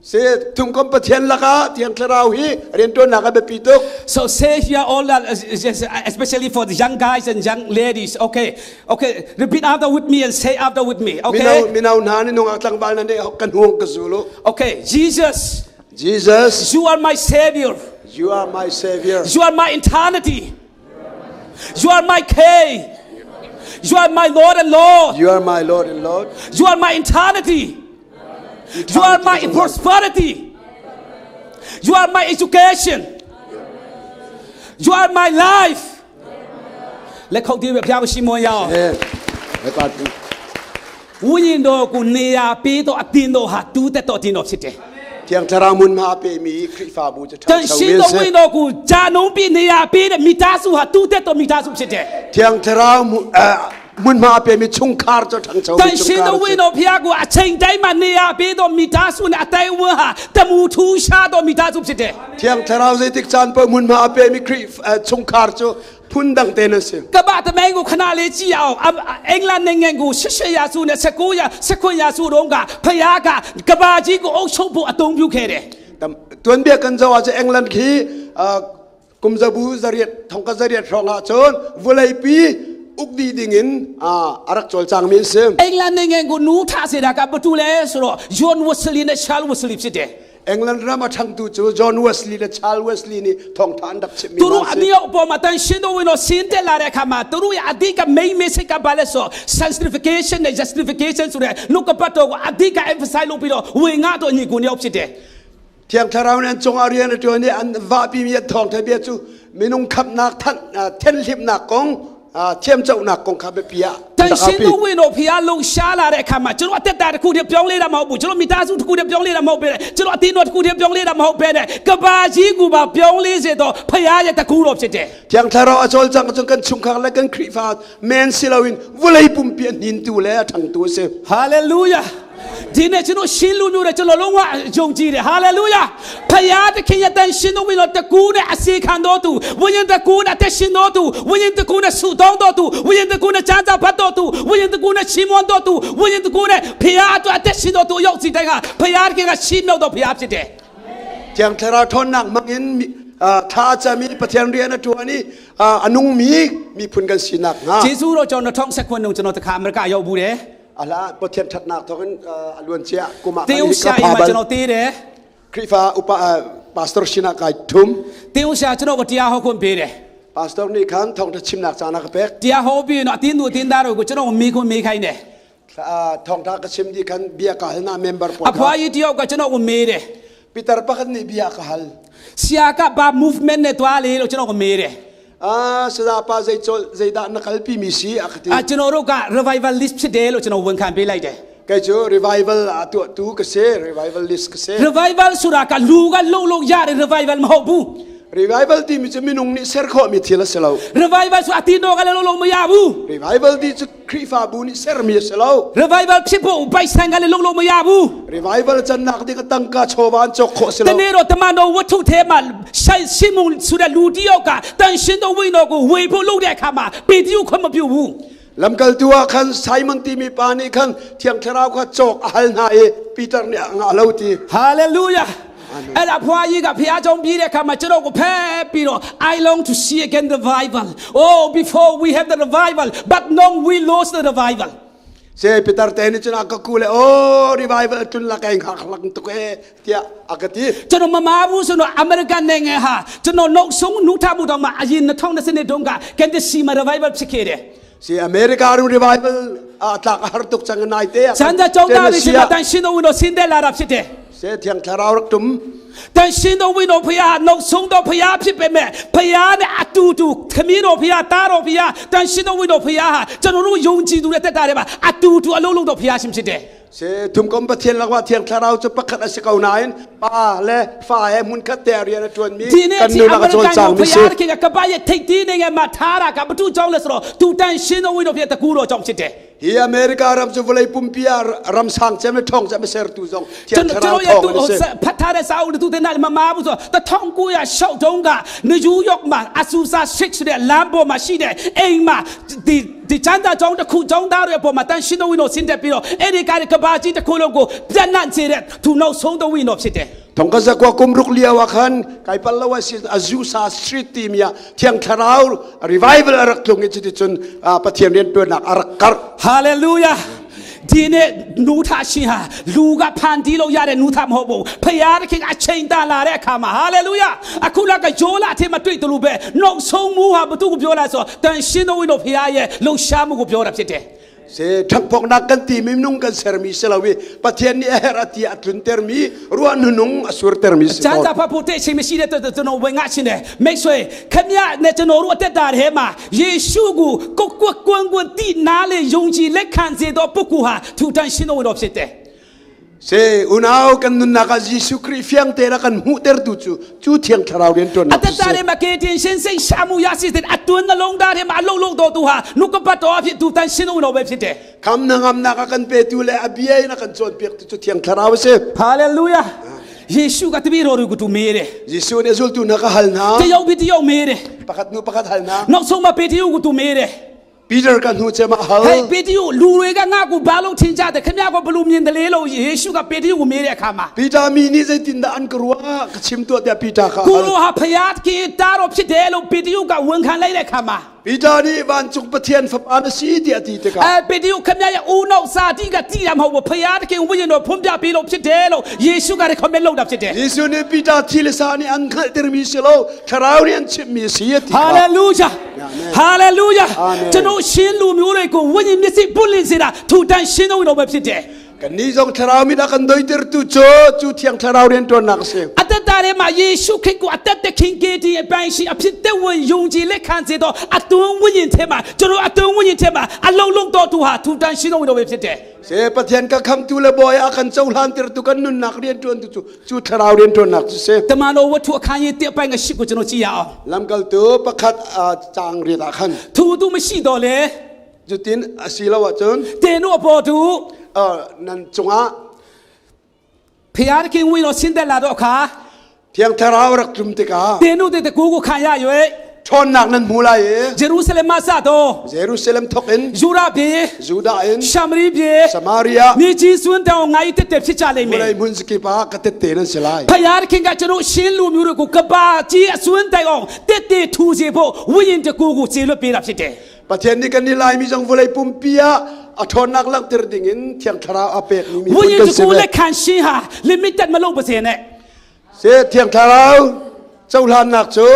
Se thungkom Pathian lakah Thiang Thlarau hi riantuannak a biapi tuk. So say here all that, especially for the young guys and young ladies. Okay, okay. Repeat after with me and say after with me. Mino Okay. mino hna ni nungak tlangval nan kan huang ka zulu. Okay. Jesus, Jesus, you are my savior. you are my savior. You are my eternity. You are my King. You are my Lord and Lord. You are my Lord and Lord. You are my eternity. You are my prosperity. You are my education. You are my life. လက်ခုပ်တီးပဲဘုရားကိုရှိမောရအောင် Eh, ဘယ်ပါတူ ဝိညာဉ်တော်ကိုနေရာပေးတော့အတင်းတော်ဟာတူးတက်တော့အတင်းတော်ဖြစ်တယ် Thiang Thlarau mun ma pe mi Khrihfabu จะ တန်ရှင်တော်ဝိညာဉ်တော်ကိုဂျာနုံးပြနေရာပေးတဲ့မိသားစုဟာတူးတက်တော့မိသားစုဖြစ်တယ် Thiang Thlarau mun ma pe mi chungkhar จะทั้งเจ้า တန်ရှင်တော်ဝိညာဉ်တော်ဘုရားကိုအချိန်တိုင်းမှာနေရာပေးတော့မိသားစုနဲ့အတိုင်းဝန်းဟာတမူထူးရှားတော့မိသားစုဖြစ်တယ် Thiang Thlarau zeitik caan pa mun ma pe mi Khrih chungkhar จะพุ่นดังเตนสิ ကမ္ဘာတမိုင်းကိုခဏလေးကြည့်အောင်အအင်္ဂလန်နိုင်ငံကို18ရာစုနဲ့19ရာ19ရာစုတုန်းကဖျားကကမ္ဘာကြီးကိုအုပ်ချုပ်ဖို့အသုံးပြုခဲ့တယ် ตวนเบียกันเจ้าอาจจะอังกฤษขี้กุมจะบูจริยทองกจริยรองอาจนวุลัยปีอุกดีดิ่งินอารักจอลจางมินซิม အင်္ဂလန်နိုင်ငံကိုနူးထစေတာကဘာတူလဲဆိုတော့ဂျွန်ဝက်စလီနဲ့ချားလ်ဝက်စလီဖြစ်တယ် อังกฤษรามาทังตูจูจอห์นเวสลีและชาร์ลเวสลีนี่ทองทานดับชิมี သူတို့အမြောက်အပေါ်မှာတန်ရှင်းတော်ဝင်တော့ဆင်းတက်လာတဲ့အခါမှာသူတို့ရဲ့အဓိက main message ကဘာလဲဆိုတော့ sanctification နဲ့ justification ဆိုတဲ့နှုတ်ကပတ်တော်ကိုအဓိက emphasize လုပ်ပြီးတော့ဝင်ငါတော့ညီကိုနှစ်ယောက်ဖြစ်တယ် เทียงทาราวนั้นจงอาเรียนตัวนี้อันว่าปีมีทองทะเบียจูมินุงขับนักท่านเทนลิบนักกงเทียมเจ้านักกงขับเปีย တန်ရှင်းတော်ဝင်တော်ဖျားလုံရှားလာတဲ့အခါမှာကျွန်တော်အသက်တာတစ်ခုတည်းပြောင်းလဲတာမဟုတ်ဘူးကျွန်တော်မိသားစုတစ်ခုတည်းပြောင်းလဲတာမဟုတ်ပဲကျွန်တော်အသင်းတော်တစ်ခုတည်းပြောင်းလဲတာမဟုတ်ပဲကဘာကြီးကူပါပြောင်းလဲစေတော့ဖျားရဲ့တကူတော်ဖြစ်တယ် เทียงทาราวอจอลจังจงกันชุงคังและกันครีฟาแมนซิลาวินวุลัยปุ่มเปียนินตูและทังตัวเซ ဟာလေလုယာဒီနေ့ကျွန်တော်ရှင်းလူမျိုးတွေကျွန်တော်လုံးဝယုံကြည်တယ်ဟာလေလုယာဖယားသခင်ရဲ့တန်ရှင်တော်ဝင်တော်တကူနဲ့အစေခံတော်သူဝိညာဉ်တကူနဲ့အသက်ရှင်တော်သူဝိညာဉ်တကူနဲ့ဆုတောင်းတော်သူဝိညာဉ်တကူနဲ့ချမ်းသာဖတ်တော်သူဝိညာဉ်တကူနဲ့ချီးမွမ်းတော်သူဝိညာဉ်တကူနဲ့ဖယားအတွက်အသက်ရှင်တော်သူရောက်စီတိုင်းကဖယားသခင်ကရှင်းမြောက်တော်ဖယားဖြစ်တယ် เทียงทาราวทอนนักมังอินท้าจะมีประเทศเรียนตัวนี้อนุมีมีพุนกันสีนักนะ ဂျေဇုတော်ကြောင့်2019တုန်းကျွန်တော်တခါအမေရိကရောက်ဘူးတယ် อะละประเทศทัดนักทอกันอลวนเชียกุมา တေယုရှာအိမ်မှာကျွန်တော်တေးတယ် ครีฟาอุปปาสเตอร์ชินากายทุม တေယုရှာကျွန်တော်ကိုတရားဟောခွင့်ပေးတယ် ปาสเตอร์นี่คันทองจะชิมนักจานักเป็ก တရားဟောပြီးတော့အတင်းသူအတင်းသားတို့ကိုကျွန်တော်ကိုမေးခွန်းမေးခိုင်းတယ် ทองทากชิมดีคันเบียกาลนาเมมเบอร์ป အဖွားကြီးတယောက်ကကျွန်တော်ကိုမေးတယ် ปีเตอร์ปะกันนี่เบียกาล ဆရာကဘာ movement နဲ့တွားလေလို့ကျွန်တော်ကိုမေးတယ် အာစဒါပါဇိချိုဇိဒါနကလပီမီစီအခတိ အာကျွန်တော်တို့က revivalist ဖြစ်တယ်လို့ကျွန်တော်ဝန်ခံပေးလိုက်တယ် ကဲချို revival အတူတူကစေ revivalist ကစေ revival ဆိုတာကလူကလှုပ်လို့ရတဲ့ revival မဟုတ်ဘူး revival တီမီချမီနုံနိဆရခောမီသီလဆလော revival ဆိုတာအတင်းတော်ကလည်းလှုပ်လို့မရဘူး revival တီချခရီဖာဘူနိဆရမီဆလော revival ဖြစ်ဖို့ပိုက်ဆံကလည်းလှုပ်လို့မရဘူး revival ချန်နက်ဒီကတန်ကာချောဝန်ချောခောဆ တ လော နေ့တော့တမန်တော်ဝတ္ထုထဲမှာရှိရှိမုန်ဆိုတဲ့လူတစ်ယောက်ကတန်ရှင်တော်ဝိညာဉ်တော်ကိုဝေဖို့လုပ်တဲ့အခါမှာပေတရုခွင့်မပြုဘူး လမ်ကလတူအခန်ဆိုင်မန်တီမီပါနီခန်ထျံထရာခချောအဟလနာအေပီတာနီငါလောတီ ဟာလေလုယာအဲ့ဒါဖွာကြီးကဖခင်ကြောင့်ပြီးတဲ့အခါမှာကျွန်တော်ကိုဖဲပြီးတော့ I long to see again the revival oh before we have the revival but now we lost the revival စေပီတာတဲနီချနာကကူလေအို revival တွန်လကိုင်ခါခလန်တုကေတီအကတိ ကျွန်တော်မမာဘူးဆိုတော့အမေရိကန်နိုင်ငံဟာကျွန်တော်နောက်ဆုံးနုထမှုတော်မှာအရင်2020တုန်းကကန်တစီမှာ revival ဖြစ်ခဲ့တယ်။ Si America rum revival a tlak a har tuk cang nai te. 咱在长大的时候，但新的为了新的来了ဖြစ်တယ် Se thiang thlarau rak tum. တန်ရှင်တော်ဝိတော်ဖျားနောက်ဆုံးတော်ဖျားဖြစ်ပေမဲ့ဖျားနဲ့အတူတူခမည်းတော်ဖျားတားတော်ဖျားတန်ရှင်တော်ဝိတော်ဖျားဟာကျွန်တော်တို့ယုံကြည်သူတဲ့တက်တာတွေပါအတူတူအလုံးလုံးတော်ဖျားရှင်ဖြစ်တယ် Se thumkom Pathian lakwa thiang thlarau cu pakhat a si ko nain pa le fa he hmun khat te rian a ṭuan mi ဒီနေ့ kan အထိ nu lak အမေ a ရိကန် cawlcang ကို mi si. ဖျားခင်ကကပ္ပရဲ့ထိတ်တီးနိုင်ငံမှာထားတာကဘသူကြောင့်လဲဆိုတော့သူတန်ရှင်တော်ဝိတော်ဖျားတကူတော်ကြောင့်ဖြစ်တယ် Hi America ram cu vawlei pumpi ah ram sang cem le ṭhawng cem a sertu zong ကျွ thiang န်တော်ကျွန် thlarau တော်ရဲ့ thawng သူ an si. ဖတ်ထားတဲ့စာအုပ်တူတဲ့နာမမဘူးဆိုတော့1906တုန်းကနယူးယောက်မှာအဆူဆာ6တဲ့လမ်းပေါ်မှာရှိတဲ့အိမ်မှာဒီဒီချမ်းသာကျောင်းတစ်ခုကျောင်းသားတွေအပေါ်မှာတန်ရှင်တော်ဝိတော်ဆင်းသက်ပြီးတော့အဲ့ဒီကကဘာကြီးတစ်ခုလုံးကိုပြန့်နှံ့စေတဲ့သူနောက်ဆုံးတော်ဝိတော်ဖြစ်တယ် Thong ka zakwa kumruk liao ah khan kai pallawa si Azusa Street ti mi ah thiang thlarau revival a rak tlung i cuti cun Pathian rianṭuannak a rak karh. ဟာလေလုယာဒီနေ့နူထရှင်ဟာလူကဖန်တီးလို့ရတဲ့နူထမဟုတ်ဘူးဖယားသခင်အချိန်တန်လာတဲ့အခါမှာဟာလေလုယာအခုလကယောလာအထင်မတွေ့တယ်လို့ပဲနှုတ်ဆုံးမှုဟာဘသူကိုပြောလာဆိုတန်ရှင်တော်ဝိတော်ဖယားရဲ့လှုပ်ရှားမှုကိုပြောတာဖြစ်တယ် Se ṭhangphoknak kan ti mi minung kan sermi si lo i Pathian nih a herh a ti a tluntermi ruah nunung a surtermi si ကျမ်း tawn. စာဖတ်ဖို့တဲ့ချိန်မရှိတဲ့အတွက်ကျွန်တော်ဝင်ငါရှင်တယ်မိတ်ဆွေခမရနဲ့ကျွန်တော်တို့အသက်တာထဲမှာယေရှုကိုကိုကွက်ကွန်းကွန်းတိနားလေယုံကြည်လက်ခံစေသောပုဂ္ဂိုလ်ဟာထူတန်ရှင်တော်ဝိတော်ဖြစ်တယ် Se unau kan nunnak ah Jesuh Khrih fiang te na kan hmuhtertu cu cu Thiang Thlarau အ rianṭuannak သက် cu si. တာထဲမှာကေတင်ရှင်စိတ်ရှာမှုရရှိတဲ့အတွန်းနှလုံးသားထဲမှာအလုံးလုံးတော်သူဟာနှုတ်ကပတ်တော်အဖြစ်သူတန်ရှင်တော်တော်ပဲဖြစ်တယ် Kham na ngamnak a kan petu le a bia in a kan cawnpiaktu cu Thiang Thlarau a si. ဟာလေလုယာယေရှုကတပည့်တော်တွေကိုသူမေးတယ် Jesuh nih zultu hna ka hal hna. တယောက်ပြီးတယောက်မေးတယ် Pakhat hnu pakhat hal hna. နောက်ဆုံးမှပေတရုကိုသူမေးတယ် Peter ka hnu cem ah a hal. ဟဲ့ပေတရုလူတွေကငါ့ကိုဘာလို့ထင်ကြတယ်ခင်ဗျားကဘလို့မြင်တယ်လေလို့ယေရှုကပေတရုကိုမေးတဲ့အခါမှာ Peter mi nih zeitindah an ka ruah ka chim tuah tiah Peter kha a ကို hal. ရောဟာဖယားခင်တားတော်ဖြစ်တယ်လို့ပေတရုကဝန်ခံလိုက်တဲ့အခါမှာ Peter nih vancung Pathian fapa na si tiah a ti tikah အဲပေတရုခင်ဗျားရဲ့ဦးနောက်စာတိကတိရမဟုတ်ဘူးဖယားတခင်ဝိညာဉ်တော်ဖွင့်ပြပေးလို့ဖြစ်တယ်လို့ယေရှုကလည်း comment လုပ်တာဖြစ်တယ် Jesuh nih Peter thi le sa nih an hngalhtermi si lo thlarau nih an chimhmi a si a ti ဟာ kha. လေလုယာဟာလေလုယာ Amen. ကျွန်တော်ရှင်လူမျိုးတွေကိုဝိညာဉ်မျက်စိပွင့်လင်းစေတာထူတန်ရှင်တော်တော်ပဲဖြစ်တယ် Kannih zong thlarau mit a kan doitertu cu cu thiang thlarau rianṭuannak a si. အသက်တာထဲမှာယေရှုခရစ်ကိုအသက်တခင်ကယ်တင်အပိုင်ရှိအဖြစ်သက်ဝင်ယုံကြည်လက်ခံစေတော့အတွင်းဝိညာဉ်ထဲမှာကျွန်တော်အတွင်းဝိညာဉ်ထဲမှာအလုံးလုံးတော်သူဟာထူတန်ရှင်တော်တော်ပဲဖြစ်တယ် Se Pathian ka khamtu le bawi a kan cohlantertu kan nunnak rianṭuantu cu cu thlarau rianṭuannak cu si. တမန်တော်ဝတ္ထုအခန်းကြီးတစ်အပိုင်းကရှိကိုကျွန်တော်ကြည့်ရအောင် Lamkaltu pakhat caang riat ah khan ထူသူမရှိတော့လေ cutin a si lo ahcun တင်တို့အပေါ်သူ nan cungah ဖျားခင်ဝိတော်ဆင်းသက်လာတော့အခါ Thiang Thlarau rak tlum tikah တင်တို့တဲ့တကူကိုခံရ၍ ṭhawnnak nan hmu lai i ဂျေရုဆလင်မှာစတော့ Jerusalem thawk in ယူရပြေ Judah in ရှမရိပြေ Samaria မြေကြီးစွန်းတောင်ငါ့တက်တက်ဖြစ်ကြလိမ့်မယ် vawlei hmun zakip ah ka tette nan si lai. ဖယားခင်ကကျွန်တော်ရှင်းလူမျိုးတွေကိုကဘာကြီးအစွန်းတိုင်အောင်တက်တက်ထူစေဖို့ဝိညာဉ်တကူကိုဇေလွတ်ပေးတာဖြစ်တယ် Pathian nih kan i Laimi zong vawlei pumpi ah a ṭhawnnak langhter dingin Thiang Thlarau a pekmi ဝိ miphun ညာဉ် kan si ve. တကူလက်ခံရှင်းဟာ limited မလုပ်ပါစေနဲ့ Se Thiang Thlarau cohlannak cu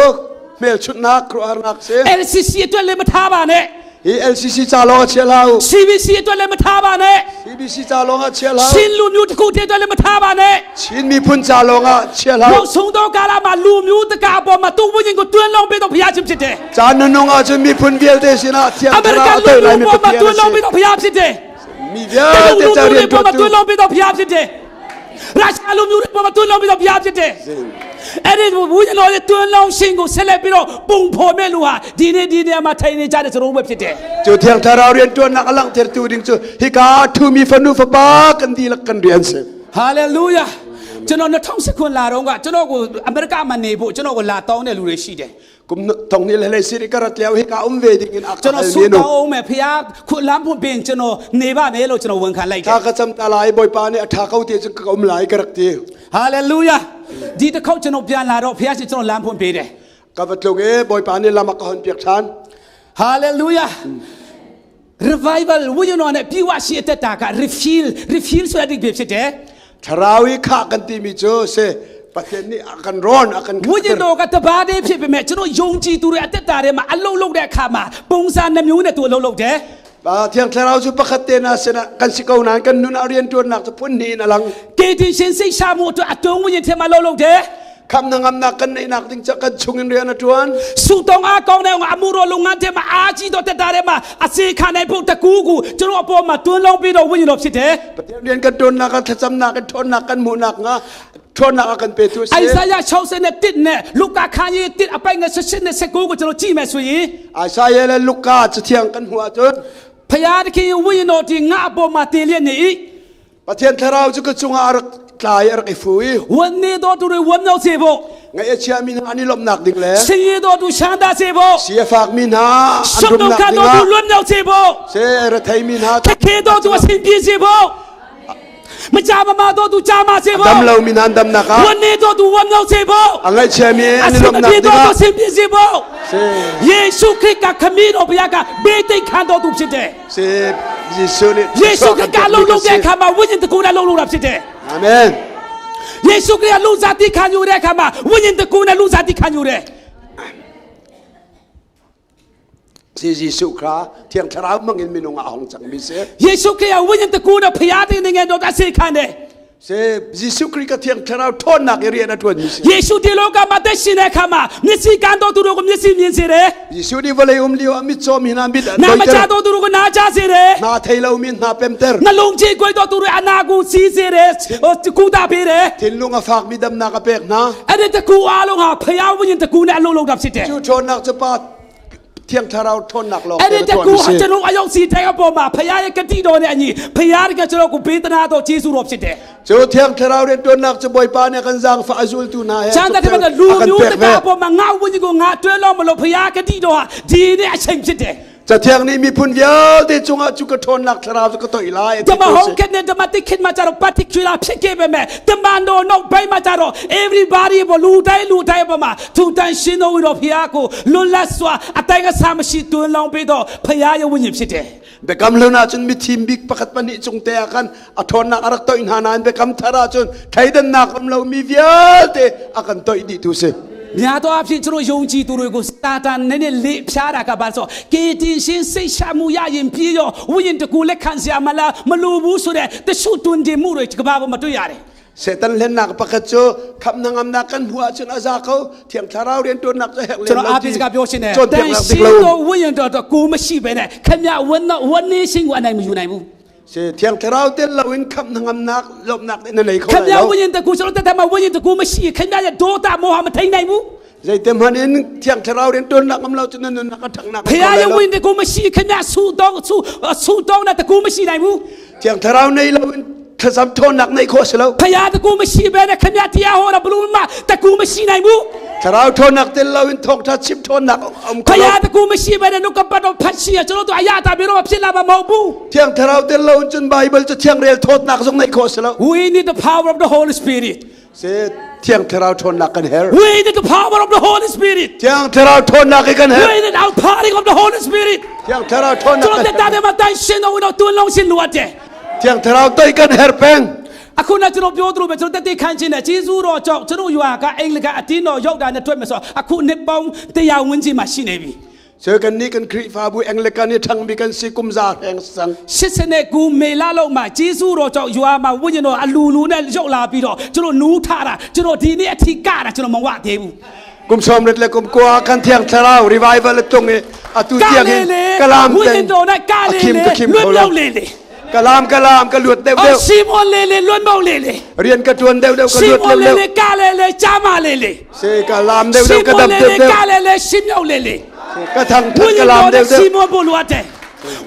hmelchunhnak khuaruahharnak si. LCC အတွက်လည်းမထားပါနဲ့ Hi LCC ca lawng ah chia hlah u. CBC အတွက်လည်းမထားပါနဲ့ CBC ca lawng ah chia hlah u. ရှင်းလူမျိုးတကူတည်းအတွက်လည်းမထားပါနဲ့ Chin miphun ca lawng ah chia hlah နောက် u. ဆုံးသောကာလမှာလူမျိုးတကာအပေါ်မှာသူ့ဝိညာဉ်ကိုတွန်းလောင်းပေးတော့ဘုရားရှင်ဖြစ်တယ် Caan nunung ahcun miphun vialte sinah Thiang အမေရိ Thlarau ကန် a toih လူ laimi မျိုးပေါ်မှာ Pathian တွန်း a si. လောင်းပေးတော့ဘုရားဖြစ်တယ် Mi တရုတ် vialte လူ ca မျိုးတွေပေါ်မှာ rianṭuantu တွန်းလောင်းပေးတော့ဘုရားဖြစ်တယ်ရုရှားလူမျိုးတွေပေါ်မှာတွန်းလောင်းပေးတော့ဘုရားဖြစ်တယ်အဲ့ဒီဝိညာဉ်တော်ရဲ့တွန်းလောင်းခြင်းကိုဆက်လက်ပြီးတော့ပုံဖော်မဲ့လူဟာဒီနေ့ဒီနေရာမှာထိုင်နေကြတဲ့ကျွန်တော်တို့ပဲဖြစ်တယ် Cu Thiang Thlarau rianṭuannak a langhtertu ding cu hika a ṭhumi fanu fapa kan dihlak kan rian si. ဟာလေလုယာကျွန်တော်2019လာတော့ကကျွန်တော်ကိုအမေရိကမှာနေဖို့ကျွန်တော်ကိုလာတောင်းတဲ့လူတွေရှိတယ် Kum thong ni le hlei siri ka rat lio hika um ve ding in a ကျွန် ka တော် hal mi nu. ဆူတောင်းအောင်မယ်ဖခင်ခုလမ်းဖွင့်ပင်ကျွန်တော်နေပါမယ်လို့ကျွန်တော်ဝန်ခံလိုက်တယ် Tha ka cam ta lai Bawipa nih a ṭha ko ti cun ka um lai ka rak ti. ဟာလေလုယာဒီတစ်ခေါက်ကျွန်တော်ပြန်လာတော့ဖခင်ရှင်ကျွန်တော်လမ်းဖွင့်ပေးတယ် Ka va tlung i Bawipa nih lam a ka hon piak ṭhan. ဟာလေလုယာ revival ဝိညာဉ်တော်နဲ့ပြီးဝရှိအသက်တာက refill refill ဆိုတဲ့အဓိပ္ပာယ်ဖြစ်တယ် Thlarau i khah kan timi cu si. Pathian nih a kan rawn a kan ဝိညာဉ်တော်ကတပါးတည်းဖြစ်ပေမဲ့ကျွန်တော်ယုံကြည်သူတွေအသက်တာထဲမှာအလုံးလုံးတဲ့အခါမှာပုံစံနှမျိုးနဲ့သူအလုံးလုံးတယ် Thiang Thlarau cu pakhat te na sinah kan si ko nain kan nun ah rianṭuannak cu phun hnih in a lang. ကယ်တင်ရှင်စိတ်ရှာမှုအတွက်အတွင်းဝိညာဉ်ထဲမှာလုံးလုံးတယ် Khamh hnangamnak kan neihnak ding ca kan chungin rian a ṭuan. ဆူတောင်းအားကောင်းတဲ့အမှုတော်လုပ်ငန်းထဲမှာအားကြီးတော့တက်တာထဲမှာအစေခံနိုင်ဖို့တကူကူကျွန်တော်အပေါ်မှာတွန်းလုံးပြီးတော့ဝိညာဉ်တော်ဖြစ်တယ် Pathian rian kan ṭuannak ah thlacamnak in ṭhawnnak kan hmuhnak hnga ṭhawnnak a kan petu a si. အိဇာယ61နဲ့လူကာခန်းကြီး1အပိုင်ငယ်18နဲ့19ကိုကျွန်တော်ကြည့်မယ်ဆိုရင် Isaiah le Luka cathiang kan hmuh ahcun ဖျားသခင်ဝိညာဉ်တော်ဒီငါအပေါ်မှာတည်လျက်နေ၏ Pathian Thlarau cu ka cungah a rak tla i a rak i fu i ဝန်းနေတော်သူတွေဝမ်းမြောက်စေဖို့ ngaih a chiami hna an i lawmhnak ding le ဆင်းရဲတော်သူချမ်းသာစေဖို့ si a fakmi hna an ရှုပ်ဒုက္ rumnak ခတော်သူ dingah လွတ်မြောက်စေဖို့ se retheimi hna ခက်ခဲတော်သူအဆင်ပြေစေဖို့မကြမမတော်သူကြာမစေဖို့ dam lomi hna an damnak ah ဝန်းနေတော်သူဝမ်းမြောက်စေဖို့ a ngaihchiami အ an i ဆင်မ lawmhnak ပြေတော်သူ dingah အဆင်ပြေစေဖို့ se ယေရှုခရစ်ကခမည်းတော်ဘုရားကဘေးသိက်ခံတော်သူဖြစ်တယ် se Jesuh nih ယေရှုခရစ်ကလုံးလုံးတဲ့အခါမှာဝိညာဉ်တကူနဲ့လုံးလုံးတာဖြစ်တယ် Amen ယေရှုခရစ်ကလူစားတိခံယူတဲ့အခါမှာဝိညာဉ်တကူနဲ့လူစားတိခံယူတယ် Si Jesuh kha Thiang Thlarau hmangin minung ah a hung cangmi si. ယေရှုခရစ်ကဝိညာဉ်တကူနဲ့ဖျားတဲ့နိုင်ငံတော်အစေခံတယ် Si Jesuh Khrih ka Thiang Thlarau ṭhawnnak i rian a ṭuanmi si. ယေရှုဒီလောကမှာတက်ရှင်တဲ့အခါမှာမျက်စိကန်းတော်သူတို့ကိုမျက်စိမြင်စေတယ် Jesuh nih vawlei um lio ah mitcaw mi hna mit a နာမ doiter. ကျတော်သူတို့ကိုနားကြားစေတယ် Hna thei lomi hna pemter. နှလုံးကြီးကွယ်တော်သူတွေအနာကိုစီးစေတယ်ဟိုကုသပေးတယ် Thinlung a fakmi damnak a pek hna. အဲ့ဒီတကူအားလုံးဟာဖျားဝိညာဉ်တကူနဲ့အလုံးလုံးတာဖြစ်တယ် Cu ṭhawnnak cu Pa Thiang Thlarau ṭhawnnak lawng အဲ့ဒီ te တကူ a ဟာ ṭuanmi si. ကျွန်တော်အရောက်စီတဲ့အပေါ်မှာဖျားရဲ့ဂတိတော်နဲ့အညီဖျားကကျွန်တော်ကိုပေးသနာတော်ယေရှုတော်ဖြစ်တယ် Cu Thiang Thlarau rian ṭuannak cu Bawipa nih a kan zaangfah a zultu hna he ချမ်းသာတဲ့ဘက်ကလူ a kan မျိုး pek တကာ ve. ပေါ်မှာငါဝိညာဉ်ကိုငါတွဲလို့မလို့ဖျားဂတိတော်ဟာဒီနေ့အချိန်ဖြစ်တယ် Cathiang nih miphun vialte cungah cu ka ṭhawnnak thlarau cu ka toih lai a တ ti မ ko si. ဟုတ်ကနဲ့တမတိခင်မှာကြတော့ particular ဖြစ်ခဲ့ပေမဲ့တမန်တော်နောက်ပိုင်းမှာကြတော့ everybody ဘလူတိုင်းလူတိုင်းပေါ်မှာသူတန်ရှင်းတော်ဝိတော်ဖျားကိုလွတ်လပ်စွာအတိုင်းအဆမရှိတွန်းလောင်းပေးတော့ဖျားရဲ့ဝိညာဉ်ဖြစ်တယ် Biakam hlun ahcun mithim bik pakhat pahnih cung te ah khan a ṭhawnnak a rak toih hna nain biakam thar ahcun thleidannak um lomi vialte a kan toih dih tu si. များသောအားဖြင့်ကျွန်တော်ယုံကြည်သူတွေကိုစာတန်နဲ့နဲ့လေဖျားတာကဘာဆိုကေတင်ရှင်စိတ်ရှာမှုရရင်ပြေရောဝိညာဉ်တကူလက်ခံစရာမလားမလိုဘူးဆိုတဲ့တရှုတွင်တင်မှုတွေကဘာပေါ်မှာတွေ့ရတယ် Satan hlennak pakhat cu khamh hnangamnak kan hmuh ahcun a za ko. Thiang Thlarau rianṭuannak cu herh ကျွန် lem lo တော်အား ti ပေးစကားပြောရှင်တယ်တန် cawnpiaknak ရှ dik lo. င်းတော်ဝိညာဉ်တော်တော့ကိုမရှိဘဲနဲ့ခမဝန်းတော့ဝန်းနေရှင်ကိုအနိုင်မယူနိုင်ဘူး Si Thiang Thlarau tel loin khamh hnangamnak lawmhnak na nei kho ခ lai မ lo. ဝိညာဉ်တကူကျွန်တော်တက်တယ်မှာဝိညာဉ်တကူမရှိခမရဲ့ဒေါသမောဟမထိန်နိုင်ဘူး Zeitem hmanh in Thiang Thlarau rianṭuannak um lo cun na nunnak a ṭhanghnak ဖ um kho ခင် lai ရဲ့ lo. ဝိညာဉ်တကူမရှိခမဆူတောင်းဆူဆူတောင်းတဲ့တကူမရှိနိုင်ဘူး Thiang Thlarau nei loin thlacam ṭhawnnak neih khawh a si lo. ဖခင်တကူမရှိဘဲနဲ့ခမတရားဟောတာဘလို့မှတကူမရှိနိုင်ဘူး Thlarau ṭhawnnak tel loin thawngṭha chim ṭhawnnak a um ဖ kho lo. ခင်တကူမရှိဘဲနဲ့နှုတ်ကပတ်တော်ဖတ်ရှိရကျွန်တော်တို့အရာတာပြီးတော့ဖြစ်လာမှာမဟုတ်ဘူး Thiang Thlarau tel loin cun Baibal cu thiang rel thawtnak zong neih khawh a si lo. We need the power of the Holy Spirit. Si Thiang Thlarau ṭhawnnak kan herh. We need the power of the Holy Spirit. Thiang Thlarau ṭhawnnak hi kan herh. We need outpouring of the Holy Spirit. Thiang Thlarau ṭhawnnak ကျွန် kan တော်တက်တာ herh. တဲ့မှာတန်ရှင်တော်ဝင်တော့တွန်းလုံးရှင်လိုအပ်တယ် Thiang Thlarau toih kan herh peng. အခုနကျွန်တော်ပြောသလိုပဲကျွန်တော်တက်တဲ့ခံခြင်းနဲ့ဂျေဇုတော်ကြောင့်ကျွန်တော်ရွာကအင်္ဂလိပ်ကအတင်းတော်ရောက်တာနဲ့တွေ့မယ်ဆိုအခုနှစ်ပေါင်းတရားဝန်းကျင်မှာရှိနေပြီ So kan nih kan Khrihfabu Anglican hi ṭhangmi kan si kum za hreng sang. 89မေလလောက်မှာဂျေဇုတော်ကြောင့်ရွာမှာဝိညာဉ်တော်အလူလူနဲ့ရောက်လာပြီးတော့ကျွန်တော်နူးထတာကျွန်တော်ဒီနေ့အထိကတာကျွန်တော်မဝသေးဘူး Kum som ret le kum kua kan Thiang Thlarau revival a tung i atu က tiang hin လေလေ kalam ဝိညာ peng ဉ်တော်နဲ့က a လေ khim လေ ka khim လွတ် kho lo. မြောက်လေလေ Kalam kalam ka luat deuh အော် deuh. ရှီမောလေလေလွတ်မြောက်လေလေ Rian ka ṭuan deuh deuh ka ရှီ luat မော deuh deuh. လေလေကလေလေချာမလေလေ Si kalam deuh ရှီ deuh ka dam မောလေ deuh လေ deuh. ကလေလေရှီမြောက်လေလေ Ka thang ဝိ that ညာဉ် kalam တော်နဲ့ deuh deuh. စီမောဖို့လိုအပ်တယ်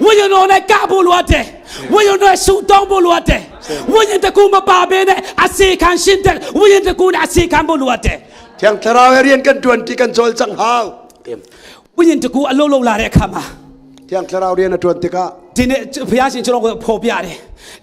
ဝိညာဉ်တော်နဲ့ကဖို့လိုအပ်တယ်ဝိညာဉ်တော်ဆူတောင်းဖို့လိုအပ်တယ်ဝိညာဉ်တကူမပါဘဲနဲ့အစေခံရှင်းတဲ့ဝိညာဉ်တကူနဲ့အစေခံဖို့လိုအပ်တယ် Thiang Thlarau he rian kan ṭuan ti kan cawlcang hau. ဝိညာဉ်တကူအလုံးလုံးလာတဲ့အခါမှာ Thiang Thlarau rian a ṭuan tikah ဒီနေ့ဘုရားရှင်ကျွန်တော်ကိုဖော်ပြတယ်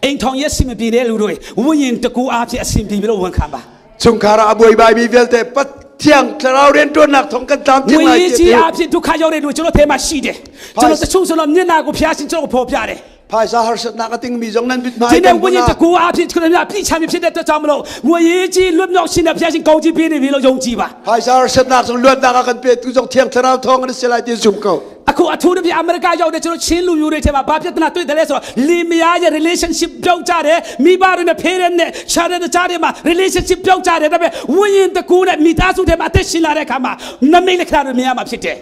အိမ်ထောင်ရက်စီမပြေတဲ့လူတွေဝိညာဉ်တကူအားဖြင့်အဆင်ပြေပြီးတော့ဝန်ခံပါ chungkhar ah a buaibaimi vialte Pathiang Thlarau rianṭuannak thawng kan tlamtling ဝိ lai ညာဉ် ti ကြီးအားဖြင့်ဒုက္ခရောက်တဲ့လူကျွန်တော်ထဲမှာရှိတယ်ကျွန်တော်တချို့ဆိုတော့မျက်နာကိုဘုရားရှင်ကျွန်တော်ကိုဖော်ပြတယ်။ Phaisa harsatnak a tingmi zong nan mithmai 今 kan 天我 hmuh 你 na. 这古阿皮可能那皮前面皮的都长不了，我一记论到现在偏心高级别的为了拥挤吧。 Phaisa harsatnak zong luatnak a kan petu zong Thiang Thlarau thawng in a si lai ti zum ko. အခုအထူးသဖြင့်အမေရိကရောက်တဲ့ကျွန်တော်ချင်းလူမျိုးတွေထဲမှာဘာပြဿနာတွေ့တယ်လဲဆိုတော့လင်မယားရဲ့ relationship ပြောက်ကြတယ်မိဘတွေနဲ့ဖေးတဲ့နဲ့ရှာတဲ့ကြားတွေမှာ relationship ပြောက်ကြတယ်ဒါပေမဲ့ဝိညာဉ်တကူနဲ့မိသားစုထဲမှာအသက်ရှင်လာတဲ့အခါမှာနမိတ်လက္ခဏာတွေမြင်ရမှာဖြစ်တယ်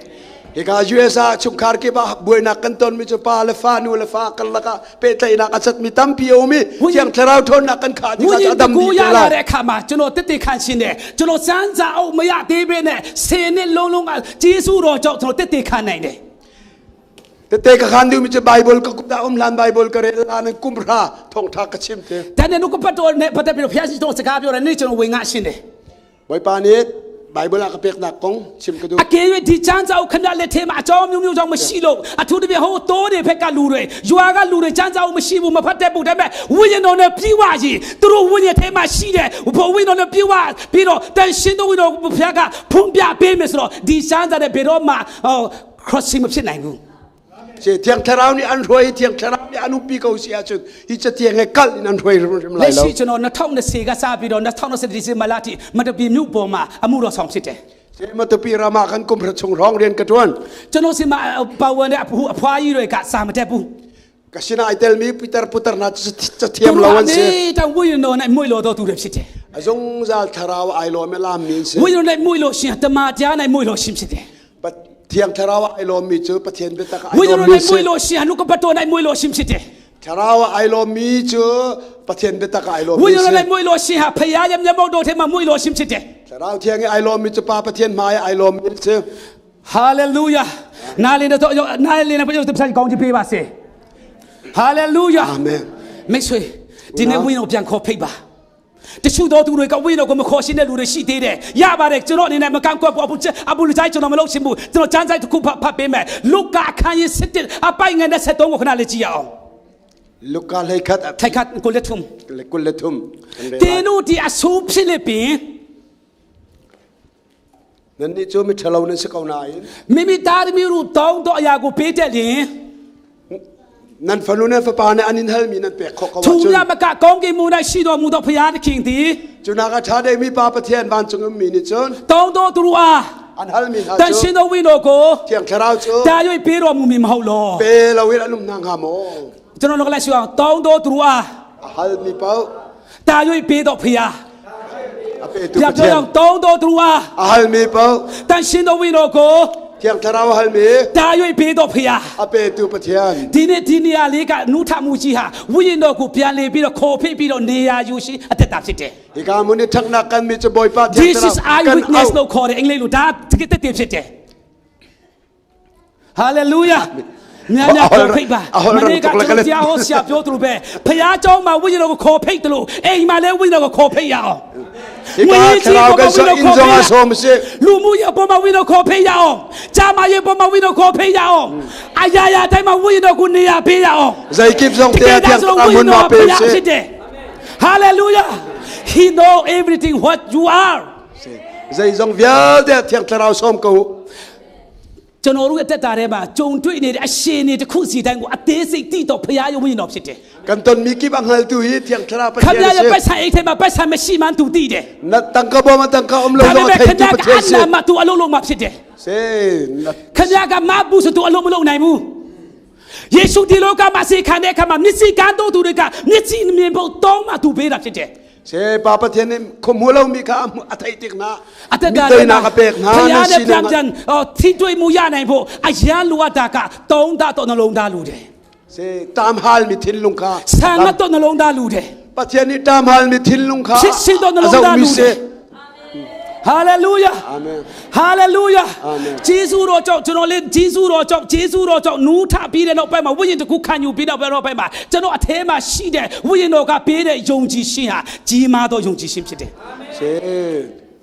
Hika US ah chungkhar kip ah buainak kan tonmi cu pa le fa nu le fa karlak ah pehtlaihnak a catmi tampi a um i Thiang Thlarau ṭhawnnak kan khah ဝိ tikah ညာဉ် a dam တကူ dih ရ te လာ lai. တဲ့အခါမှာကျွန်တော်တက်တက်ခံရှင်တယ်ကျွန်တော်စမ်းစာအောင်မရသေးပဲနဲ့ဆယ်နှစ်လုံးလုံးကဂျေစုတော်ကြောင့်ကျွန်တော်တက်တက်ခံနိုင်တယ် Tete ka khan dingmi cu Bible ka kum dah um hlan Bible ka rel hlan in kum hra thawngṭha ka chim te. ဒါနဲ့နှုတ်ကပတ်တော်နဲ့ပတ်သက်ပြီးတော့ဘုရားရှင်တော်စကားပြောတယ်နေ့ကျွန်တော်ဝင်ငါရှင်တယ် Bawipa nih Bible ah ka peknak kong chim ka duh. အကယ်၍ဒီချမ်းစာကိုခဏလက်ထဲမှာအကြောင်းမျိုးမျိုးကြောင့်မရှိလို့အထူးသဖြင့်ဟိုတိုးတွေဖက်ကလူတွေရွာကလူတွေချမ်းစာကိုမရှိဘူးမဖတ်တဲ့ဘူးဒါပေမဲ့ဝိညာဉ်တော်နဲ့ပြီးဝရင်သူတို့ဝိညာဉ်ထဲမှာရှိတဲ့ဘဝိညာဉ်တော်နဲ့ပြီးဝပြီးတော့တန်ရှင်းသောဝိညာဉ်တော်ဘုရားကဖုံးပြပေးမယ်ဆိုတော့ဒီချမ်းစာတဲ့ဘယ်တော့မှဟို crossing မဖြစ်နိုင်ဘူး Si Thiang Thlarau nih an hruai i Thiang Thlarau nih an umpi ko si ahcun hi cathiang he kalh in an hruai hrimhrim lai လက် lo. ရှိကျွန်တော်2020ကစပြီးတော့2020ဒီဇင်ဘာလထိမတပီမြို့ပေါ်မှာအမှုတော်ဆောင်ဖြစ်တယ် Si Matupi ram ah khan kum hra chung hrawng rian ka ṭuan. ကျွန်တော်စင်မှာပါဝင်တဲ့အဖိုးအဖွားကြီးတွေကစာမတက်ဘူး Ka sinah ai telmi pitar putar hna cu cathiam lo an si. နေတဝိညာဉ်တော်နဲ့မွေလို့တော်သူတွေဖြစ်တယ် A zungzal thlarau ai lawm i laammi an si. ဝိညာဉ်နဲ့မွေလို့ရှင်တမန်တရားနဲ့မွေလို့ရှင်ဖြစ်တယ် Thiang Thlarau ai lawmmi cu Pathian biatak ai ဝိညာဉ် lawmmi နဲ့ si. မွေလို့ရှင်နှုတ်ကပတ်တော်နဲ့မွေလို့ရှင်ဖြစ်တယ် Thlarau ai lawmmi cu Pathian biatak ai ဝိ lawmmi ညာဉ် si. နဲ့မွေလို့ရှင်ဟာဖခင်ရဲ့မျက်မှောက်တော်ထဲမှာမွေလို့ရှင်ဖြစ်တယ် Thlarau thiang i ai lawmmi cu Pa Pathian hmai ah ai lawmmi si. ဟာလေလုယာနားလည်တော့နားလည်နေပြည့်စုံတဲ့ကောင်းချီးပေးပါစေဟာလေလုယာ အာမင် မိတ်ဆွေဒီနေ့ဝိညာဉ်ကိုပြန်ခေါ်ဖိတ်ပါတချို့တော်သူတွေကဝိညာဉ်တော်ကိုမခေါ်ရှင်းတဲ့လူတွေရှိသေးတယ်ရပါတယ်ကျွန်တော်အနေနဲ့မကန့်ကွက်ဘူးအပူအပူလူချိုင်းကျွန်တော်မလုပ်ချင်ဘူးကျွန်တော်စမ်းစိုက်တစ်ခုဖတ်ပေးမယ်လုကာအခန်းကြီး7အပိုင်ငယ်နဲ့73ကိုခဏလေးကြည့်ရအောင် Luka hlei khat ထိုက်ခတ်ကိုလက်ထုံ kul le thum. တင်းတို့ဒီအဆိုးဖြစ်လေပင် Nannih cu miṭhalo nan si ko nain မိမိသားသမီးတို့တောင်းတော့အရာကိုပေးတတ်လျင် nan fanu nan fapa nih an in halmi nan pek khawh ko သူ ahcun မြမကကောင်းကင်မူ၌ရှိတော်မူသောဘုရားသခင်သည် cu nak a ṭha deuhmi Pa Pathian vancung ummi nih cun တောင်းတော်သူတို့အား an halmi hna တန် cu ရှင်းသောဝိညာဉ်တော်ကို Thiang Thlarau cu တာ၍ပေးတော်မူမည်မဟုတ်လော pe loin an um hna hnga maw? ကျွန်တော်တို့ကလည်းရှိအောင်တောင်းတော်သူတို့အား A halmi paoh တာ၍ပေးတော်ဘုရား a petu ပြပြော Pathian အောင်တောင်းတော်သူတို့အား a halmi paoh တန်ရှင်းသောဝိညာဉ်တော်ကို Thiang Thlarau halmi တာ၍ပေးတော်ဘုရား a petu Pathian ဒီနေ့ဒီနေရာလေးကနုထမှုကြီးဟာဝိညာဉ်တော်ကိုပြန်လေပြီးတော့ခေါ်ဖိပြီးတော့နေရာယူရှိအသက်တာဖြစ်တယ် Hika mun i ṭhaknak kan mi cu Bawipa Thiang This is Thlarau eye kan witness auh. လို့ခေါ်တယ်အင်္ဂလိပ်လိုဒါတကယ်တက်တည်ဖြစ်တယ် Hallelujah များများခေါ်ဖိတ်ပါမနေ့ကကျွန်တော်တရားဟောဆရာပြောသူလိုပဲဖခင်เจ้าမှာဝိညာဉ်တော်ကိုခေါ်ဖိတ်တယ်လို့အိမ်မှာလည်းဝိညာဉ်တော်ကိုခေါ်ဖိတ်ရအောင် Hika Thlarau kan so inn zong ah sawm a si. လူမှုရေးပေါ်မှာဝိညာဉ်တော်ခေါ်ဖိတ်ရအောင်ဂျာမာရေးပေါ်မှာဝိညာဉ်တော်ခေါ်ဖိတ်ရအောင်အရာရာတိုင်းမှာဝိညာဉ်တော်ကိုနေရာပေးရအောင် Zeikip zong te ah Thiang Thlarau hmunhma pe u sih. ဖြစ်တယ် Hallelujah He know everything what you are Zeizong vialte ah Thiang Thlarau sawm ko u. ကျွန်တော်တို့ရဲ့တက်တာထဲမှာကြုံတွေ့နေတဲ့အရှင်တွေတစ်ခုစီတိုင်းကိုအသေးစိတ်တိတော့ဖရားရုံဝိညာဉ်တော်ဖြစ်တယ် Kan tonmi kip a hngaltu hi Thiang Thlarau ခ Pathian မ a ရ si. ပိုက်ဆံအိတ်ထဲမှာပိုက်ဆံမရှိမှန်းသူသိတယ် Na tangka bawm ah tangka um lo ဒါပေ zong a မဲ့ခ theitu မရ Pathian ကအ si. နာမသူအလုံးလုံးမှာဖြစ်တယ် Si na ခမရကမဘူးဆိုသူအလုံးမလုံးနိုင်ဘူးယေရှုဒီလောကမှာစေခံတဲ့အခါမှာမျက်စိကန်းတော့သူတွေကမျက်စိမြင်ဖို့တောင်းမှသူပေးတာဖြစ်တယ် Si Pa Pathian nih khuamu lomi kha a theih tik hna အတက်က miteinak a pek hna ဖယား nan နဲ့ပြန် sining ပြန်အော်ထိတွေ့မှုရနိုင်ဖို့အရန်လိုအပ်တာကတုံးတာတော့နှလုံးသားလူတယ် Si tam halmi thinlung kha ဆံငတ်တော့နှလုံးသားလူတယ် Pathian nih tam halmi thinlung kha ဖြစ်ရှင်တော့နှ a လုံးသား zohmi လူတယ် si. ဟာလေလုယာ Amen. ဟာလေလုယာ Amen. ဂျေဇုတော်ကြောင့်ကျွန်တော်လေးဂျေဇုတော်ကြောင့်ဂျေဇုတော်ကြောင့်နူးထပြီးတဲ့နောက်ပိုင်းမှာဝိညာဉ်တစ်ခုခံယူပြီးတဲ့နောက်ပိုင်းမှာကျွန်တော်အထဲမှာရှိတဲ့ဝိညာဉ်တော်ကပေးတဲ့ယုံကြည်ခြင်းဟာကြီးမားသောယုံကြည်ခြင်းဖြစ်တယ် Si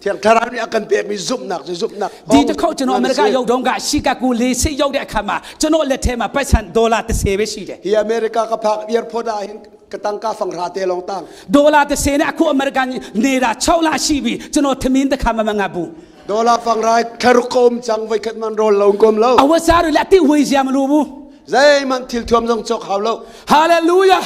Thiang Thlarau nih a kan pekmi zumhnak cu zumhnak ဒီတစ်ခေါက်ကျွန်တော်အမေရိကရောက်တော့ကရှီကာဂိုလေဆိပ်ရောက်တဲ့အခါမှာကျွန်တော်လက်ထဲမှာပိုက်ဆံဒေါ်လာ30ပဲရှိတယ် Hi America ka phak airport ah hin ka tangka fang ra te lawng tang. ဒေါ်လာ30နဲ့အခုအမေရိကန်နေတာ6လရှိပြီကျွန်တော်ထမင်းတစ်ခါမှမငတ်ဘူး Dollar fang ra thlaruk ka um cang voikhat man rawl lo kom lo. အဝတ်စားတွေလည်းအတိဝေစရာမလိုဘူး Zeihmanh thil thuam zong cawk hau lo. Hallelujah.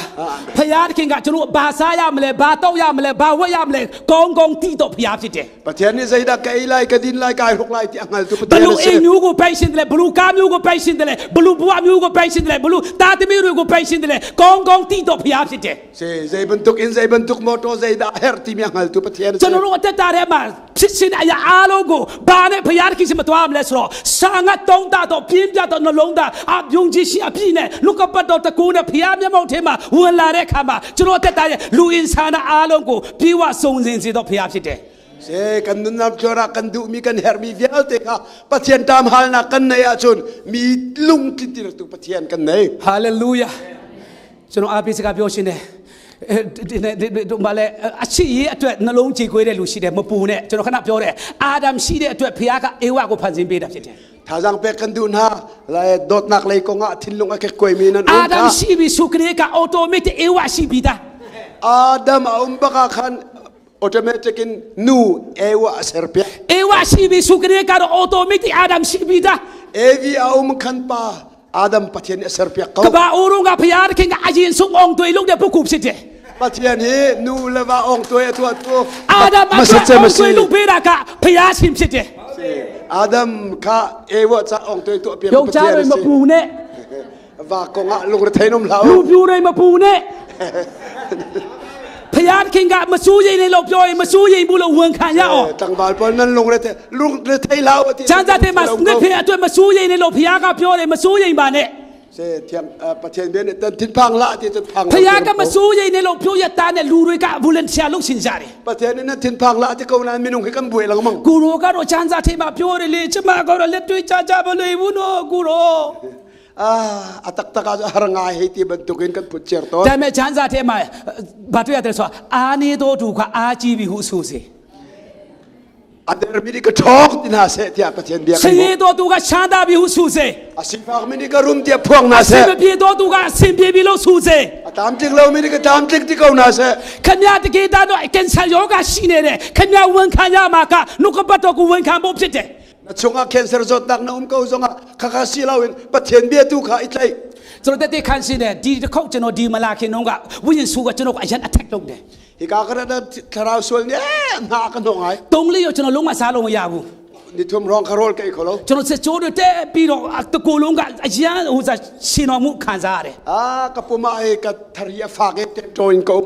ဖယားသခင်ကကျွန်တော်ဘာစားရမလဲဘာတောက်ရမလဲဘာဝတ်ရမလဲကောင်းကောင်းတိတော့ဖယားဖြစ်တယ် Pathian nih zeidah ka ei lai ka din lai kai hruk lai ti a hngaltu ဘ Pathian လူ a si. အိမ်မျိုးကိုပိုင်ရှင်တယ်လဲဘလူကားမျိုးကိုပိုင်ရှင်တယ်လဲဘလူဘဝမျိုးကိုပိုင်ရှင်တယ်လဲဘလူတာသမီးတွေကိုပိုင်ရှင်တယ်လဲကောင်းကောင်းတိတော့ဖယားဖြစ်တယ် Si zei bantuk in zei bantuk motor zeidah a herh timi a hngaltu Pathian a si. ကျွန်တော်တို့အသက်တာထဲမှာဖြစ်ရှင်အရာအားလုံးကိုဘာနဲ့ဖယားသခင်ရှင်မတော်မလဲဆိုတော့စာငတ်တုံးတာတော့ပြင်းပြတော့နှလုံးသားအယုံကြည်ရှင်အပြည့်နဲ့လူကပတ်တော်တကူနဲ့ဖယားမျက်မှောက်ထဲမှာဝင်လာတဲ့အခါမှာကျွန်တော်အသက်တာရဲ့လူအင်ဆာနာအားလုံးကိုပြေဝစုံစင်စေတော့ဖယားဖြစ်တယ် Si kan nunnak tlora kan duhmi kan herhmi vialte kha Pathian tam halnak kan nei ahcun mi lungtlin tu Pathian kan nei. ဟာလေလုယာကျွန်တော်အားပေးစကားပြောရှင်တယ်အဲဒီဒီဒီမလဲအချစ်ရေးအတွက်နှလုံးကြည်ခွေးတဲ့လူရှိတယ်မပူနဲ့ကျွန်တော်ခဏပြောတယ်အာဒမ်ရှိတဲ့အတွက်ဖခင်ကအေဝါကိုဖန်ဆင်းပေးတာဖြစ်တယ် Thazang pek kan duh hna lai dawtnak lei kong ah thinlung a kekkuaimi nan um အာဒမ် kha. ရှိပြီဆိုကလေးကအော်တိုမက်တစ်အေဝါရှိပြီသား Adam a um baka khan automatic in nu Ewa a ser piak. အေဝါရှိပြီဆိုကလေးကတော့အော်တိုမက်တစ်အာဒမ်ရှိပြီသား Evi a um khan pa Adam Pathian nih a ser piak ko. ကဘာအိုရုံကဖခင်ခင်ကအရင်ဆုံးအောင်တွေ့လို့တဲ့ပုဂ္ဂိုလ်ဖြစ်တယ် Pathian hi nu le va ong tuai a tuah tu အာဒမ်အ masat အတွက် cem a si. အောင်တွေ့လို့ပေးတာကဖခင်ရှင်ဖြစ်တယ် Adam kha Ewa ca ong tuai tuah piak ယောက်ျား Pathian တွေ a မ si. ပူနဲ့ Va kong ah lungre thei nom hlah လူ u. ပြိုတွေမပူနဲ့ဖယားခင်ကမစိုးရိမ်နဲ့လို့ပြောရင်မစိုးရိမ်ဘူးလို့ဝန်ခံရအောင် Tlangval pawl nan lungre thei lungre thei hlah u ti. ကျမ်းစာထဲမှာနှစ်ဖေအတွက်မစိုးရိမ်နဲ့လို့ဖယားကပြောတယ်မစိုးရိမ်ပါနဲ့ Se thiam Pathian bia nih tan thinphang hlah ti cun phang ဖယားကမစိုးရိမ်နဲ့လို့ပြောရတာနဲ့လူတွေက volunteer လုပ်ရှင်ကြတယ် Pathian nih nan thinphang hlah ti ko nain minung hi kan buai lengmang. ကိုရောကတော့ကျမ်းစာထဲမှာပြောတယ်လေကျမကတော့လက်တွေ့ကြကြမလွယ်ဘူးနော်ကိုရော Ah, a taktak ah har ngai hei ti bantukin kan put cer tawn. ဒါပေမဲ့ကျမ်းစာထဲမှာဘာတွေ့ရတယ်ဆိုတော့အာနေတော်သူကအာကြီးပြီဟုဆိုစေ A dermi nih ka ṭhawng ti hna seh tiah Pathian bia ဆ kan hmuh. င်းရဲတော်သူကချမ်းသာပြီဟုဆိုစေ A sifakmi nih ka rum tiah phuang hna အဆင် seh. မပြေတော်သူကအဆင်ပြေပြီလို့ဆိုစေ A tlamtling lomi nih ka tlamtling ti ko hna seh. ခမရတကေတာတော့ကင်ဆာယောဂရှိနေတယ်ခမရဝန်ခံရမှာကနှုတ်ကပတ်တော်ကိုဝန်ခံဖို့ဖြစ်တယ် Na chungah cancer zawtnak na um ko zongah khakha si loin Pathian bia tu kha i tlaih. ကျွန်တော်တက်တက်ခန့်ရှင်းတယ်ဒီတစ်ခေါက်ကျွန်တော်ဒီမလာခင်တော့ကဝိညာဉ်ဆိုးကကျွန်တော်ကအရန် attack လုပ်တယ် Hika ka na thlarau sual nih eh hna ka hnawh ngai. တုံးလေးရောကျွန်တော်လုံးဝစားလို့မရဘူး Ni thum rong ka rawl ka ei kho lo. ကျွန်တော်စကြိုးတွေတက်ပြီးတော့တကူလုံးကအရန်ဟိုစားရှင်တော်မှုခံစားရတယ် Ah, ka puma ai ka thari a fak e te toin ko.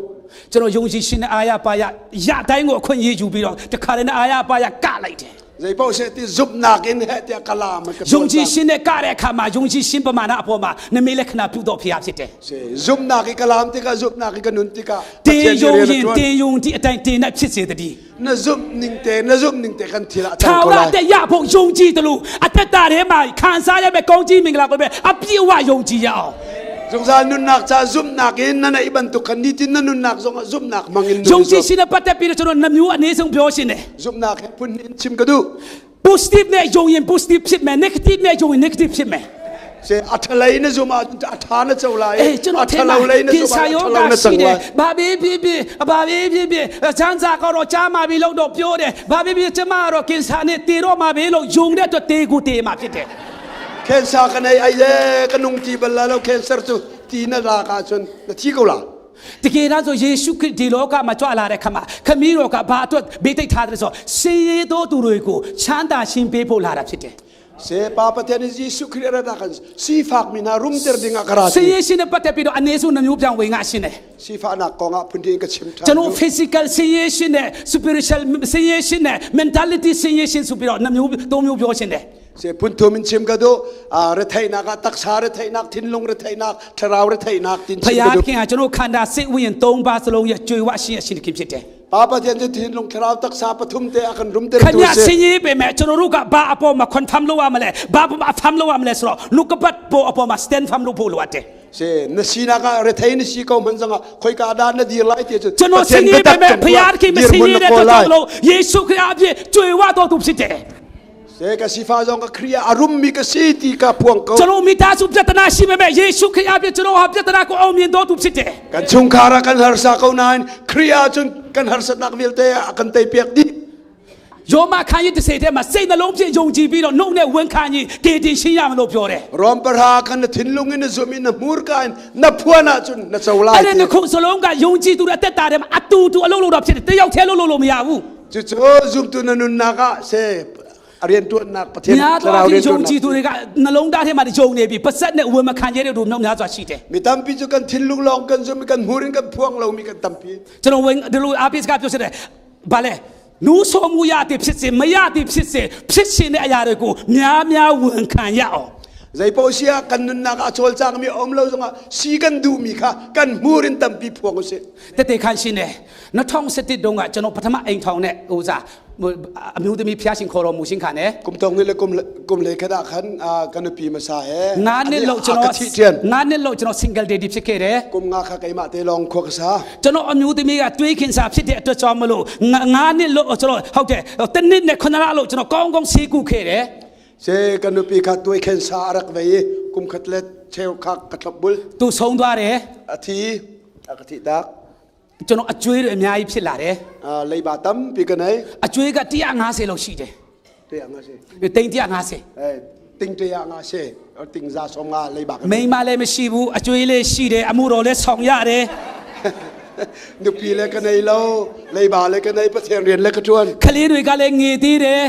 ကျွန်တော်ယုံကြည်ရှင်နဲ့အာရပါရရတိုင်းကိုအခွင့်အရေးယူပြီးတော့တခါတည်းနဲ့အာရပါရကလိုက်တယ် Zei paoh seh ti zumhnak in heh tiah ka laam ka ယုံကြည် tuan ရှင်နဲ့ကတဲ့အခါမှာယုံကြည်ရှင်ပမာဏအပေါ်မှာနမိတ်လက္ခဏာပြုတော်ဖျားဖြစ်တယ် Si zumhnak i ka laam tikah zumhnak i ka nun tikah တင်း Pathian ယုံ nih rian a ရင် ṭuan. တင်းယုံဒီအတိုင်းတင်းနဲ့ဖြစ်စေတည်း Na zumh ning te na zumh ning te kan thil ah ထာ cang ko ဝရ lai. တဲ့ရဖို့ယုံကြည်တယ်လို့အသက်တာထဲမှာခံစားရမယ့်ကောင်းကြီးမင်္ဂလာကိုပဲအပြည့်အဝယုံကြည်ရအောင် Zungzal nunnak ca zumhnak in na neih bantuk khan nitin na nunnak zongah zumhnak mang in ယုံ nun ကြည် i ရှင်နဲ့ပတ်သက်ပြီးတော့ကျွန်တော်နှမျိုးအနေဆုံးပြောရှင်တယ် zuam. Zumhnak he phun in chim ka duh. positive နဲ့ယုံရင် positive ဖြစ်မယ် negative နဲ့ယုံရင် negative ဖြစ်မယ် Se a ṭhalei na zum ahcun a ṭha na co lai အေး i ကျွန်တော် a ထဲမှာ ṭhalo lei na ကင် zum ahcun ဆာယော a ṭhalo na ဂရှိ cang တယ် lai. ဘာဖြစ်ဖြစ်ဖြစ်ဘာဖြစ်ဖြစ်ဖြစ်ချမ်းသာကတော့ကြားမှာပြီလို့တော့ပြောတယ်ဘာဖြစ်ဖြစ်ကျမကတော့ကင်ဆာနဲ့တေတော့မှာပဲလို့ယုံတဲ့အတွက်တေကိုတေမှာဖြစ်တယ် Cancer ka nei ai le ka nung ti bal la lo cancer cu ti na lak ahcun na thi ko la. တကယ်တော့ဆိုယေရှုခရစ်ဒီလောကမှာကြွလာတဲ့ခါမှာခမည်းတော်ကဘာအတွက်ဘေးတိတ်ထားတယ်ဆိုဆင်းရဲသောသူတွေကိုချမ်းသာခြင်းပေးဖို့လာတာဖြစ်တယ် Se pa Pathian nih Jesuh Khrih a rat ah khan sifak mi hna rumter ding ah ka ra ဆင်း ti. ရဲခြင်းနဲ့ပတ်သက်ပြီးတော့အနေဆုံးနှမျိုးပြောင်းဝင်ငါရှင်းတယ် Sifahnak kong ah phun in ka chim ṭhan ကျွန်တော် duh. physical ဆင်းရဲခြင်းနဲ့ spiritual ဆင်းရဲခြင်းနဲ့ mentality ဆင်းရဲခြင်းဆိုပြီးတော့နှမျိုးသုံးမျိုးပြောရှင်းတယ် Se phun thum in chim ka duh. Ah, retheihnak ah taksa retheihnak, thinlung retheihnak, thlarau retheihnak tin ဖ chim ka duh. ယားခင်ကကျွန်တော်ခန္ဓာစိတ်ဝိညာဉ်၃ပါးစလုံးရဲ့ကြွေဝရှိအရှင်ခင်ဖြစ်တယ် Pa Pathian cu thinlung thlarau taksa pathum te a kan rumter ခင် tu ဗျာ si. ဆင်းရဲပေမဲ့ကျွန်တော်တို့ကဘာအပေါ်မှာ confirm လုပ်ရမလဲဘာအပေါ်မှာ affirm လုပ်ရမလဲဆိုတော့လူကပတ်ပေါ်အပေါ်မှာ stand firm လုပ်ဖို့လိုအပ်တယ် Se na sinak ah rethei na si ko hmanh zongah khoika dah na dir lai ti cu ကျွန်တော်ဆ Pathian င်းရဲပေ biatak မဲ့ cung ဖယားခင်မဆင်း dirhmun ရဲ na kawl တဲ့အတွက်ကြော lai. င့်မလို့ယေရှုခရစ်အပြည့်ကြွေဝတော်သူဖြစ်တယ် Se ka sifa zong ka Khrih ah a rummi ka si ti ka phuang ko. ကျွန်တော်မိသားစုပြဿနာရှိပေမဲ့ယေရှုခရစ်အပြည့်ကျွန်တော်ဟာပြဿနာကိုအောင်မြင်တော်သူဖြစ်တယ် Kan chungkhar ah kan harsa ko nain Khrih ah cun kan harsatnak vialte a kan teipiak dih. ယောမခန်းကြီး30ထဲမှာစိတ်နှလုံးဖြင့်ယုံကြည်ပြီးတော့နှုတ်နဲ့ဝန်ခံရင်ကယ်တင်ရှင်ရမလို့ပြောတယ် Rom pahra khan na thinlung in na zum in na hmurka in na phuan ahcun na co lai အဲ့ဒီ ti. နှစ်ခုစလုံးကယုံကြည်သူတွေအသက်တာထဲမှာအတူတူအလုံးလုံးတော့ဖြစ်တယ်တယောက်တည်းလုံးလုံးလို့မရဘူး Cucu zumtu na nunnak ah se a riantuannak Pathian များသော thlarau အားဖြင့်ယုံကြည် riantuannak. သူတွေကနှလုံးသားထဲမှာယုံနေပြီပါစက်နဲ့ဝင်မခံရတဲ့သူမျိုးများစွာရှိတယ် Mi tampi cu kan thinlung lawng kan zum i kan hmur in kan phuang lomi kan tampi. ကျွန်တော်ဝင်ဒီလိုအားပေးစကားပြောချင်တယ်ဘာလဲနူးဆော်မှုရတဲ့ဖြစ်စေမရတဲ့ဖြစ်စေဖြစ်ရှင်တဲ့အရာတွေကိုများများဝန်ခံရအောင် Zeipaoh si ah kan nunnak ah a cawlcangmi a um lo zongah si kan duhmi kha kan hmur in tampi phuang usih. တက်တေခန့်ရှင်းတယ်2017တုန်းကကျွန်တော်ပထမအိမ်ထောင်နဲ့ဟိုစားအမျိုးသမီးဖျားရှင်ခေါ်တော်မူရှင်ခံတယ် Kum tong ni le kum kum le khat ah khan ka nupi hmasa he ငါးနှစ်လောက်ကျွန် a တော် ka thih ṭian. ငါးနှစ်လောက်ကျွန်တော် single daddy ဖြစ်ခဲ့တယ် Kum nga kha keimah te lawng khua ka sa. ကျွန်တော်အမျိုးသမီးကတွေးခင်စာဖြစ်တဲ့အတွက်ကြောင့်မလို့ငါငါးနှစ်လောက်ကျွန်တော်ဟုတ်တယ်တစ်နှစ်နဲ့ခုနှစ်လလောက်ကျွန်တော်ကောင်းကောင်းဆေးကုခဲ့တယ် Se ka nupi kha tuai khen sa a rak ve i kum khat le cheu kha ka thlop bul. သူဆုံးသွားတယ် A thi a ka thih tak. ကျွန်တော်အကျွေးတွေအများကြီးဖြစ်လာတယ် Leiba tampi ka nei. အကျွေးက150လောက်ရှိတယ် Te nga si. တိန်150 Eh ting te nga se ting za som nga leiba ka. မိန်းမလည်းမရှိဘူးအကျွေးလည်းရှိတယ်အမှုတော်လည်းဆောင်ရတယ် Nupi le ka nei lo leiba le ka nei Pathian rian le ka ṭuan. ကလေးတွေကလည်းငေသေးတယ်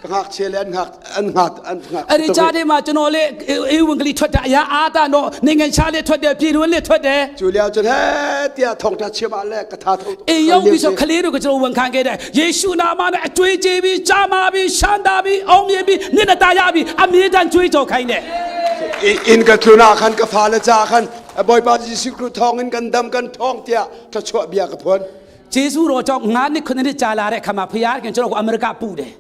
Ka ngakchia le an ngak an ngat an ngak. အဲ့ဒီကြားထဲမှာကျွန်တော်လည်းအေဝံဂေလိထွက်တာအရာအာတာတော့နိုင်ငံခြားလည်းထွက်တယ်ပြည်တွင်းလည်းထွက်တယ် Cu lio cun he tiah thawngṭha chim ah le ka tha tho tuk. အိမ်ရောက်ပြီးဆိုကလေးတွေကကျွန်တော်ဝန်ခံခဲ့တယ်ယေရှုနာမနဲ့အကျွေးကျေးပြီးကြားမာပြီးရှမ်းတာပြီးအောင်မြင်ပြီးမျက်နှာตาရပြီးအမြဲတမ်းကြွေးကြော်ခိုင်းတယ် Inn ka tlun ah khan ka fale ca khan Bawipa Jesuh Khrih thawng in kan dam kan thawng tiah thluachuah bia ka phuan. ဂျေဇုတော်ကြောင့်ငါးနှစ်ခုနှစ်ကြာလာတဲ့အခါမှာဖခင်ကကျွန်တော်ကိုအမေရိကပို့တယ်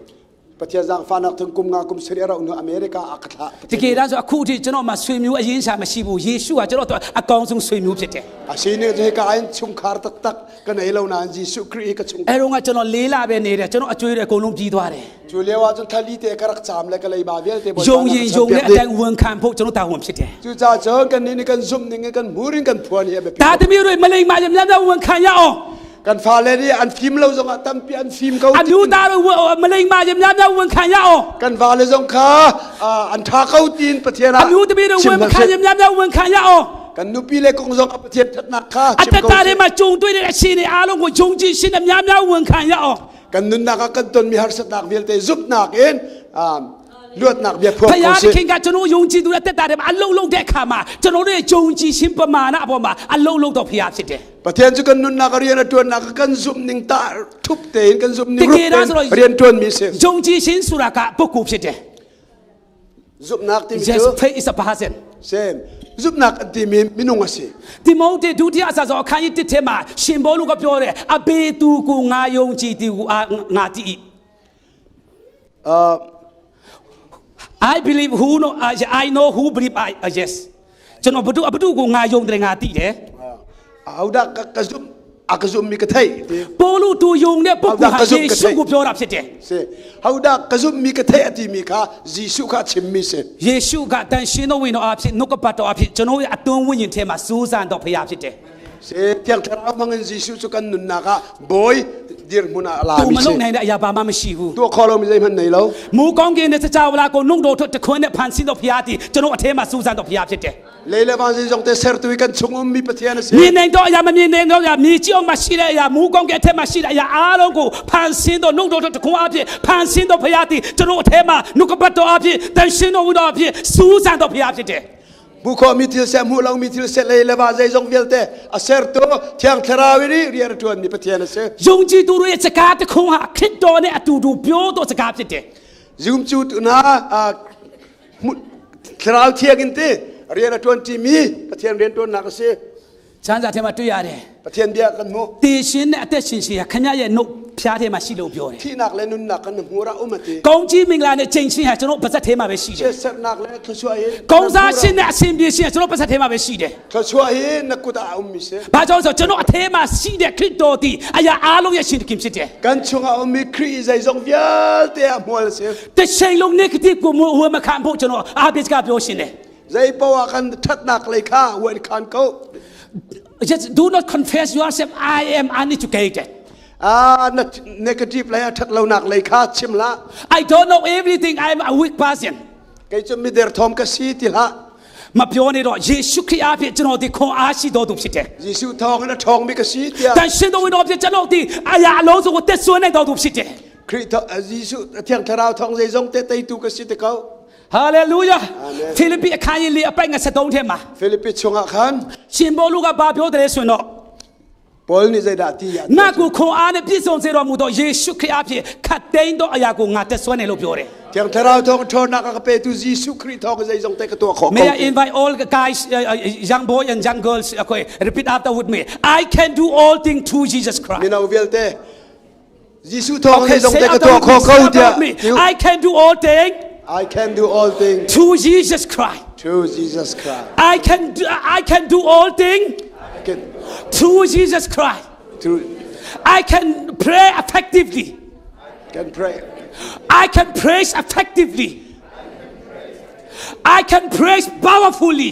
Pathian zaangfahnak thung kum nga kum sarih a rauh hnu America ah ka thlah. တကယ်တမ်းဆိုအခုထိကျွန်တော်မှာဆွေမျိုးအရင်ရှာမရှိဘူးယေရှုကကျွန်တော်တို့အကောင်းဆုံးဆွေမျိုးဖြစ်တယ် A sining cu hika in chungkhar taktak ka nei lo nain Jesuh Khrih hi ka chung. အဲတော့ကကျွန်တော်လေးလာပဲနေတယ်ကျွန်တော်အကျွေးတွေအကုန်လုံးပြီးသွားတယ် Cu lio ah cun thali te ka rak caam le ka leiba vialte ယုံ Bawipa ရင် na ka ယုံတဲ့အ champiak dih. တိုင်းဝန်ခံဖို့ကျွန်တော်တာဝန်ဖြစ်တယ် Cucaah cun kannih nih kan zumh ning in kan hmur in kan phuan hi a biapi. ဒါသမီးတွေမလိမ္မာရများများဝန်ခံရအောင် Kan fale nih an fim lo zongah tampi an fim ko. အမျိုးသားတွေမလိမ္မာရများများဝန်ခံရအောင် Kan vale zong kha an ṭha ko tiin Pathian အ ah မျိုးသမီးတွေ chim ဝန် hna ခံ seh. ရများများဝန်ခံရအောင် Kan nupi le kong zong ah Pathian ṭhatnak kha အ chim တ္တ ko seh. တာတွေမှာကြုံတွေ့တဲ့အခြေအနေအားလုံးကိုယုံကြည်ခြင်းနဲ့များများဝန်ခံရအောင် Kan nunnak ah kan tonmi harsatnak vialte zumhnak in luatnak bia phuang ဖ ko seh. ခင်ခင်ကကျွန်တော်ယုံကြည်သူအသက်တာတွေမှာအလုံးလုံးတဲ့အခါမှာကျွန်တော်တို့ရဲ့ယုံကြည်ခြင်းပမာဏအပေါ်မှာအလုံးလုံးတော့ဖခင်ဖြစ်တယ် Pathian cu kan nunnak ah rian a ṭuannak ah kan zumh ning tah ṭhup tein kan zumh ning တ rup tein ကယ်တမ်းဆိုတော့ rian ṭuanmi si. ယုံကြည်ခြင်းဆိုတာကပုဂ္ဂိုလ်ဖြစ်တယ် Zumhnak timi Yes cu faith is a person sem zumhnak an timi minung a si. တိမောသေဒုတိယအစာဆိုအခန်းကြီး1ထဲမှာရှင်ဘောလူကပြောတယ်အဘေသူကိုငါယုံကြည်သူကိုငါတည် I believe who know I know who believe I yes ကျွန်တော်ဘုဒ္ဓဘုဒ္ဓကိုငါယုံတယ်ငါတည်တယ် Ahodah ka ka zumh a ka zumhmi ka theih ti. ပိုလူတူယုံတဲ့ပုဂ္ဂိုလ်ဟာယေရှုကိုပြောတာဖြစ်တယ် Si. Hodah ka zumhmi ka theih a timi kha Jesuh kha a chimmi si. ယေရှုကတန်ရှင်တော်ဝင်တော်အဖြစ်နှုတ်ကပတ်တော်အဖြစ်ကျွန်တော်ရဲ့အတွင်းဝိညာဉ်ထဲမှာစူးစမ်းတော်ဖရာဖြစ်တယ် Si Thiang Thlarau hmang in Jesuh cu kan nunnak ah bawi dirhmun ah a သူ lami မလုံ si. နိုင်တဲ့အရာဘာမှမရှိဘူး Tuah kho lomi zeihmanh nei lo. မူကောင်းကင်နဲ့စကြဝဠာကိုနှုတ်တော်ထွက်တခွန်းနဲ့ဖန်ဆင်းတော်ဖရာတည်ကျွန်တော်အထဲမှာစူးစမ်းတော်ဖရာဖြစ်တယ် Lei le van zeizong te sertu i kan chung ummi Pathian a si. မြင်နိုင်တော့အရာမမြင်နိုင်တော့အရာမြေကြီးအောင်မှာရှိတဲ့အရာမူကောင်းကင်အထက်မှာရှိတဲ့အရာအားလုံးကိုဖန်ဆင်းတော်နှုတ်တော်ထွက်တခွန်းအဖြစ်ဖန်ဆင်းတော်ဖရာတည်ကျွန်တော်အထဲမှာနှုတ်ကပတ်တော်အဖြစ်တန်ရှင်တော်ဝိတော်အဖြစ်စူးစမ်းတော်ဖရာဖြစ်တယ် Hmuh khawhmi thil seh, hmuh lomi thil seh, lei le va zeizong vialte a sertu Thiang Thlarau i rian a ṭuanmi Pathian a si. ယုံကြည်သူတို့ရဲ့စကားတခွန်းဟာခရစ်တော်နဲ့အတူတူပြောတော့စကားဖြစ်တယ် Zumtu tu na Thlarau thiang in ti rian a ṭuan ṭimi Pathian rian ṭuannak a si. ချမ်းသာထဲမှာတွေ့ရတယ် Pathian bia kan hmuh. တေရှင်နဲ့အသက်ရှင်ရှင်ဟာခမရဲ့နှုတ်ဖျားထဲမှာရှိလို့ပြောတယ် Thihnak le nunnak kan hmur ah um a ti. ။ကောင်းကြီးမင်္ဂလာနဲ့ချိန်ချင်းဟာကျွန်တော်ပါဇက်ထဲမှာပဲရှိတယ် Chiatserhnak le thluachuah hi ။ကောင်းစားခြင်းနဲ့အဆင်ပြေခြင်းဟာကျွန်တော်ပါဇက်ထဲမှာပဲရှိတယ် thluachuah hi na kut ah a ummi si. ။ဘာကြောင့်ဆိုကျွန်တော်အထဲမှာရှိတဲ့ခရစ်တော်ဒီအရာအားလုံးရဲ့ရှင်သခင်ဖြစ်တယ် Kan chungah a ummi Khrih zeizong vialte ah hmual a si. ။တစ်ချိန်လုံး negative ကိုမဝမခံဖို့ကျွန်တော်အားပေးစကားပြောရှင်တယ် Zei paoh ah kan ṭhatnak lei kha uen khan ko. ။ Just do not confess yourself I am uneducated. Ah, na negative lei a ṭhat lonak lei kha chim hlah. I don't know everything. I'm a weak person. Kei cu mi derthawm ka si ti hlah. မပြောနေတော့ယေရှုခရစ်အဖြစ်ကျွန်တော်ဒီခွန်အားရှိတော်သူဖြစ်တယ် Jesuh thawng in a ṭhawngmi ka si tiah ။တန်ရှင်တော်ဝင်တော်ဖြစ်ကျွန်တော်ဒီအရာအလုံးစုံကိုတက်ဆွဲနိုင်တော်သူဖြစ်တယ် Khrih Jesuh Thiang Thlarau thawng zeizong te teitu ka si te ko. ။ဟာလေလုယာ Amen. ။ဖိလိပ္ပိအခန်းကြီးလေးအပိုင်53ထဲမှာ Philippi chungah khan ရှင်ပေါလုကဘာပြောတယ်လဲဆိုရင်တော့ Paul nih zeidah ti ya ငါကိုခွန်အားနဲ့ပြည့်စုံစေတော်မူသောယေရှုခရစ်အဖြစ်ခတ်သိမ်းသောအရာကိုငါတက်ဆွဲနေလို့ပြောတယ် Thiang Thlarau thawng ṭhawnnak a ka petu Jesuh Khrih thawng zeizong te ka tuah khawh ko. May I invite all the guys, young boy and young girls, okay, repeat after with me. I can do all things through Jesus Christ. Mino vialte Jesuh thawng Okay, zeizong say te ka after tuah with me, khawh say ko after tiah. with me. I can do all things I can do all things through Jesus Christ. through Jesus Christ. I can do all things I can through Jesus Christ. through I can pray effectively. can pray. I can praise effectively. I can praise powerfully.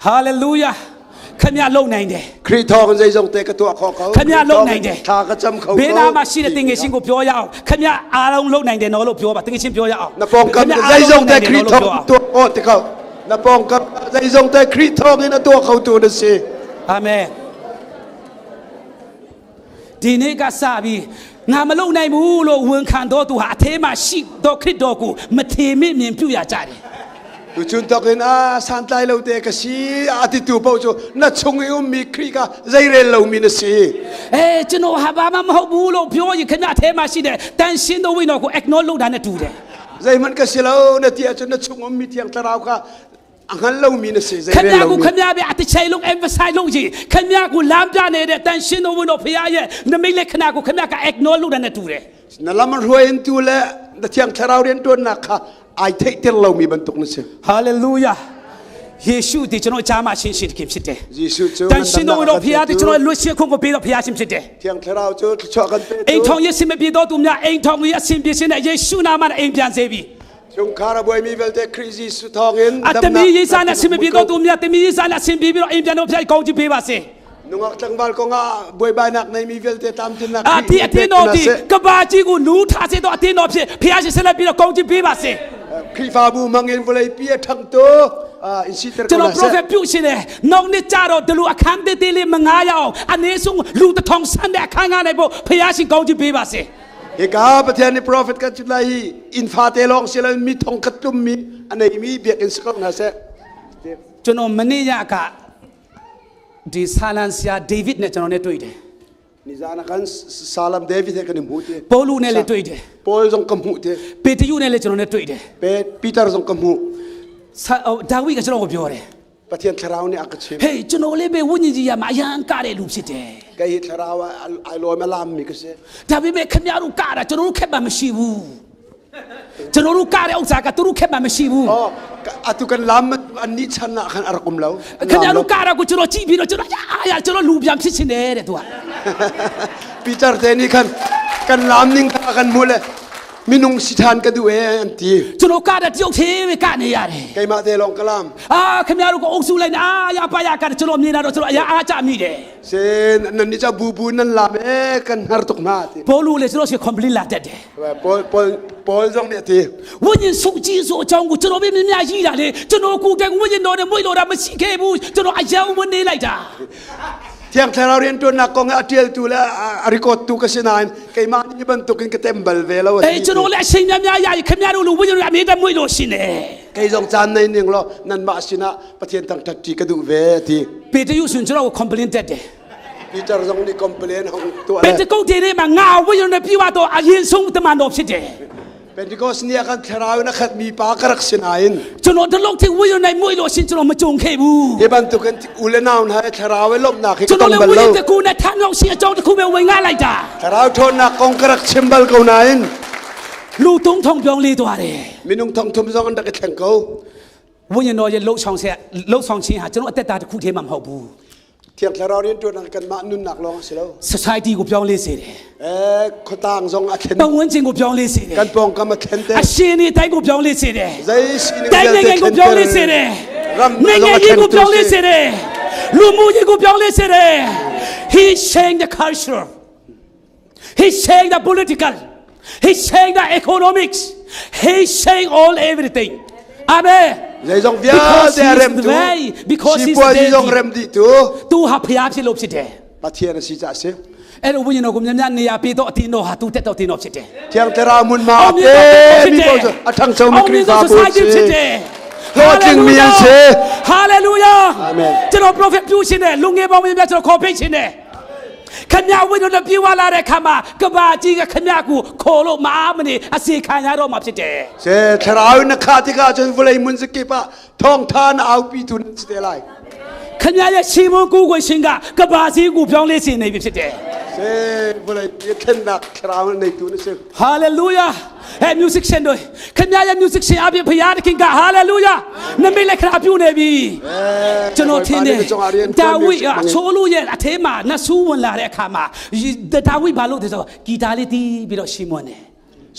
Hallelujah. ခင်ဗျာလုံနိုင်တယ် ခရစ်တော်zeizong te ka tuah khawh ko. ခင်ဗျာလုံနိုင်တယ် Tha ka cam kho ဘေးနားမှာရှိတဲ့တင်ငယ်ချင်းကိုပြောရအောင်ခင်ဗျာအားလုံးလုံနိုင်တယ်နော်လို့ပြောပါတင်ငယ်ချင်းပြောရအောင် Na pong kam zeizong te Khrih thawng tuah khawh te ko. Na pong kam zeizong te Khrih thawng in a tuah kho tu na si. အာမင်ဒီနေ့ကစပြီးငါမလုံနိုင်ဘူးလို့ဝန်ခံတော်သူဟာအထဲမှာရှိတော်ခရစ်တော်ကိုမထေမြင့်မြင်ပြုရကြတယ် Tu chun tok in a santlai lo te ka si a ti tu po chu na chung i um mi Khrih ka zeirel lo mi na si. အဲကျွန်တော်ဟာဘာမှမဟုတ်ဘူးလို့ပြောရင်ခင်ဗျအထဲမှာရှိတဲ့တန်ရှင်းတော်ဝိညာဉ်ကို acknowledge လုပ်တာနဲ့တူတယ် Zeihmanh ka si lo na ti ahcun na chung um mi Thiang Thlarau kha a hngal lo mi na si ခင် zeirel ဗျာ lo mi. ကိုခင်ဗျာပဲအတစ်ချိန်လုံး emphasize လုပ်ရင်ခင်ဗျာကိုလမ်းပြနေတဲ့တန်ရှင်းတော်ဝိညာဉ်တော်ဖခင်ရဲ့နမိတ်လက္ခဏာကိုခင်ဗျာက acknowledge လုပ်တာနဲ့တူတယ် Na lam hruai in tu le na Thiang Thlarau rianṭuannak kha ai theihter lo mi bantuk na si. Hallelujah ယေရှုဒီကျွန်တော်ကြားမှာရှင်းရှင်းတခင်ဖြစ်တယ် Jesuh cu တန်ရှင်းတော်ဝိညာဉ်တော်ဖခင်ဒီကျွန်တော်လွတ်ရှင်းခွင့်ကိုပေးတော်ဖခင်ရှင်ဖြစ်တယ် Thiang Thlarau cu thluachuah kan pe အိမ် tu. ထောင်ရဲ့ဆင်မပြေတော်သူများအိမ်ထောင်ရဲ့အဆင်ပြေခြင်းနဲ့ယေရှုနာမနဲ့အိမ်ပြန်စေပြီ Chungkhar a buaimi vialte Khrih Jesuh thawngin အတမီးရေးစားနဲ့ဆင်မပြေတော်သူများတမီးရေးစားနဲ့အဆင်ပြေပြီးတော့အိမ်ပြန်တော့ဖခင်ကောင်းချီးပေးပါစေ Nungak tlangval kong ah buaibainak neimi vialte tlamtlinnak အာ Khrih ဒီအ nih pek တင်းတော် hna ဒီ seh. ကဘာကြီးကိုနူးထားစေတော့အတင်းတော်ဖြစ်ဖခင်ရှင်ဆက်လက်ပြီးတော့ကောင်းချီးပေးပါစေ Khrihfabu hmangin vawleipi a ṭhangtu in siter ကျွန် ko တော် hna seh. prophet ပြုရှင်တယ်နောက်နေ့ကျတော့ဒီလိုအခန်းသေးသေးလေးမငားရအောင်အနေဆုံးလူတစ်ထောင်ဆန်းတဲ့အခန်းငားနိုင်ဖို့ဖခင်ရှင်ကောင်းချီးပေးပါစေ Hika Pathian nih prophet kan chim lai hi inn fate lawng si loin mi thong khat tlummi a neimi biakinn si ko hna seh. ကျွန်တော်မနေ့ညကဒီဆာလန်ဆရာဒေးဗစ်နဲ့ကျွန်တော်နဲ့တွေ့တယ် Nizan ah khan Salam David he kan i hmu ti. ပေါလုနဲ့လည်းတွေ့တယ် Paul zong ka hmuh ti. ပေတရုနဲ့လည်းကျွန်တော်နဲ့တွေ့တယ် Peter zong ka hmuh. ဆာဒါဝိဒ်ကကျွန်တော်ကိုပြောတယ် Pathian thlarau nih a ka chimh. ဟေးကျွန်တော်လည်းပဲဝိညာဉ်ကြီးရမှာအရန်ကတဲ့လူဖြစ်တယ် Kei hi thlarau ah ai lawm a lammi ka si. ဒါပေမဲ့ခင်ဗျားတို့ကတာကျွန်တော်တို့ခက်မှမရှိဘူးကျွန်တော်တို့ကတဲ့ဥစ္စာကသူတို့ခက်မှမရှိဘူး Oh, atu kan lam an nih chan ah khan a rak um lo. An ခင်ဗျား lam တို့ lo. ကတာကိုကျွန်တော်ကြည့်ပြီးတော့ကျွန်တော်အာရကျွန်တော်လူပြန်ဖြစ်ချင်တယ်တဲ့သူက Peter te nih khan kan lam ning kha kan hmuh le minung si ṭhan ka duh ee an ti. ကျွန်တော်ကတဲ့တယောက်သေးပဲကနေရတယ် Keimah te lawng ka lam. အာခင်ဗျားတို့ကအုပ်စုလိုက်နေအာရပါရကတဲ့ကျွန်တော်မြင်တာတော့ကျွန်တော်အရာအားကြမိတယ် Sin nan nih ca bubu nan lam ee kan hngar tuk hna ti. ဘောလူလည်းကျွန်တော်စီ complain လာတတ်တယ် Paul Paul Paul zong nih a ti. ဝိညာဉ်စုကြီးဆိုအကြောင်းကိုကျွန်တော်ပဲမြင်မြရည်တာလေကျွန်တော်ကိုယ်တိုင်ဝိညာဉ်တော်နဲ့မွေ့တော်တာမရှိခဲ့ဘူးကျွန်တော်အယံဝင်နေလိုက်တာ Thiang Thlarau rianṭuannak kong ah a ṭialtu le a record tu ka si nain keimah nih hi bantukin ka tem bal ve lo a အေး ti. ကျွန်တော်လည်းအချိန်များများရရင်ခင်ဗျားတို့လိုဝိညာဉ်တော်အမြဲတမ်းမွေ့လို့ရှင်တယ် Kei zong caan nei ning law nanmah sinah Pathian thangṭhat ṭi ka duh ve a ti. ပေတရုဆိုရင်ကျွန်တော်ကို complain တက်တယ် Peter zong nih complain hong tuah ပေ le တကုတ်တေထဲမှာငါဝိညာဉ်တော်နဲ့ပြည့်ဝတော့အရင်ဆုံးတမန်တော်ဖြစ်တယ် Pentecost ni ah khan thlarau in a khatmi pa ka rak si nain ကျွန်တော်ဒီလောက်ထိဝိညာဉ်နဲ့မွေ့လို့ရှင်ကျွန်တော်မကြုံခဲ့ဘူး hi bantukin u le nau hna he thlarau i lawmhnak hi ka ကျွန်တော် tong bal lo. လည်းဝိညာဉ်တကူနဲ့ထမ်းရောက်ရှင်အကြောင်းတစ်ခုပဲဝင်ငါလိုက်တာ Thlarau ṭhawnnak kong ka rak chim bal ko nain လူသုံးထောင်ပြောင်းလဲသွားတယ် minung thong thum zong an rak i thleng ko. ဝိညာဉ်တော်ရဲ့လှုပ်ဆောင်ဆက်လှုပ်ဆောင်ခြင်းဟာကျွန်တော်အသက်တာတစ်ခုတည်းမှမဟုတ်ဘူး Thiang Thlarau rianṭuannak kanmah nunnak lawng a si lo. society ကိုပြောင်းလဲစေတယ် Eh, khuatang zong a thlen. ပတ်ဝန်းကျင်ကိုပြောင်းလဲစေတယ် Kan pawngkam a thlen te. အရှင်ဒီတိုင်းကိုပြောင်းလဲစေတယ် Zei sining တိုင်း vialte နိုင်ငံကိုပြောင်းလဲစေတယ် Ram နိုင်ငံ zong a ကြီးကို thlentu ပြောင်းလဲ si. စေတယ်လူမှုကြီးကိုပြောင်းလဲစေတယ်။ He changed the culture. He changed the political. He changed the economics. He changed all everything. Amen. Zeizong Because vialte a he is rem the tu. way, because he is Sipuazi the zong rem dih tu. Tu ha phaya ဖြစ်လို့ဖြစ်တယ် Pathian a si ca a si. အဲ့လိုဝိညာဉ်တော်ကိုများများနေရာပေးတော့အတင်းတော်ဟာသူတက်တော့တင်းတော်ဖြစ်တယ် Thiang Thlarau mun ma အောင်မြ pe င် mi သော paoh cu a ṭhangcho mi အောင်မြင် Khrihfa သော bu society si. ဖြစ်တယ် Hlawhtlingmi an si. Hallelujah. Amen. ကျွန်တော် prophet ပြုရှင်တယ်လူငယ်ပေါင်းများများကျွန်တော်ခေါ်ဖိတ်ရှင်တယ်ခမရဝိညာဉ်တော်ပြေဝလာတဲ့အခါမှာကဘာကြီးကခမရကိုခေါ်လို့မအားမနေအစီခံရတော့မှာဖြစ်တယ် Se thlarau na kha tikah cun vawlei mun zakip ah thawngtha na aupi tu nan si te lai. ခမရရဲ့ရှင်မကိုကိုရှင်ကကဘာကြီးကိုပြောင်းလဲစေနေပြီဖြစ်တယ် Se vawlei pi thlennak thlarau na nei tu na si. ဟာလေလုယာဟဲ့ music ရှင်တို့ခင်ဗျားရဲ့ music ရှင်အပြင်ဖခင်သခင်ကဟာလေလုယာနမိတ်လက္ခဏာပြုနေပြီကျွန်တော်ထင်တယ်ဒါဝိအချိုးလို့ရဲ့အထဲမှာနတ်ဆူးဝင်လာတဲ့အခါမှာဒါဝိဘာလို့လဲဆိုတော့ဂီတာလေးတီးပြီးတော့ရှင်းမွန်တယ်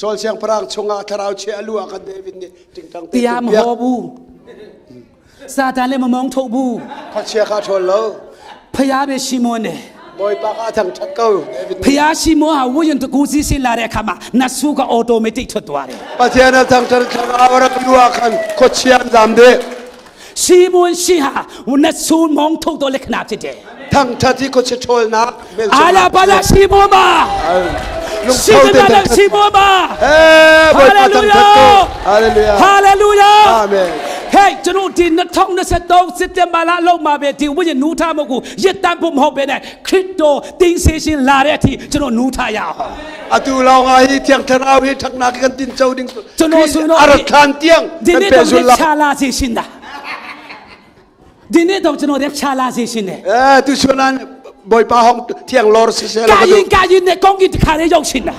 Saul siangpahrang chungah thlarau chia a lu ah khan David nih tingtang te တရားမဟောဘူးစာတန်လည်းမမောင်းထုတ်ဘူး Khuachia kha ṭhawl lo. ဖခင်ပဲရှင်းမွန်တယ် Bawipa kha a thangṭhat ko. David ဖခင်ရှင်းမွန်ဟာဝိညာဉ်တကူစီးဆင်းလာတဲ့အခါမှာနတ်ဆူးက automatic ထွက်သွားတယ် Pathian a thangṭhat thlarau a rak lu ah khan khuachia an zam dih. ရှင်းမွန်ရှင်းဟာနတ်ဆူးမောင်းထုတ်တော့လက္ခဏာဖြစ်တယ် Thangṭhat hi khuachia ṭhawlnak အာလာပါလာရှင်းမွန်ပါ Lungtho ရှင်း te တဲ့ thangṭhat. ရှင်းမွန်ပါ Eh, Bawipa thangṭhat ko. Hallelujah. Hallelujah. Amen. Hey ကျွန်တော်ဒီ2023စက်တင်ဘာလလောက်မှာပဲဒီဝိညာဉ်နူးထားမှုကိုရစ်တတ်ဖို့မဟုတ်ပဲနဲ့ခရစ်တော်တင်းစေရှင်လာတဲ့အထိကျွန်တော်နူးထားရအောင် Atu lawng ah hi Thiang Thlarau hi ṭhatnak kan tinco ding ကျွန်တော်ဆိုတော့ a rat hlan tiang ဒီ kan နေ့တော့ pehzul lai. လက်ချလာစေရှင်တာဒီနေ့တော့ကျွန်တော်လက်ချလာစေရှင်တယ် Eh, tu sunan Bawipa hong thiang lor siseh la ကာ ka duh. ရင်ကာရင်နဲ့ကောင်းကင်တခါလေးရောက်ရှင်တာ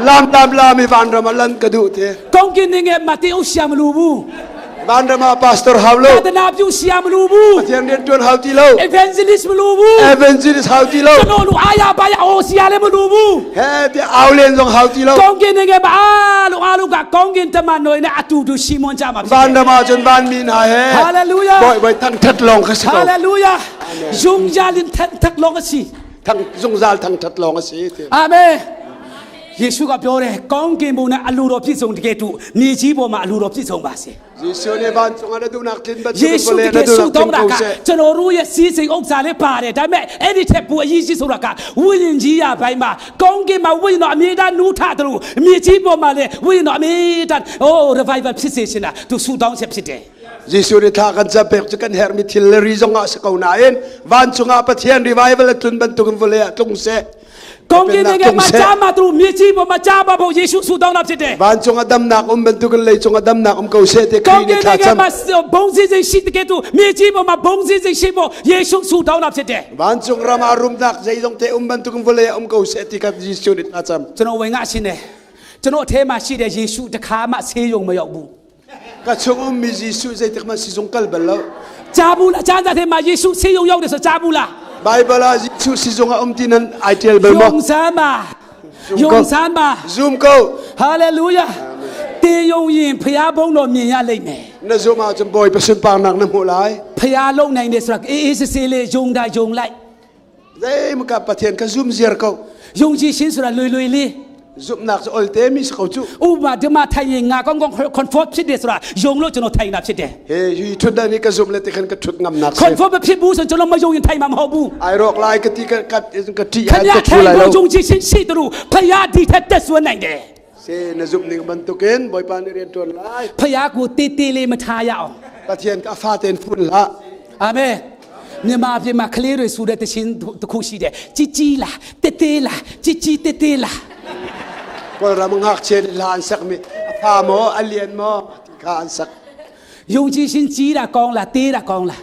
Lam lam lam i vanram ah lan ka duh te. ကောင်းကင်နေငယ်မတင်အောင်ရှာမလို့ဘူး Vanram ah pastor hau lo. သာသနာပြုရှာမလို့ဘူး Pathian rianṭuan hau ti lo. evangelist မလို့ဘူး Evangelist hau ti lo. ကျွန်တော်လူအားရပါရအောင်ရှာလည်းမလို့ဘူး He ti au len zong hau ti lo. ကောင်းကင်နိုင်ငံမှာအားလုံးအားလုံးကကောင်းကင်တမန်တော်နဲ့အတူတူရှီမွန်ကြမှာဖြစ်တယ် Vanram ah cun vanmi hna he. Hallelujah. Bawi bawi thangṭhat lawng kha si ko. ဟာလေလုယာယုံကြလင်ထက်ထက်လုံးအစီ Thang zungzal thangṭhat lawng a si ti. အာမင်ယေရှုကပြောတယ်ကောင်းကင်ဘုံနဲ့အလိုတော်ပြည့်စုံတကယ်တူမြေကြီးပေါ်မှာအလိုတော်ပြည့်စုံပါစေ Jesuh nih vancung ah na duhnak tlin bantuk ယေ in ရှုတ vawlei က ah na ယ်ဆု duhnak တောင်း tling တာ ko က seh. ကျွန်တော်တို့ရဲ့စီးစိမ်ဥစ္စာလေးပါတယ်ဒါပေမဲ့အဲ့ဒီထက်ပိုအရေးကြီးဆိုတာကဝိညာဉ်ကြီးရပိုင်းမှာကောင်းကင်မှာဝိညာဉ်တော်အမြဲတမ်းနူးထတယ်လို့မြေကြီးပေါ်မှာလည်းဝိညာဉ်တော်အမြဲတမ်းအိုး revival ဖြစ်စေချင်တာသူဆုတောင်းချက်ဖြစ်တယ် Jesuh nih thla kan cam pek cu kan herhmi thil le ri zong ah si ko nain vancung ah Pathian revival a tlun bantukin vawlei ah tlung seh. ကောင်းကင်နိုင်ငံမှာ Tlung seh. ကြားမှာသူမြေကြီးပေါ်မှာကြားပါဖို့ယေရှုဆုတောင်းတာဖြစ်တယ် Vancung ah damnak um bantukin leicung ah damnak um ko seh ti ကောင်း Khrih ကင် nih thla cam. နိုင်ငံမှာဘုံစည်းစိမ်ရှိတဲ့ကဲ့သို့မြေကြီးပေါ်မှာဘုံစည်းစိမ်ရှိဖို့ယေရှုဆုတောင်းတာဖြစ်တယ် Vancung ram ah rumnak zeizong te um bantukin vawlei ah um ko seh ti kha Jesuh nih thla cam. ကျွန်တော်ဝင်ငါရှင်တယ်ကျွန်တော်အထဲမှာရှိတဲ့ယေရှုတခါမှဆေးရုံမရောက်ဘူး Ka chung ummi Jesuh zeitik hmanh sizung kal bal lo. ကြားဘူးလားကြားတဲ့ထဲမှာယေရှုဆေးရုံရောက်တယ်ဆိုကြားဘူးလား Bible ah Jesuh sizung ah um ti nan ai ṭial bal ယုံ maw? စမ်းပါယုံစမ်းပါ Zum ko. ဟာလေလုယာတေယုံရင်ဖျားဘုံတော်မြင်ရလိမ့်မယ် Na zum ahcun Bawipa sunparnak na hmuh lai. ဖျားလုံနိုင်တယ်ဆိုတာအေးအေးဆေးဆေးလေးယုံတာယုံလိုက် Zeimaka Pathian ka zum ziar ko. ယုံကြည်ခြင်းဆိုတာလွယ်လွယ်လေး Zumnak cu olte mi si ko cu. ဥပမာဒီမှာထိုင်ရင်ငါကောင်းကောင်း comfort ဖြစ်တယ်ဆိုတာယုံလို့ကျွန်တော်ထိုင်တာဖြစ်တယ် He hi thut dan hi ka zum le ti khan ka thut ngam nak si. comfort မဖြစ်ဘူးဆိုကျွန်တော်မယုံရင်ထိုင်မှာမဟုတ်ဘူး Ai rawk lai ka ti ka ka ka ṭih ခ ah ဏ ka ထို ṭhu lai င်ဖို့ lo. ယုံကြည်ခြင်းရှိတယ်လို့ဖျားဒီထက်တက်ဆွနိုင်တယ် Se na zum ning bantukin Bawipa nih rian ṭuan lai. ဖျားကိုတေးတေးလေးမထားရအောင် Pathian ka fa tein fun hlah. အာမင်မြန်မာပြည်မှာကလေးတွေဆိုတဲ့တခြင်းတစ်ခုရှိတယ်ជីជីလာတေးတေးလာជីជីတေးတေးလာ Kawlram ngakchia nih hla an sakmi a fa maw a lian maw ti kha an sak. ယုံကြည်ခြင်းကြီးတာကောင်းလားတေးတာကောင်းလား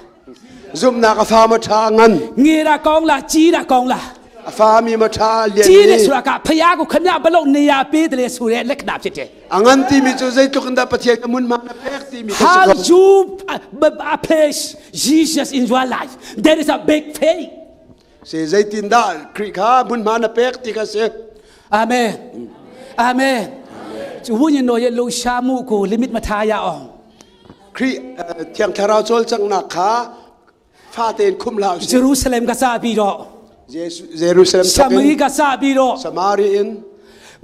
Zumnak a fa maw ṭha ngan. ငေတာကောင်းလားကြီးတာကောင်းလား A fa mi maw ṭha a lian ကြီးတယ် mi. ဆိုတာကဖျားကိုခမဘလို့နေရာပေးတယ်လေဆိုတဲ့လက္ခဏာဖြစ်တယ် A ngan timi cu zeitluk in dah Pathian ka mun ma na pek timi kha si How ko. you place Jesus in your life there is a big faith Se zeitin dah Khrih kha mun ma na pek ti kha si. အာမင်အာမင်ဝိညာဉ်တော်ရဲ့လှူရှားမှုကို limit မထားရအောင် Khrih Thiang Thlarau cawlcanghnak kha fa tein khum hlah usih. ဂျေရုဆလင်ကစားပြီးတော့ Jerusalem ဆမရိကစပြီးတော့ สมารีอิน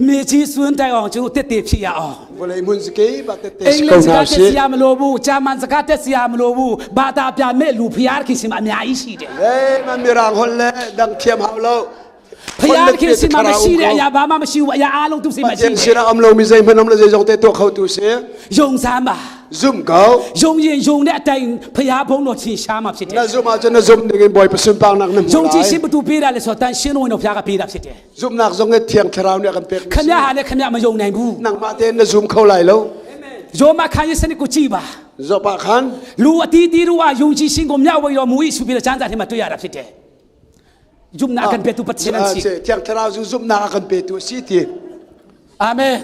မြေကြီးစွန်းတိုင်အောင်ကျွန်တော်တက်တည်ဖြစ်ရအောင် vawlei hmun kip ah tette အင်္ဂ si ko လိပ်စ hna ကားတက် usih. စရာမလိုဘူးဂျာမန်စကားတက်စရာမလိုဘူးဘာသာပြန်မဲ့လူဖျားခင်စင်အများကြီးရှိတယ် Zeihmanh mirang holh le dang thiam hau lo. ဖျားခင်စင်မှာမရှိတဲ့အရာဘာမှမရှိဘူးအရာအားလုံးသူ့စင်မှာရှိ Pathian တယ် sinah um lomi zeihmanh um lo zeizong te tuah khotu si. ယုံစမ်းပါ Zum ko. ယုံရင်ယုံတဲ့အတိုင်းဖျားဘုံတော်ထင်ရှားမှာဖြစ်တယ် Na zum ahcun na zum dingin Bawipa sunparnak na ယုံ hmuh ကြည်ရှင် lai. ဘသူပေးတာလဲဆိုတော့တန်ရှင်းတော်ဝင်တော်ဖျားကပေးတာဖြစ်တယ် Zumnak zong hi Thiang Thlarau nih a kan pekmi ခမ si. ရဟာလည်းခမရမယုံနိုင်ဘူး Nangmah tein na zum kho lai lo. ယောမခန်းရဲ့စနစ်ကိုကြည့်ပါ Zoh ah khan လူအတီးတီးတို့ကယုံကြည်ခြင်းကိုမျှဝေတော်မူ၏ဆိုပြီးတော့ကျမ်းစာထဲမှာတွေ့ရတာဖြစ်တယ်ယုံနာကန်ပေတူပတ်ချင် Ah, စီ si, Thiang Thlarau cu zumhnak a kan petu a si ti. အာမင်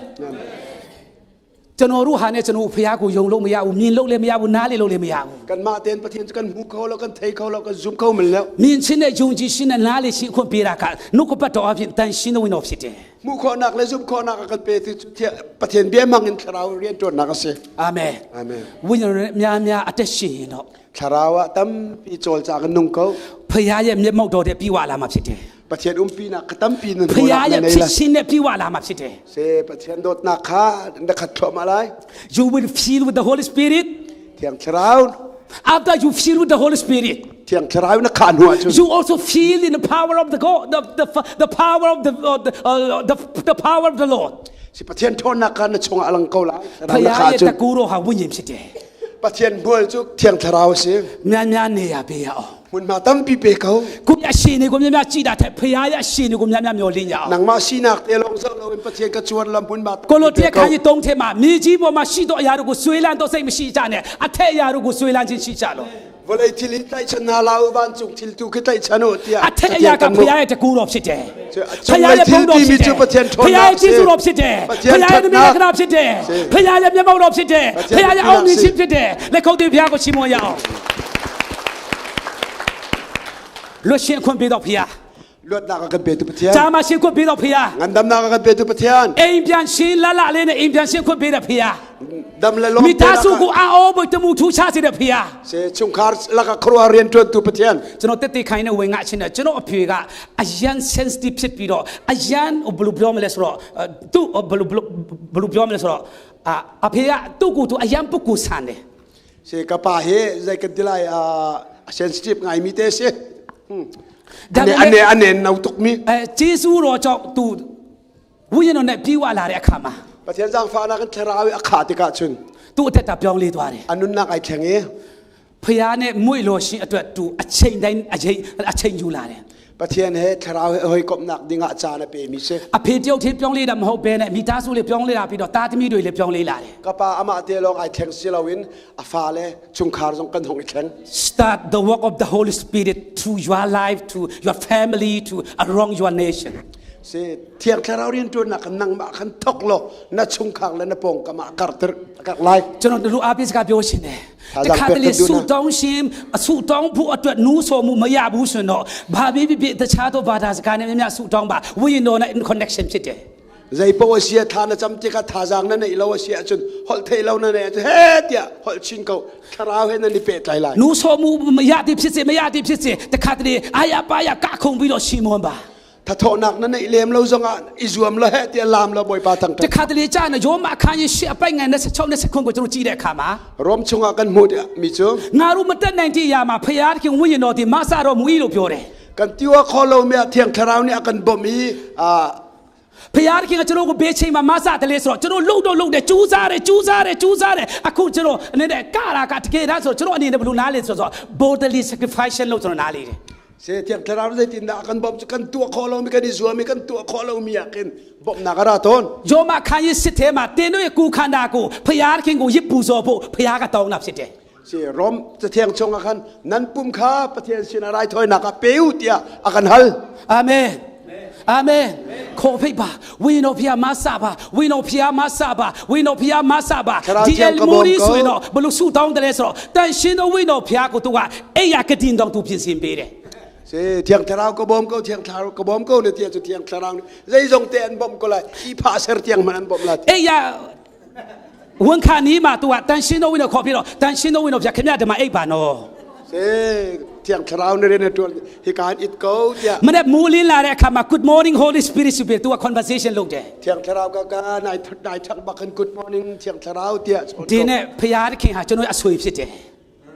ကျွန်တော်တို့ဟာနဲ့ကျွန်တော်ဖျားကိုယုံလို့မရဘူးမြင်လို့လည်းမရဘူးနားလေလို့လည်းမရဘူး Kanmah tein Pathian cu kan hmu kho lo, kan thei kho lo, kan zum kho men lo. မြင်ချင်းနဲ့ယုံကြည်ခြင်းနဲ့နားလေခြင်းအခွင့်ပေးတာကနှုတ်ကပတ်တော်အဖြစ်တန်ရှင်းတော်ဝင်တော်ဖြစ်တယ် Hmuh khawhnak le zumh khawhnak a kan petu cu Thiang- Pathian bia hmang in Thlarau rianṭuannak a si. အာမင် Amen. ဝိညာဉ်တော်နဲ့များများအသက်ရှင်ရင်တော့ Thlarau ah tampi cawlcang in nung ko. ဖျားရဲ့မျက်မှောက်တော်တဲ့ပြီးဝလာမှာဖြစ်တယ် Pathian umpinak ka tampi nan ဖျား hmuhnak ရဲ့ na nei ဖြစ် lai. ခြင်းနဲ့ပြီးဝလာမှာဖြစ်တယ် Se Pathian dawtnak kha na khat thluahmah lai. You will feel with the Holy Spirit Thiang Thlarau, after you feel with the Holy Spirit Thiang Thlarau na khah hnu ahcun You also feel in the power of the God, the power of the power of the Lord. si Pathian ṭhawnnak kha na chungah a lang ko lai. ဖ Thlarau na ျား khah ရဲ့ ahcun တကူတော်ဟာဝိညာဉ်ဖြစ်တယ် Pathian hmual cu Thiang Thlarau a si. ။များများနေရပေးရအောင် Hmunhma tampi pe ko. ။ကိုယ့်အရှင်တွေကိုများများကြည်တာထက်ဖျားရဲ့အရှင်တွေကိုများများမျှော်လင့်ရအောင် Nangmah sinak te lawng zoh loin Pathian ka cuan lam hmunhma ။ကိုလို tampi pe တရခါ ko. ကြီးတုံးထဲမှာမြေကြီးပေါ်မှာရှိသောအရာတို့ကိုဆွေးလန်းတော့စိတ်မရှိကြနဲ့အထက်အရာတို့ကိုဆွေးလန်းခြင်းရှိကြလော Vawlei thil hi tlaihchan hna hlah u, vancung thil tu khi tlaihchan u tiah ။အထက်အရာ Pathian kan ကဖ hmuh. ျားရဲ့တကူတော်ဖြစ်တယ် အ ။ဖျားရဲ့ဘုန်းတော်ဖြစ်တယ်။ဖျားရဲ့ကျေးဇူးတော်ဖြစ်တယ်။ဖျားရဲ့နမိတ်လက္ခဏာဖြစ်တယ်။ဖျားရဲ့မျက်မှောက်တော်ဖြစ်တယ်။ဖျားရဲ့အောင်မြင်ခြင်းဖြစ်တယ်။လက်ခုပ်တီးဖျားကိုချီးမွမ်းရအောင်။လွတ်ရှင်ခွင့်ပေးတော်ဖျား Luatnak a kan petu Pathian. ။ဂျာမရှင်ခွင့်ပေးတော်ဖျား Ngandamnak a kan petu Pathian. ။အိမ်ပြန်ရှင်လလလေးနဲ့အိမ်ပြန်ရှင်ခွင့်ပေးတဲ့ဖျား Dam le lawm ။မိသားစု tenak ကိုအောဘတမှုထူးခြားစေတဲ့ဖျား Se chungkhar lakah khuaruahhar rianṭuantu Pathian. ။ကျွန်တော်တက်တက်ခိုင်းတဲ့ဝင်ငါချင်းတဲ့ကျွန်တော်အဖေကအရန် sensitive ဖြစ်ပြီးတော့အရန်ဘယ်လိုပြောမလဲဆိုတော့သူ့ဘယ်လိုဘယ်လိုပြောမလဲဆိုတော့အာအဖေကသူ့ကိုယ်သူအရန်ပုဂ္ဂိုလ်ဆန်တယ် Se ka pa hi zei kan ti lai a sensitive ngaimi te si. ဒါပေ Ane မဲ့ ane ane nau tukmi. အဲဂျေဇုတော်ကြောင့်သူဝိညာဉ်တော်နဲ့ပြီးဝလာတဲ့အခါမှာ Pathian zaangfahnak in thlarau i a khah tikah cun သူ့အသက်တာပြောင်းလဲသွားတယ် a nunnak ai thleng i ဖခင်နဲ့မွေ့လို့ရှင်အတွက်သူအချိန်တိုင်းအချိန်အချိန်ယူလာတယ် Pathian he thlarau he hawikomhnak dingah caan a pemi si. အဖေတယောက်တည်းပြောင်းလဲတာမဟုတ်ဘဲနဲ့မိသားစုလည်းပြောင်းလဲလာပြီးတော့တာသမီတွေလည်းပြောင်းလဲလာတယ် Ka pa amah te lawng ai thleng si loin a fale chungkhar zong kan hong i thleng. Start the work of the Holy Spirit to your life to your family to around your nation Si Thiang Thlarau rianṭuannak khan nangmah khan thok law na chungkhar le na pawngkam ah a karh a karh lai. ကျွန်တော်တို့အားပေးစကားပြောရှင်တယ် ဒါကြောင့် တခါတလေ ပြတ်တူ ဆူတောင်းရှင်အဆူတောင်းဖို့အတွက်နူးဆော်မှုမရဘူးဆိုရင်တော့ဘာဖြစ်ဖြစ်ဖြစ်တခြားသောဘာသာစကားနဲ့များများဆူတောင်းပါဝိညာဉ်တော်နဲ့ connection ဖြစ်တယ် Zei paoh a si ah tha na cam tikah thazaang na neih lo a si ahcun holh theih lo na neih ahcun heh tiah holh chin ko thlarau he nan i pehtlai lai. နူးဆော်မှုမရသည်ဖြစ်စေမရသည်ဖြစ်စေတခါတလေအာရပါရကခုန်ပြီးတော့ရှီမွန်ပါ Thathawhnak na neih lem lo zongah i zuam law heh tiah laam law Bawipa တ thangṭhat. ခါတလေကြာနေယောမအခန်းကြီးရှစ်အပိုင်ငယ်26 29ကိုကျွန်တော်ကြည့်တဲ့အခါမှာ Rom chungah kan hmuh mi cu ငါတို့မတက်နိုင်တဲ့ຢာမှာဖျားခင်ဝိညာဉ်တော်ဒီမဆတော်မူ၏လို့ပြောတယ် kan tiwa kho lo mi ah Thiang Thlarau nih a kan bawmh i ဖျားခင်ကကျွန်တော်ကိုဘေးချိန်မှာမဆတယ်လေဆိုတော့ကျွန်တော်လှုပ်တော့လှုပ်တယ်ကျူးစားတယ်ကျူးစားတယ်ကျူးစားတယ်အခုကျွန်တော်အနေနဲ့ကရာကတကယ်ဒါဆိုကျွန်တော်အနေနဲ့ဘယ်လိုနားလဲဆိုတော့ bodily sacrifice လို့ကျွန်တော်နားလေတယ် Se Thiang Thlarau zeitindah a kan bawmh cu kan tuah khawh lomi kan i zuam i kan tuah khawh lomi ah khin bawmhnak a ra tawn. ယောမခန်းကြီးစစ်ထဲမှာတင်းတို့ရဲ့ကိုခန္ဓာကိုဖျားခင်ကိုရစ်ပူဇော်ဖို့ဖျားကတောင်းတာဖြစ်တယ် Si Rom cathiang chungah khan nan pum kha Pathian sinah raithawinak ah pe u tiah a kan hal. အာမင်အာမင်ခေါ်ဖိတ်ပါဝိညာဉ်တော်ဖျားမဆပါဝိညာဉ်တော်ဖျားမဆပါဝိညာဉ်တော်ဖျားမဆပါဒီအလမိုရီဆိုရင်တော့ဘလို့ဆူတောင်းတယ်လဲဆိုတော့တန်ရှင်တော်ဝိညာဉ်တော်ဖျားကိုသူကအိယာကတင်တော်သူပြင်ဆင်ပေးတယ် Si Thiang Thlarau ka bawm ko Thiang Thlarau ka bawm ko na tiah cu Thiang Thlarau nih zeizong te an bawmh ko lai ihphah ser tiang hmanh an bawmh lai. အိယာဝန်ခါနီးမှာသူကတန်ရှင်တော်ဝိညာဉ်တော်ခေါ်ပြီးတော့တန်ရှင်တော်ဝိညာဉ်တော်ဖျားခင်ဗျာဒီမှာအိပ်ပါနော် Si Se Thiang Thlarau na rian na ṭuan hika in it ko tiah. မနေ့မူလင်းလာတဲ့အခါမှာ Good morning Holy Spirit ဆိုပြီးသူက conversation လုပ်တယ် Thiang Thlarau ka ka nai nai ṭhang bak in good morning Thiang Thlarau tiah. ဒီနေ့ဖရာသခင်ဟာကျွန်တော်အဆွေဖြစ်တယ်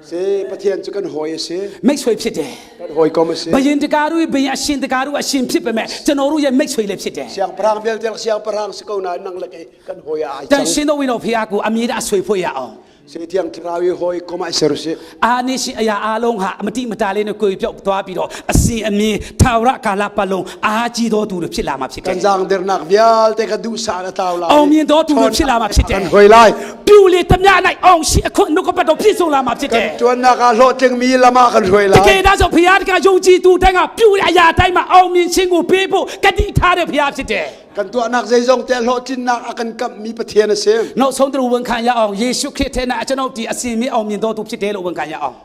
Se Pathian cu kan hawi a si. မိတ်ဆွေဖြစ်တယ် Kan hawikom a si. ဘယင်တကာတို့ဘယင်အရှင်တကာတို့အရှင်ဖြစ်ပေမဲ့ကျွန်တော်တို့ရဲ့မိတ်ဆွေလည်းဖြစ်တယ် Siangpahrang vialte siangpahrang si ko nain nang le kei kan hawi ah ai တန် cang. ရှင်တော်ဝိတော်ဖရာကိုအမြဲတမ်းအဆွေဖွဲ့ရအောင် Se Thiang Thlarau i hawikom ah i ser usih. အာနေရှင်အရာအားလုံးဟာအမတိမတာလေးနဲ့ကိုယ်ပြောက်သွားပြီးတော့အစဉ်အမြင်ထာဝရကာလပတ်လုံးအားကြီးသောသူတွေဖြစ်လာမှာဖြစ်တယ် Kan zaangdernak vialte ka duhsah na tau lai. အောင်မြင်သောသူတွေဖြစ်လာမှာဖြစ်တယ် Kan hoi lai. ပြူလေတမျှ၌အောင်ရှိအခွင့်နှုတ်ကပတ်တော်ပြည့်စုံလာမှာဖြစ်တယ် Kan ṭuannak ah hlawhtlingmi lam ah kan hruai တကယ် lai. ဒါဆိုဘုရားတကယုံကြည်သူတိုင်းကပြူတဲ့အရာတိုင်းမှာအောင်မြင်ခြင်းကိုပေးဖို့ဂတိထားတဲ့ဘုရားဖြစ်တယ် Kan tuahnak zeizong te hlawhtlinnak a kan kamhmi Pathian a si. နောက်ဆုံးသူဝန်ခံရအောင်ယေရှုခရစ်ထဲ၌ကျွန်ုပ်ဒီအစဉ်မြဲအောင်မြင်တော်သူဖြစ်တယ်လို့ဝန်ခံရအောင်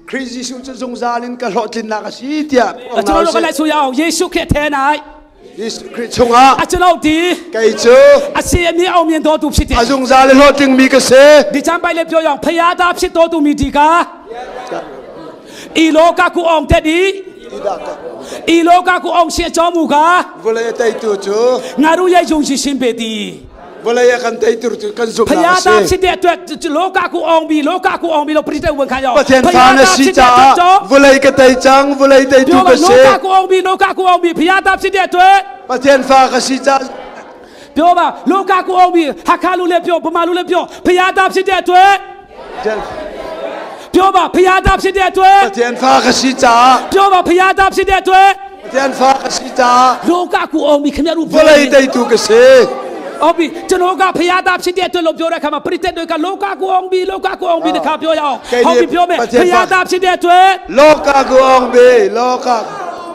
Khrih Jesuh cu zungzal in ka hlawhtlinnak a si tiah ကျွန်တော်တို့ကလည်းဆိုရအောင်ယေရှုခရစ်ထဲ၌ Jesuh Khrih chungah ကျွန်ုပ်ဒီ kei cu အစဉ်အမြဲအောင်မြင်တော်သူဖြစ်တယ် a zungzal in hlawhtlingmi ka si. ဒီချမ်းပိုက်လည်းပြောရအောင်ဖျားသားဖြစ်တော်သူမိဒီကဤလောကကိုအောင်တဲ့ဒီဤလောကကိုအောင်ရှင်အကြောင်းမူကား Vawlei a teitu cu ငါတို့ရဲ့ယုံကြည်ခြင်းပေသည် vawlei a kan teitu cu kan ဖ zumhnak ျား a သား si. ဖြစ်တဲ့အတွက်လောကကိုအောင်ပြီလောကကိုအောင်ပြီလို့ပြိတ္တဝန်ခံရအောင် Pathian fa na si caah vawlei ka tei cang vawlei teitu ပြောပါ ka လော si. ကကိုအောင်ပြီလောကကိုအောင်ပြီဖျားသားဖြစ်တဲ့အတွက် Pathian fa ka si caah ပြောပါလောကကိုအောင်ပြီဟာခါလူလည်းပြောဗမာလူလည်းပြောဖျားသားဖြစ်တဲ့အတွက်ပြောပါဖျားသားဖြစ်တဲ့အတွက် Pathian fa ka si caah ပြောပါဖျားသားဖြစ်တဲ့အတွက် Pathian fa ka si caah လောကကိုအောင်ပြီခင်ဗျားတို့ vawlei teitu ka si. ဟုတ်ပြီကျွန်တော်ကဖျားသားဖြစ်တဲ့အတွက်လို့ပြောတဲ့အခါမှာပရိသတ်တွေကလောကကိုအောင်ပြီလောကကိုအောင်ပြီတခါပြောရအောင်ဟုတ်ပြီပြောမယ်ဖျားသားဖြစ်တဲ့အတွက် Loka ku ong bi loka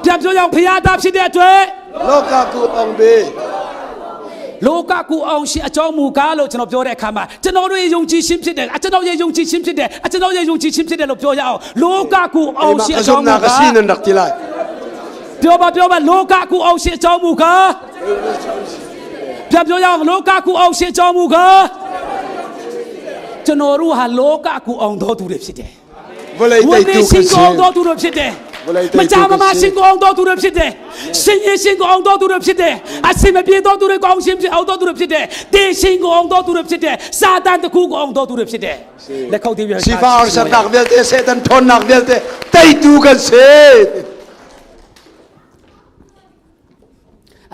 ပြန်ပြောရအောင်ဖျားသားဖြစ်တဲ့အတွက် loka ku ong bi လောကကူအောင်ရှင်အကြောင်းမူကားလို့ကျွန်တော်ပြောတဲ့အခါမှာကျွန်တော်တို့ရဲ့ယုံကြည်ခြင်းဖြစ်တယ်အကျွန်တော်ရဲ့ယုံကြည်ခြင်းဖြစ်တယ်အကျွန်တော်ရဲ့ယုံကြည်ခြင်းဖြစ်တယ်လို့ပြောရအောင်လောကကူအောင် Keimah ရှင် ka အကြောင်းမူ zumhnak a ကား si nan rak ti lai. ပြောပါပြောပါလောကကူအောင်ရှင်အကြောင်းမူကားပြန်ပြောရအောင်လောကကူအောင်ရှင်အကြောင်းမူကားကျွန်တော်တို့ဟာလောကကူအောင်တော်သူတွေဖြစ်တယ် Vawlei ဝိ teitu နည်း ka ရှင် si. ကိုအောင်တော်သူတွေဖြစ်တယ်မကြမမရှင်ကိုအောင်တော်သူတွေဖြစ်တယ်ရှင်ရင်ရှင်ကိုအောင်တော်သူတွေဖြစ်တယ်အစင်မပြေတော်သူတွေကိုအောင်ရှင်ဖြစ်အောင်တော်သူတွေဖြစ်တယ်တေရှင်ကိုအောင်တော်သူတွေဖြစ်တယ်စာတန်တခုကိုအောင်တော်သူတွေဖြစ်တယ်လက်ခုပ်တီးပြီး Sifah harsatnak vialte Satan ṭhawnnak vialte teitu kan si.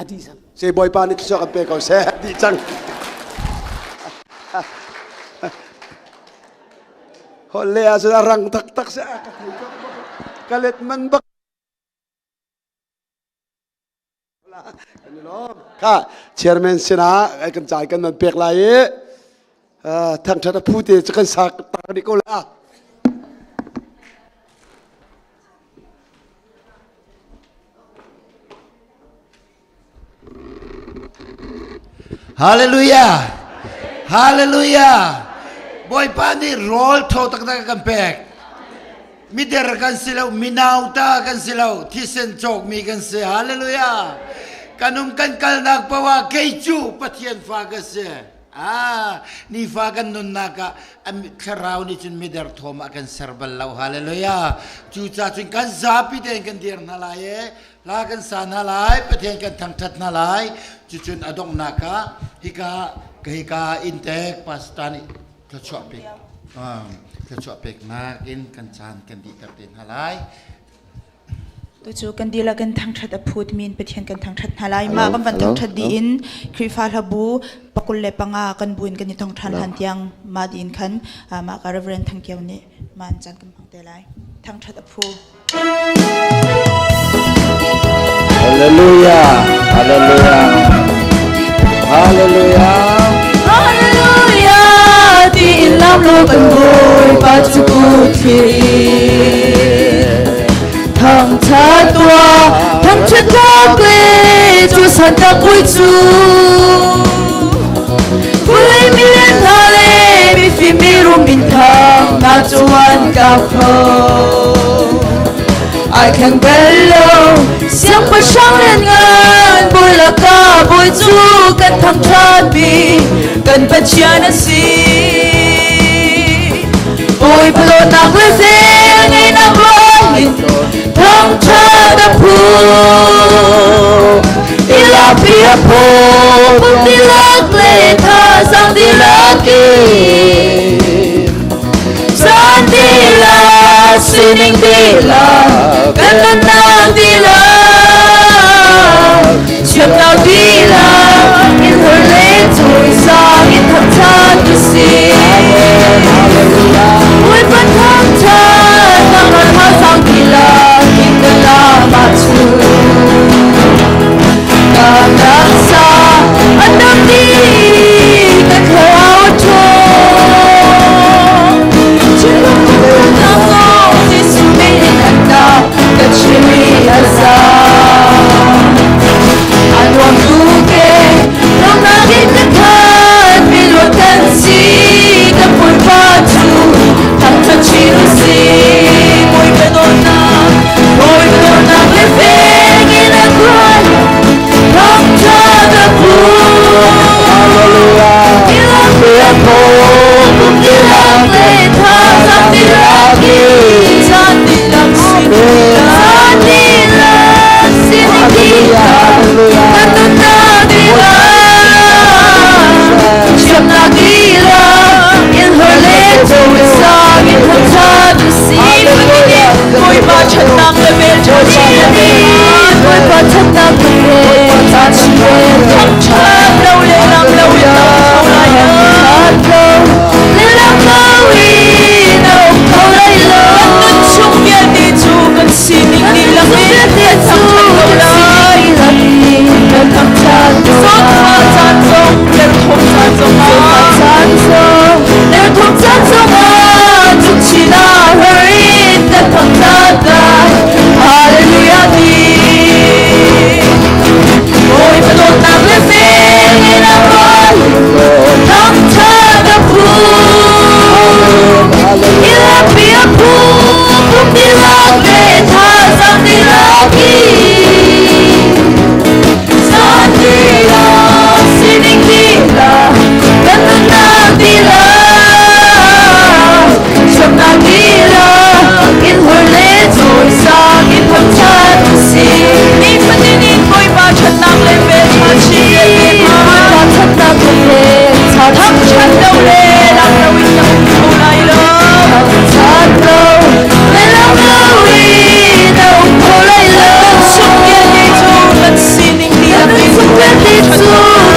အဒီဆမ် Si Bawipa nih thluachuah kan pe ko seh dih cang. Holh le ahcun a rang taktak si a ka thei ko. Ka let man bak. Kan i lawm. Kha chairman sinah kan cai kan nan pek lai i thangṭhat a phu te cu kan sak tak dih ko la. Hallelujah. Hallelujah. Bawipa nih rawl thaw taktak a kan pek. Mider kan si lo, minauta kan si lo, thisen cawkmi kan si. Hallelujah. Kan um kan kalnak paoh ah kei cu Pathian fa ka si. Ah, nifa kan nunnak ah thlarau nih cun mider thawm ah kan ser bal lo. Hallelujah. Cucaah cun kan zapi tein kan dir hna lai i hla kan sa hna lai, Pathian kan thangṭhat hna lai. Cucun a donghnak ah hika hika inntek pastor nih thluachuah pek thluachuah peknak in kan caan kan dihter te hna lai. Tucu kan dihlak in thangṭhat a phut min Pathian kan thangṭhat hna lai. Mah kan van thangṭhat dih in Khrihfa hlabu 25 kan bu in kan i thong ṭhan hlan tiang mah dih in khan mah ka Reverend Thang Kio nih mah an caan kan hmang te lai. Thangṭhat a phu. Hallelujah. Hallelujah. Hallelujah. Hallelujah ti in lam lo kan Bawipa cu thi thangṭhat tuah thangṭhat tlak le cu san tak ui cu vulei milian hna le mifim mirum in thang na cu an ka kho ai kheng bel lo siangpahrang lianngan bawi lakah bawi cu kan thangṭhat mi kan Pathian a si Bawipa dawtnak le zel in a rolling Thangṭhat a phu Tilapi a phu Pum tilak le thazaang dihlak in Caan dihlak sining dihlak kan nunnak dihlak Siamnak dihlak in hur le cawisang in thangṭhat tu si Bawipa thangṭhat nangmah thazaang dihlak in ka lam ahcun Ka taksa a dam dih ka thlarau a ṭhawng Thinlung pumnak zong Jesuh min in an ta ka chim i a za A nuam tuk e lawmnak in ka khat mi luat kan si kan Bawipa cu thangṭhat chin u sih Bawipa dawtnak Bawipa dawtnak le fek in a kuan thangṭhat a phu Tilak le thazaang dihlak in caan dihlak caan dihlak sining dihlak kan nunnak dihlak Siamnak dihlak in hor le cawisang in thangṭhat u sih Bawipa ṭhatnak le vel ṭha chin Bawipa ṭhatnak le vel ṭha chin Thangṭhat lo le lam lo in na um kho lai lo Le lam lo in na um kho lai lo Kan nun chung vialte cu kan sining dihlak in kan thangṭhat ko lai Kan thangṭhat Zawtfah caan zong derthawm caan zongah Derthawm caan zongah chungchin ah her in kan thangṭhat lai Hallelujah ti Bawipa dawtnak le vel in a rual thangṭhat a phu Ilapi a phu pum dihlak le thazaang dihlak in Caan dihlak sining dihlak kan nunnak dihlak Siamnak dihlak in hur le cawisang in thangṭhat u sih Nifatin in Bawipa ṭhatnak le vel ṭha chin le pe Bawipa ṭhatnak le vel ṭha Thangṭhat lo le lak lo in na um kho lai lo Thangṭhat lo le lak lo in na um kho lai lo Kan chung vialte cu kan sining dihlak in kan vialte cu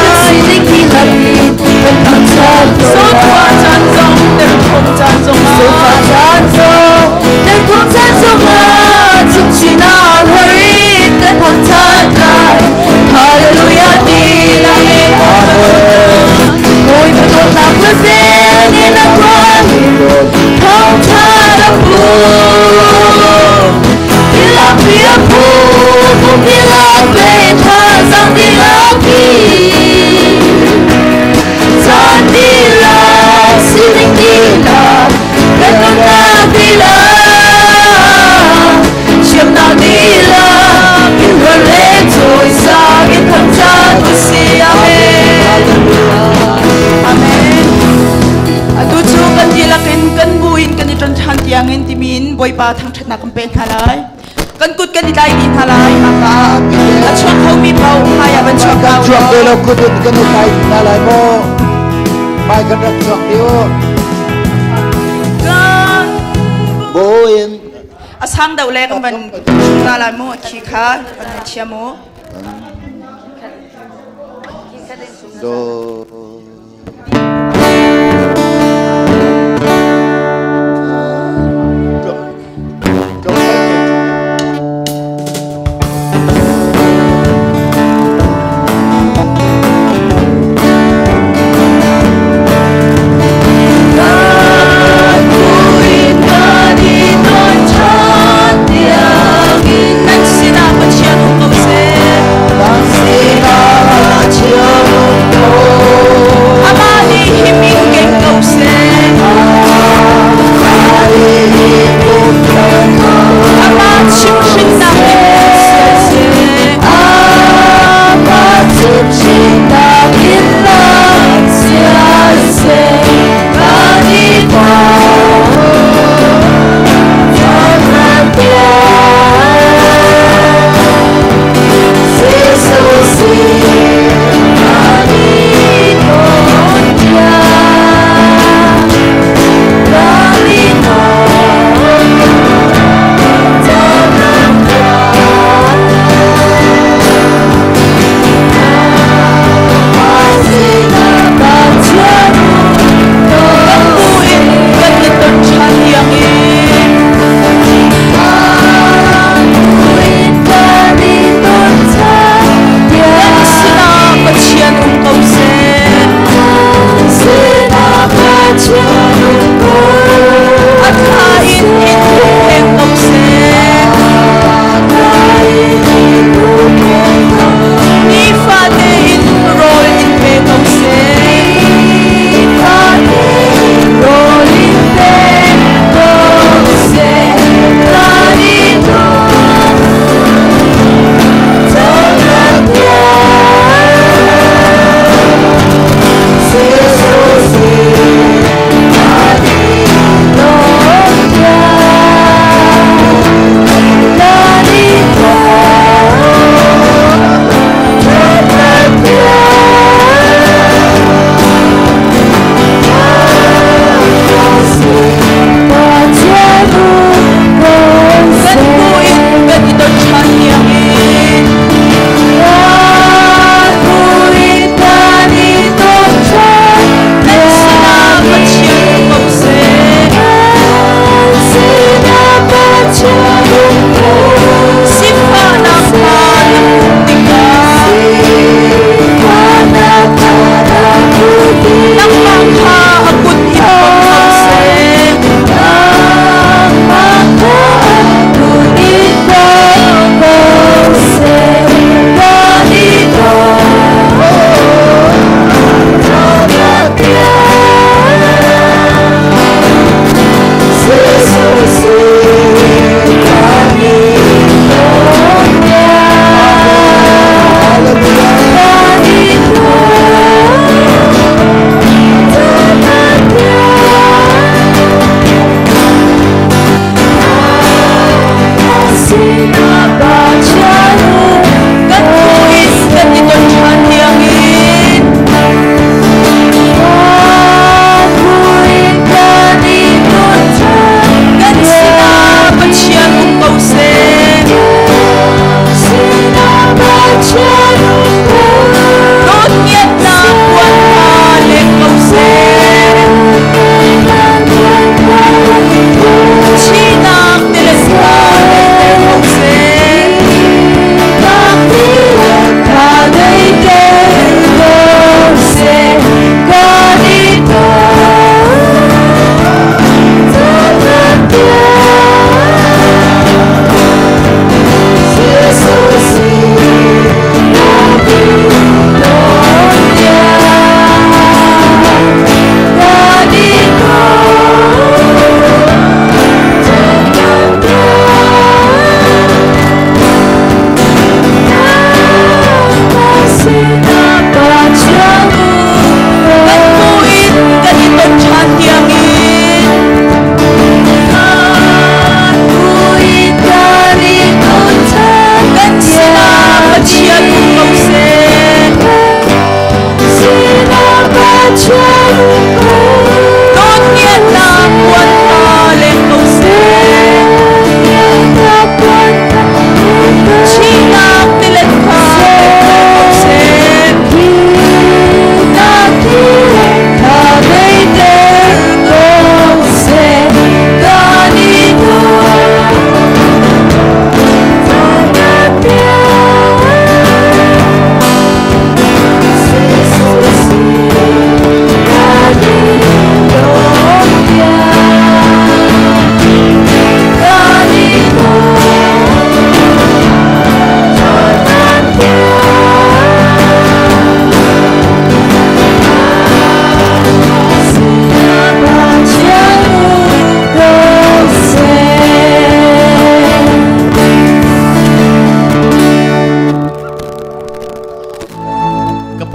kan sining dihlak in kan thangṭhat Zawtfah caan zong derthawm caan zongah Zawtfah caan zong derthawm caan zongah chungchin ah har in kan thangṭhat lai Hallelujah ti lai Bawipa dawtnak le vel in a tuan thangṭhat a phu Tilapi a phu pum dihlak le thazaang dihlak in Caan dihlak sining dihlak kan nunnak dihlak Siamnak dihlak in hur le cawisang in thangṭhat u sih. Amen. Amen. Atu cu kan dihlak in kan bu in kan i ṭon ṭhan tiangin timi in Bawipa thangṭhatnak kan pek hna lai. Kan kut kan i tlai dih hna lai. Maka a chuak khomi paoh hmai ah van chuak Kan chuak te lo kut in kan i tlai hna lai maw? Hmai kan rak chuak ti u. Bawiin A sang deuh le kan van ta lai mu khi kha kan thiam mu. Do Nan sinah Pathian um ko seh. Amah nih him in keng ko seh. Amah chimhhrinnak in sial seh. Amah chimhhrinnak in lam sial seh. Kan i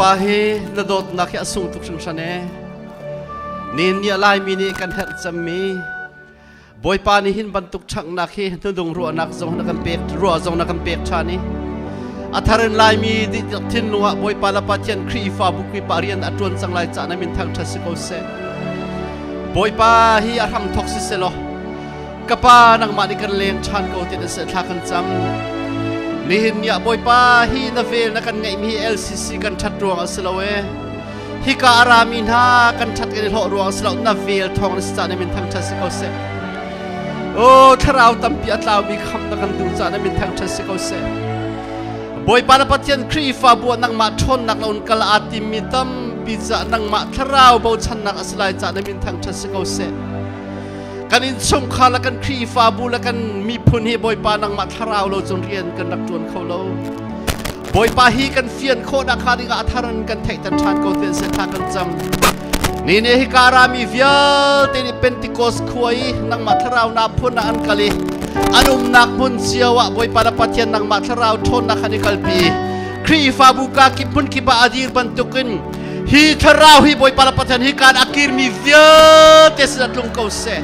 Bawipa hi na dawtnak hi a sung tuk hringhran ee. Nin nih Laimi nih kan herh cemmi Bawipa nih hin bantuk ṭhanghnak hi hnudung ruahnak zong na kan pek ruah zong na kan pek ṭhan i a thar in Laimi dihlak thinlung ah Bawipa le Pathian Khrihfabu Khrihfa rian a ṭuan cang lai ca na min thangṭhat si ko seh. Bawipa hi a hram thok si selaw ka pa nangmah nih kan leng ṭhan ko ti na seh thla kan cam. Nihin ni ah Bawipa hi na vel na kan ngeihmi hi LCC kan ṭhat ruang a si lo ee. Hika a rami hna kan ṭhat kan i hlawh ruang si lo na vel thawng na si ca na min thangṭhat si ko seh. O thlarau tampi a tlaumi kham na kan duh ca na min thangṭhat si ko seh. Bawipa na Pathian Khrihfabu ah nangmah ṭhawnnak lo in kal aa timmi tampi ca nangmah thlarau bochannak a si lai ca na min thangṭhat si ko seh. Kan innchungkhar le kan Khrihfabu le kan miphun hi Bawipa nangmah thlarau lo cun rian kan rak ṭuan kho lo. Bawipa hi kan fian khawh nakhnga dingah a thar in kan theihter ṭhan ko tiah seh thla kan cam. Ni ne hi karami vialte nih Pentecost khua i nangmah thlarau na phun ah an kal i an umnak hmun cio ah Bawipa na Pathian nangmah thlarau ṭhawnnak khan i kalpi. Khrihfabu ka kip hmun kip ah a dir bantukin hi thlarau hi Bawipa na Pathian hi kaan a kirmi vialte sinah tlung ko seh.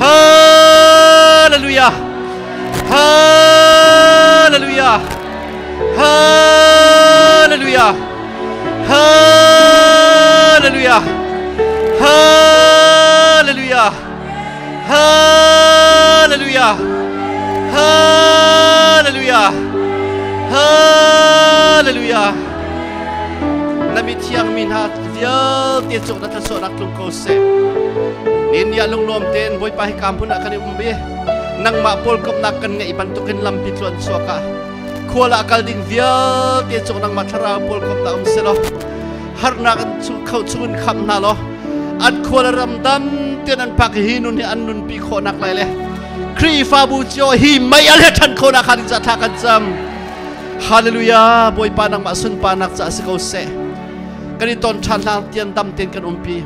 Hallelujah! Hallelujah! Hallelujah! Hallelujah! Hallelujah! Hallelujah! Hallelujah! Hallelujah! Na mithiang mi hna vialte cung na thluachuahnak tlung ko seh. Nin nih lunglawm tein Bawipa hi kaam hmun ah kan i um i nangmah pawl komhnak kan ngeih bantukin lampi tluan chuak ah khual ah kal ding vialte cung nangmah thlarau pawl komhnak um selaw harnak an chung kho chungin kham hna law an khual ram dam ten an pak hi nun hi an nunpi khawhnak lai le Khrihfabu cio hi mei al he ṭhan khawhnak kha ding ca thla kan cam. Hallelujah Bawipa nangmah sunparnak ca si ko seh. Kan i ton ṭhan hlan tian dam ten kan umpi.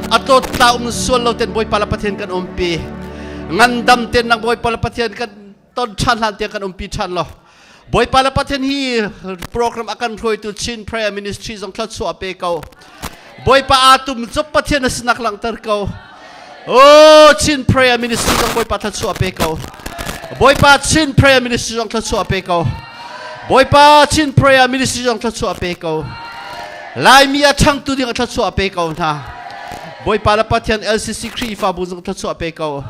A tlawt tla um sual lo ten Bawipa le Pathian kan umpi. Ngandam ten nang Bawipa le Pathian kan ton ṭhan hlan tiang kan umpi ṭhan lo. Bawipa le Pathian hi program a kan hruaitu Chin Prayer Ministry zong thluachuah pe ko. Bawipa aa tum cu Pathian a sinak langhter ko. Oh, Chin Prayer Ministry zong Bawipa thluachuah pe ko. Bawipa Chin Prayer Ministry zong thluachuah pe ko. Bawipa Chin Prayer Ministry zong thluachuah pe ko. Laimi a ṭhangtu ding a thluachuah pe ko hna. Bawipa le Pathian LCC Khrihfabu zong thluachuah pe ko.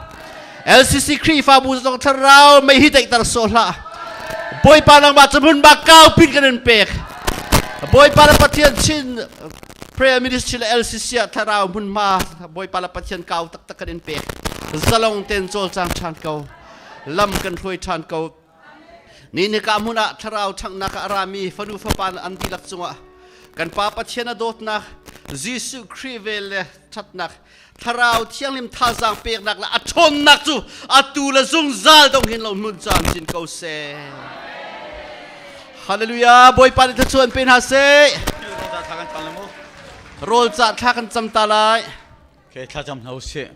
LCC Khrihfabu zong thlarau mei hi daihter sawh hlah. Bawipa nangmah cu hmun ba kau pin kan in pek. Bawipa le Pathian Chin Prayer Ministry le LCC ah thlarau hmunhma Bawipa le Pathian kau taktak kan in pek. Zalong ten cawlcang ṭhan ko. Lam kan hruai ṭhan ko. Ni ni ka hmun ah thlarau ṭhanghnak ah a rami fanu fapa an dihlak cungah kan Pa Pathian a dawtnak Jesuh Khrih vel le ṭhatnak Thlarau Thianghlim thazaang peknak le a ṭhawnnak cu atu le zungzal dong hin lo hmun camcin ko seh. Hallelujah! Bawipa nih thluachuah in pe hna seh. Rawl cah thla kan cam ta lai. Okay, thlacam hna usih.